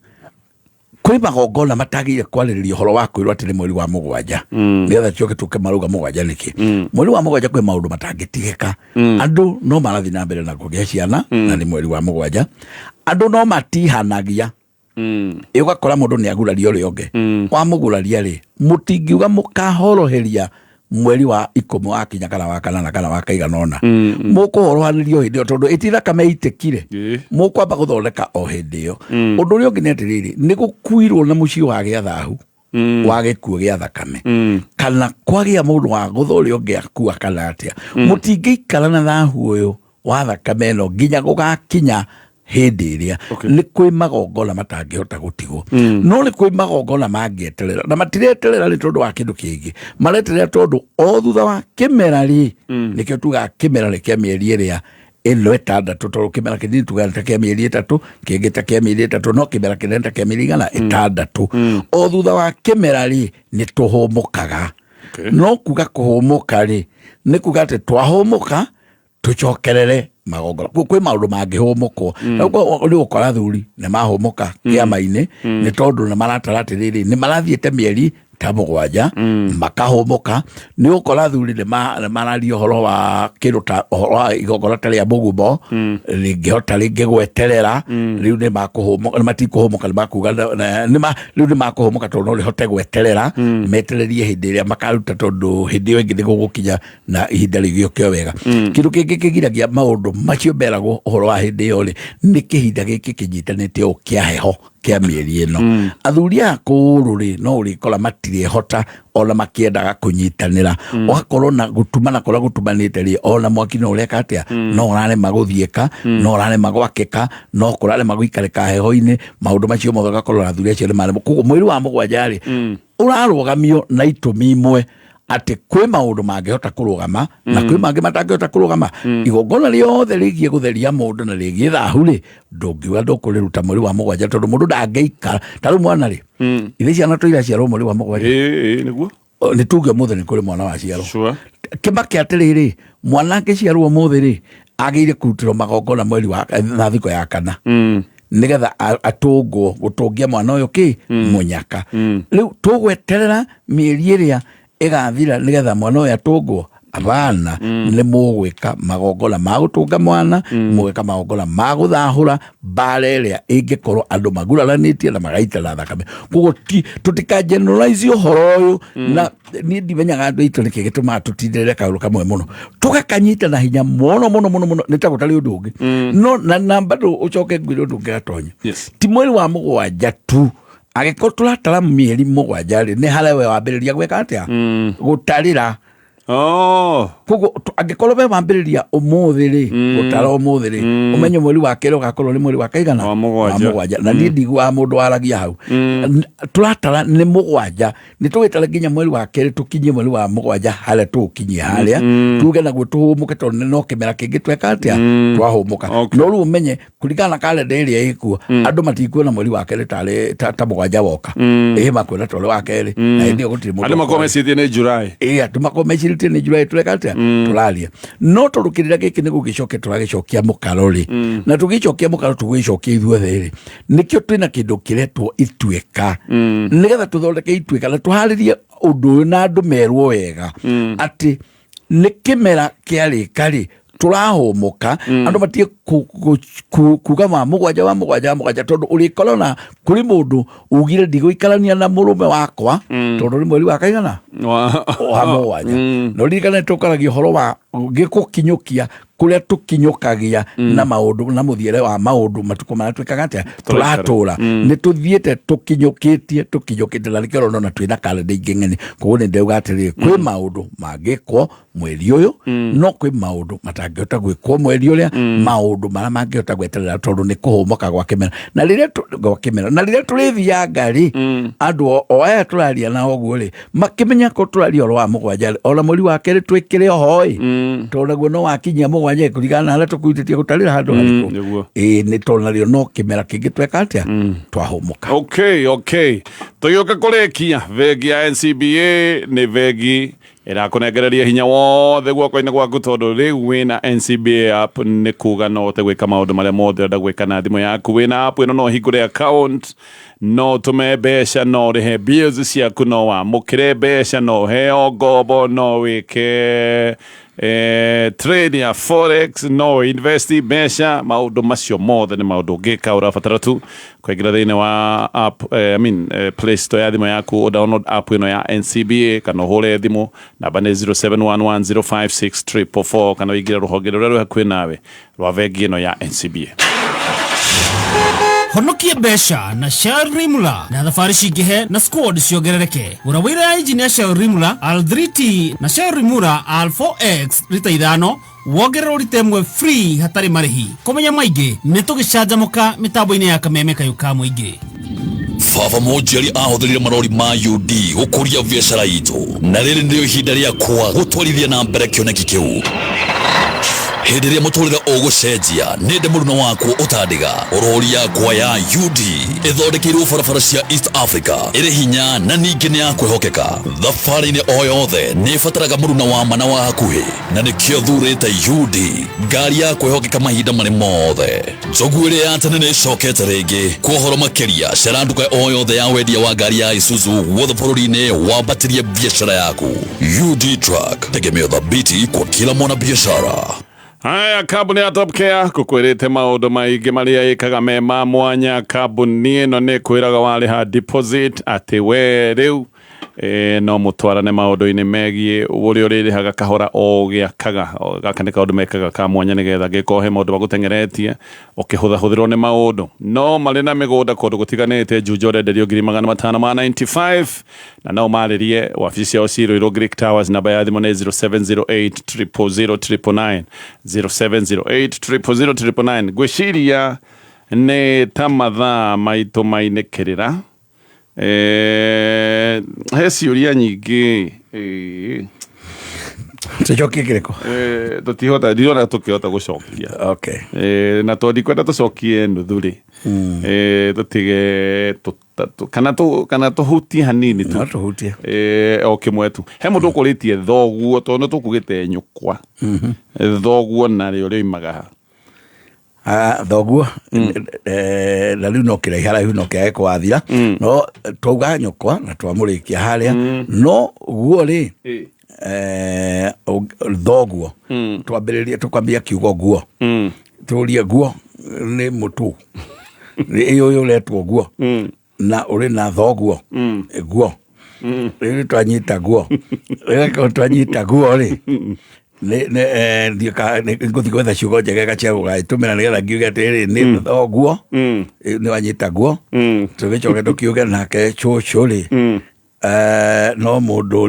kwĩ magongona matagĩrĩire kwarĩrĩria ũhoro wa kwĩrwo atĩ nĩ mweri wa mũgwanja, nĩgetha tũcoke tũke marauga mũgwanja nĩkĩ. Mweri wa mũgwanja kwĩ maũndũ matangĩtigĩka. Andũ no marathiĩ na mbere na kũgĩa ciana na nĩ mweri wa mũgwanja. Andũ no matihanagia. Ĩ ũgakora mũndũ nĩ aguraria ũrĩa ũngĩ. Wamũguraria rĩ, mũtingiuga mũkahoroheria mweri wa 10 wakinya kana wa 8 kana wa kaigana ũna. Mũkũhorohanĩrio hĩndĩ ĩyo tondũ ĩti thakame ĩitĩkire, mũkwamba gũthondeka o hĩndĩ ĩyo. Ũndũ ũrĩa ũngĩ nĩ atĩrĩrĩ, nĩ gũkuirwo na mũciĩ wagĩa thahu wa gĩkuũ gĩa thakame, kana kwagĩa mũndũ wa gũtha ũrĩa ũngĩ akua kana atĩa, mũtingĩikara na thahu ũyũ wa thakame ĩno nginya gũgakinya hĩndĩ ĩrĩa. Nĩ kwĩ magongona matangĩhota gũtigwo, no nĩ kwĩ magongona mangĩeterera, na matireterera nĩ tondũ wa kĩndũ kĩngĩ, mareterera tondũ o thutha wa kĩmera rĩ, nĩkĩo tugaga kĩmera nĩ kĩa mĩeri ĩrĩa ĩno 6, tondũ kĩmera kĩnini tugaga ta kĩa mĩeri 3, kĩngĩ ta kĩa mĩeri 3, no kĩmera kĩnene ta kĩa mĩeri 6. O thutha wa kĩmera rĩ, nĩ tũhũmũkaga. No kuga kũhũmũka rĩ, nĩ kuga atĩ twahũmũka tũcokerere magongona. Kwĩ maũndũ mangĩhũmũkwo. Rĩu ũkora athuri nĩ mahũmũka kĩama-inĩ, nĩ tondũ nĩ maratara atĩrĩrĩ, nĩ marathiĩte mĩeri ta 7 makahũmũka. Nĩ ũkora athuri nĩ mararia ũhoro wa kĩndũ ta ũhoro wa igongona ta rĩa mũgumo, rĩngĩhota rĩngĩ gweterera. Rĩu nĩ makũhũmũka, nĩ matikũhũmũka, nĩ makuga rĩu nĩ makũhũmũka tondũ no rĩhote gweterera, metererie hĩndĩ ĩrĩa makaruta, tondũ hĩndĩ ĩyo ĩngĩ nĩ gũgũkinya na ihinda rĩgĩũke wega. Kĩndũ kĩngĩ kĩgiragia maũndũ macio meragwo ũhoro wa hĩndĩ ĩyo rĩ, nĩ kĩhinda gĩkĩ kĩnyitanĩte ũũ kĩa heho kĩa mĩeri ĩno. Athuri aya kũũrũ rĩ, no ũrĩkora matirĩhota ona makĩendaga kũnyitanĩra. Ũgakorwo na gũtumana kũrĩa gũtumanĩte rĩ, ona mwaki no ũreka atĩa, no ũrarema gũthiĩka, no ũrarema gwakĩka, no kũrarema gũikarĩka heho-inĩ. Maũndũ macio mothe ũgakorwo athuri acio nĩ marema. Koguo mweri wa mũgwanja rĩ, ũrarũgamio na itũmi imwe, atĩ kwĩ maũndũ mangĩhota kũrũgama na kwĩ mangĩ matangĩhota kũrũgama. Igongona rĩothe rĩgiĩ gũtheria mũndũ na rĩgiĩ thahu rĩ, ndũngiuga ndũkũrĩruta mweri wa mũgwanja, tondũ mũndũ ndangĩikara. Ta rĩu mwana rĩ, ithe ciana to iraciarwo mweri wa mũgwanja. Nĩguo. Nĩ tuge ũmũthĩ nĩ kũrĩ mwana waciarwo. Kĩmake atĩrĩrĩ, mwana angĩciarwo ũmũthĩ rĩ, agĩrĩire kũrutĩrwo magongona mweri wa na thikũ ya 4, nĩgetha atũngwo gũtũngia mwana ũyũ kĩ mũnyaka. Rĩu tũgweterera mĩeri ĩrĩa ĩgathira nĩgetha mwana ũyũ atũngwo? Abana, nĩ mũgwĩka magongona ma gũtũnga mwana, mũgwĩka magongona ma gũthahũra mbara ĩrĩa ĩngĩkorwo andũ maguraranĩtie na magaitana thakame. Koguo tũtika generalize ũhoro ũyũ. Na niĩ ndimenyaga andũ aitũ nĩkĩ gĩtũmaga tũtindĩrĩre kaũndũ kamwe mũno, tũgakanyita na hinya mũno mũno mũno mũno, nĩ ta gũtarĩ ũndũ ũngĩ. No na bado ũcoke ngwĩre ũndũ ũngĩ gatonya. Ti mweri wa mũgwanja tu, angĩkorwo tũratara mĩeri 7 rĩ, nĩ harĩa we wambĩrĩria gwĩka atĩa, gũtarĩra. Koguo angĩkorwo we wambĩrĩria ũmũthĩ rĩ, gũtara ũmũthĩ rĩ, ũmenye mweri wa 2 ũgakorwo nĩ mweri wa kaigana? Wa mũgwanja. Wa mũgwanja. Na niĩ ndiguaga mũndũ waragia hau. Tũratara nĩ 7, nĩ tũgĩtara nginya mweri wa 2 tũkinyie mweri wa 7 harĩa tũgũkinyia harĩa, tuge naguo tũhũmũke, tondũ no kĩmera kĩngĩ tweka atĩa, twahũmũka. No rĩu ũmenye kũringana na kalenda ĩrĩa ĩkuo, andũ matikuona mweri wa 2 tarĩ ta 7 woka. Ĩĩ, makuona ta ũrĩ wa 2, na hĩndĩ ĩyo gũtirĩ mũndũ Andũ makorwo ũkuona. mecirĩtie nĩ July. Ĩĩ, andũ makorwo mecirĩtie nĩ July tũreka atĩa, tũraria. No tondũ kĩrĩra gĩkĩ nĩ gũgĩcokia tũragĩcokia mũkaro rĩ, na tũgĩcokia mũkaro tũgĩcokia ithuothe rĩ, nĩkĩo twĩna kĩndũ kĩretwo ituĩka, nĩgetha tũthondeke ituĩka na tũharĩrie ũndũ ũyũ na andũ merwo wega atĩ nĩ kĩmera kĩarĩka rĩ, tũrahũmũka. Andũ matige kuga wa mũgwanja wa mũgwanja wa mũgwanja, tondũ ũrĩkora na kũrĩ mũndũ ugire ndigũikarania na mũrũme wakwa tondũ nĩ mweri wa kaigana wa 7. Na ũririkane tũkaragia ũhoro wa gĩkũkinyũkia kũrĩa tũkinyũkagia na maũndũ na mũthiĩre wa maũndũ matukũ marĩa twĩkaga atĩa, tũratũra. Nĩ tũthiĩte tũkinyũkĩtie tũkinyũkĩte, na nĩkĩo ũrona twĩna kalenda ingĩ ng'eni. Koguo nĩ ndauga atĩrĩrĩ, kwĩ maũndũ mangĩkwo mweri ũyũ, no kwĩ maũndũ matangĩhota gwĩkwo mweri ũrĩa. Maũndũ Maũndũ marĩa mangĩhota gweterera, tondũ nĩ kũhũmũka gwa kĩmera na rĩrĩa gwa kĩmera na rĩrĩa tũrĩthianga rĩ, andũ o aya tũraria nao ũguo rĩ, makĩmenya ko tũraria ũhoro wa 7 rĩ, ona mweri wa kerĩ twĩkĩre oho ĩ, tondũ naguo no wakinyia 7 kũringana na harĩa tũkũitĩtie gũtarĩra handũ harĩkũ. Ĩĩ, nĩ tondũ narĩo no kĩmera kĩngĩ tweka atĩa, twahũmũka. Okay, tũgĩũka kũrĩkia, bengi ya NCBA nĩ bengi ĩrakũnengereria hinya wothe guoko-inĩ gwaku, tondũ rĩu wĩna NCBA app nĩ kuga no ũhote gwĩka maũndũ marĩa mothe ũrenda gwĩka na thimũ yaku. Wĩna app ĩno no ũhingũre account, no ũtũme mbeca, no ũrĩhe bills ciaku, no wamũkĩre mbeca, no ũheo ngombo, no wĩke trade ya forex, no invest mbeca. Maũndũ macio mothe nĩ maũndũ ũngĩka. Ũrabatara tu kũingĩra thĩinĩ wa app, I mean, Play Store ya thimũ yaku, ũ download app ĩno ya NCBA, kana ũhũre thimũ, namba nĩ 0711056444, kana ũingĩre rũhonge rũrĩa rwĩ hakuhĩ nawe rwa bengi ĩno ya NCBA. Honokia mbeca na Shell Rimula na thabarĩ cingĩhe na squad ciongerereke. Gũra wĩra ya injini ya Shell Rimula R3T na Shell Rimula R4X rita 5, wongererwo rita 1 free hatarĩ marĩhi. Kũmenya maingĩ nĩ tũgĩcanjamũka mĩtambo-inĩ ya Kameme kayũ ka mũingĩ. Baba mũnjiari ahũthĩrire marori ma UD gũkũria biacara itũ, na rĩrĩ nĩrĩo ihinda rĩakwa gũtwarithia na mbere kĩoneki kĩu. Hĩndĩ ĩrĩa mũtũrĩre ũgũcenjia, nĩ ndĩ mũruna wakwo ũtandiga. Rori yakwa ya UD ĩthondekeirwo barabara cia East Africa, ĩrĩ hinya na ningĩ nĩ ya kwĩhokeka. Thabarĩ-inĩ o yothe nĩ ĩbataraga mũruna wa ma na wa hakuhĩ, na nĩkĩo thurĩte UD, ngari ya kwĩhokeka mahinda marĩ mothe. Njogu ĩrĩa ya tene nĩ ĩcokete rĩngĩ. Kwa ũhoro makĩria, cera nduka o yothe ya wendia wa ngari ya Isuzu guothe bũrũri-inĩ, wambatĩrie biacara yaku. UD Truck, tegemeo thabiti kwa kila mwanabiashara. Haya, kambuni ya Top Care kukwĩrĩte maũndũ maingĩ marĩa ĩkaga me ma mwanya. Kambuni ĩno nĩ kwĩraga warĩha deposit atĩ we rĩu no mũtwarane maũndũ-inĩ megiĩ ũrĩa ũrĩrĩhaga kahora o ũgĩakaga. Gaka nĩ kaũndũ mekaga ka mwanya nĩgetha angĩkorwo he maũndũ magũteng'eretie ũkĩhũthahũthĩrwo nĩ maũndũ. No marĩ na mĩgũnda kũndũ gũtiganĩte. Juja ũrenderio ngiri 595, na no marĩrie wabici ciao ciirũirwo Greek Towers. Namba ya thimũ nĩ 0708 000 999, 0708 000 999. Ngwĩciria nĩ ta mathaa maitũ mainĩkĩrĩra. He ciũria nyingĩ. Tũcokie kĩrĩkũ? Tũtihota, ndirona tũkĩhota gũcokia. Na tondũ ndikwenda tũcokie nuthu rĩ, tũtige kana tũhutie hanini tu. No tũhutie. O kĩmwe tu. He mũndũ ũkũrĩtie thoguo, tondũ nĩ tũkugĩte nyũkwa, thoguo narĩo rĩoimaga ha? Ah, thoguo na rĩu no kĩraiha raihu no kĩage kũwathira, no twauga nyũkwa na twamũrĩkia harĩa no guo rĩ, thoguo twambĩrĩrie, tũkwambia kiugo guo, tũrie guo nĩ mũtu nĩ ũyũ ũretwo guo na ũrĩ na thoguo guo. Rĩu twanyita guo, rĩu twanyita guo rĩ, ngũthiĩ gwetha ciugo njegega cia gũgagĩtũmĩra nĩgetha ngiuge atĩrĩrĩ, nĩ thoguo nĩ wanyita guo. Tũgĩcoke tũkiuge nake cũcũ rĩ, no mũndũ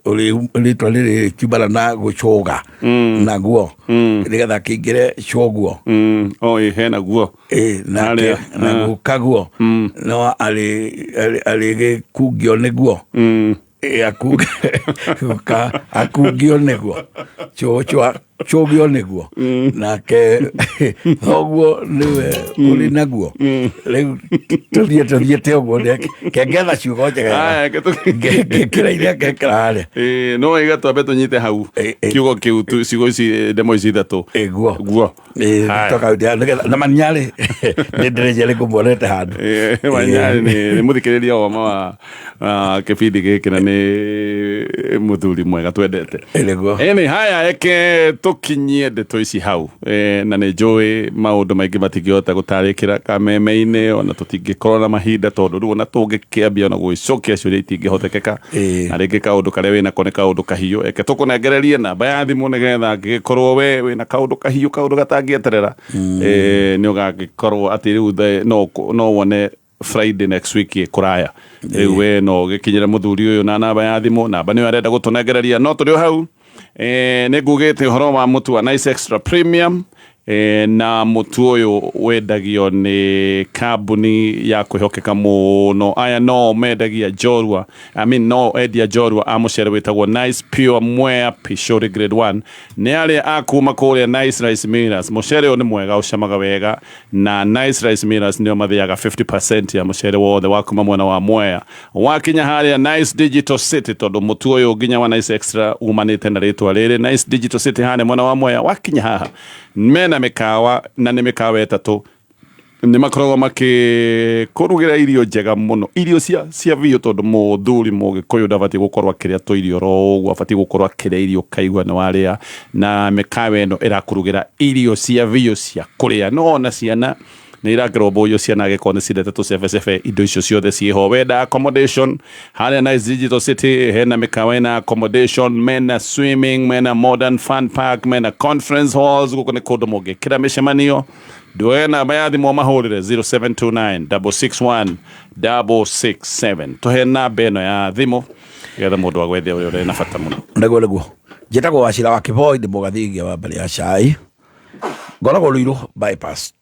ũrĩ rĩtwa rĩrĩ kiumana na gũcũga naguo nĩgetha kĩingĩre cũguo. O ĩ hena guo. Nake Harĩa, na gukaguo no arĩ gĩkungio nĩguo. Akungio nĩguo, cũcũ cũgio nĩguo, nake thoguo nĩwe ũrĩ naguo. Rĩu tũthiĩte ũguo, kengetha ciugo njega. Aya, ngekĩra iria ngekĩra harĩa. No wega twambe tũnyite hau kiugo kĩu tu, ciugo ici, ndemo ici ithatũ. Guo. Guo. Haya. Na manyarĩ nĩ ndĩrĩnja nĩ ngũmuonete handũ. Wanyarĩ nĩ mũthikĩrĩria wa ma wa kĩbindi gĩkĩ na nĩ mũthuri mwega twendete. Nĩguo. Ĩni haya, eke tũkinyie ndeto ici hau. Na nĩ njũĩ maũndũ maingĩ matingĩhota gũtarĩkĩra kameme-inĩ, ona tũtingĩkorwo na mahinda, tondũ rĩu ona tũngĩkĩambia ona gũgĩcokia ciũria itingĩhotekeka, na rĩngĩ kaũndũ karĩa wĩnako nĩ kaũndũ kahiũ. Eke tũkũnengererie namba ya thimũ nĩgetha angĩgĩkorwo we wĩna kaũndũ kahiũ, kaũndũ gatangĩeterera, nĩ ũgagĩkorwo atĩ rĩu no wone Friday next week ĩ kũraya. Rĩu we no ũgĩkinyĩre mũthuri ũyũ na namba ya thimũ, namba nĩyo arenda gũtũnengereria. No tũrĩ o hau, nĩ ngugĩte ũhoro wa mũtu wa Nice Extra Premium. Na mũtu ũyũ wendagio nĩ kambuni ya kwĩhokeka mũno. Aya no mendagia njorua, I mean, no endia njorua a mũcere wĩtagwo Nice Pure Mwea Pishori Grade 1. Nĩ arĩa a kuma kũrĩa Nice Rice Millers. Mũcere ũyũ nĩ mwega, ũcamaga wega, na Nice Rice Millers nĩo mathĩaga 50% ya mũcere wothe wa kuma mwena wa Mwea wakinya harĩa Nice Digital City, tondũ mũtu ũyũ nginya wa Nice Extra umanĩte na rĩtwa rĩrĩ Nice Digital City. Harĩa mwena wa Mwea wakinya haha mena mĩkawa, na nĩ mĩkawa 3. Nĩ makoragwo makĩkũrugĩra irio njega mũno, irio cia biũ, tondũ mũthuri mũgĩkũyũ ndabatiĩ gũkorwo akĩrĩa tũirio oro ũguo, abatiĩ gũkorwo akĩrĩa irio kaigua nĩ warĩa. Na mĩkawa ĩno ĩrakũrugĩra irio cia biũ cia kũrĩa, no ona ciana nĩ irakĩrũmbũiyo. Ciana angĩkorwo nĩ ciendete tũcebecebe, indo icio ciothe ciĩho. Wenda accommodation, harĩa Nice Digital City hena mĩkawa ĩna accommodation, mena swimming, mena modern fun park, mena conference halls. Gũkũ nĩ kũndũ mũngĩkĩra mĩcemanio. Nduoe namba ya thimũ mahũrĩre 0729 661 667. Tũhe namba ĩno ya thimũ getha mũndũ agwethe ũrĩa ũrĩ na bata mũno. Nĩguo njĩtagwo Wacira wa Kĩboi, ndĩ mũgathingia wa mbere ya cai, ngoragwo Ruiru bypass,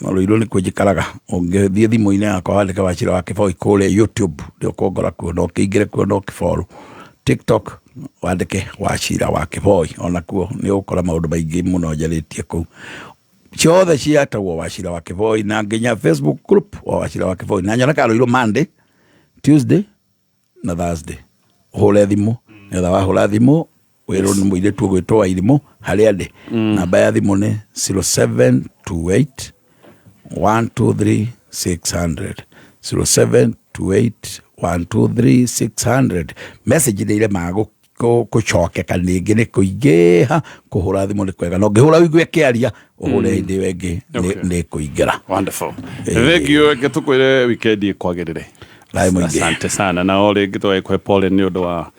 na Ruiru nĩkuo njikaraga. Ũngĩthiĩ thimũ-inĩ yakwa wandĩke Wacira wa Kĩboi kũrĩa YouTube, nĩ ũkũngora kuo, na ũkĩingĩre kuo na ũkĩfollow. TikTok wandĩke Wacira wa Kĩboi, onakuo nĩ ũgũkora maũndũ maingĩ mũno njarĩtie kũu. Ciothe ciatagwo Wacira wa Kĩboi, na nginya Facebook group wa Wacira wa Kĩboi. Na nyonekaga Ruiru Monday, Tuesday na Thursday. Ũhũre thimũ, nĩgetha wahũra thimũ wĩrwo nĩ mũirĩtu ũgwĩtwo Wairimũ harĩa ndĩ. Namba ya thimũ nĩ 0728 123 600, 0728 123 600. Message nĩ iremaga gũcokeka ningĩ nĩ kũingĩha. Kũhũra thimũ nĩ kwega, na ũngĩhũra ũigue kĩaria, ũhũre hĩndĩ ĩyo ĩngĩ nĩ kũingĩra. Wonderful, thank you. Reke tũkwĩre weekend ĩkwagĩrĩre. Thayũ mũingĩ. Asante sana, na o rĩngĩ tũgagĩkũhe pole nĩ ũndũ wa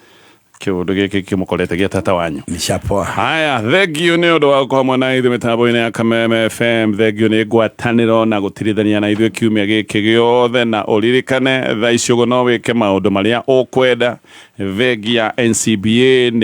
kĩũndũ gĩkĩ kĩmũkorete gĩa tata wanyu. Nishapoa. Haya, thank you nĩ ũndũ wa gũkorwo hamwe na ithuĩ mĩtambo-inĩ ya Kameme FM. Thank you nĩ ngwatanĩro na gũtirithania na ithuĩ kiumia gĩkĩ gĩothe, na ũririkane thaa ici ũguo no wĩke maũndũ marĩa ũkwenda. Bengi ya NCBA nĩ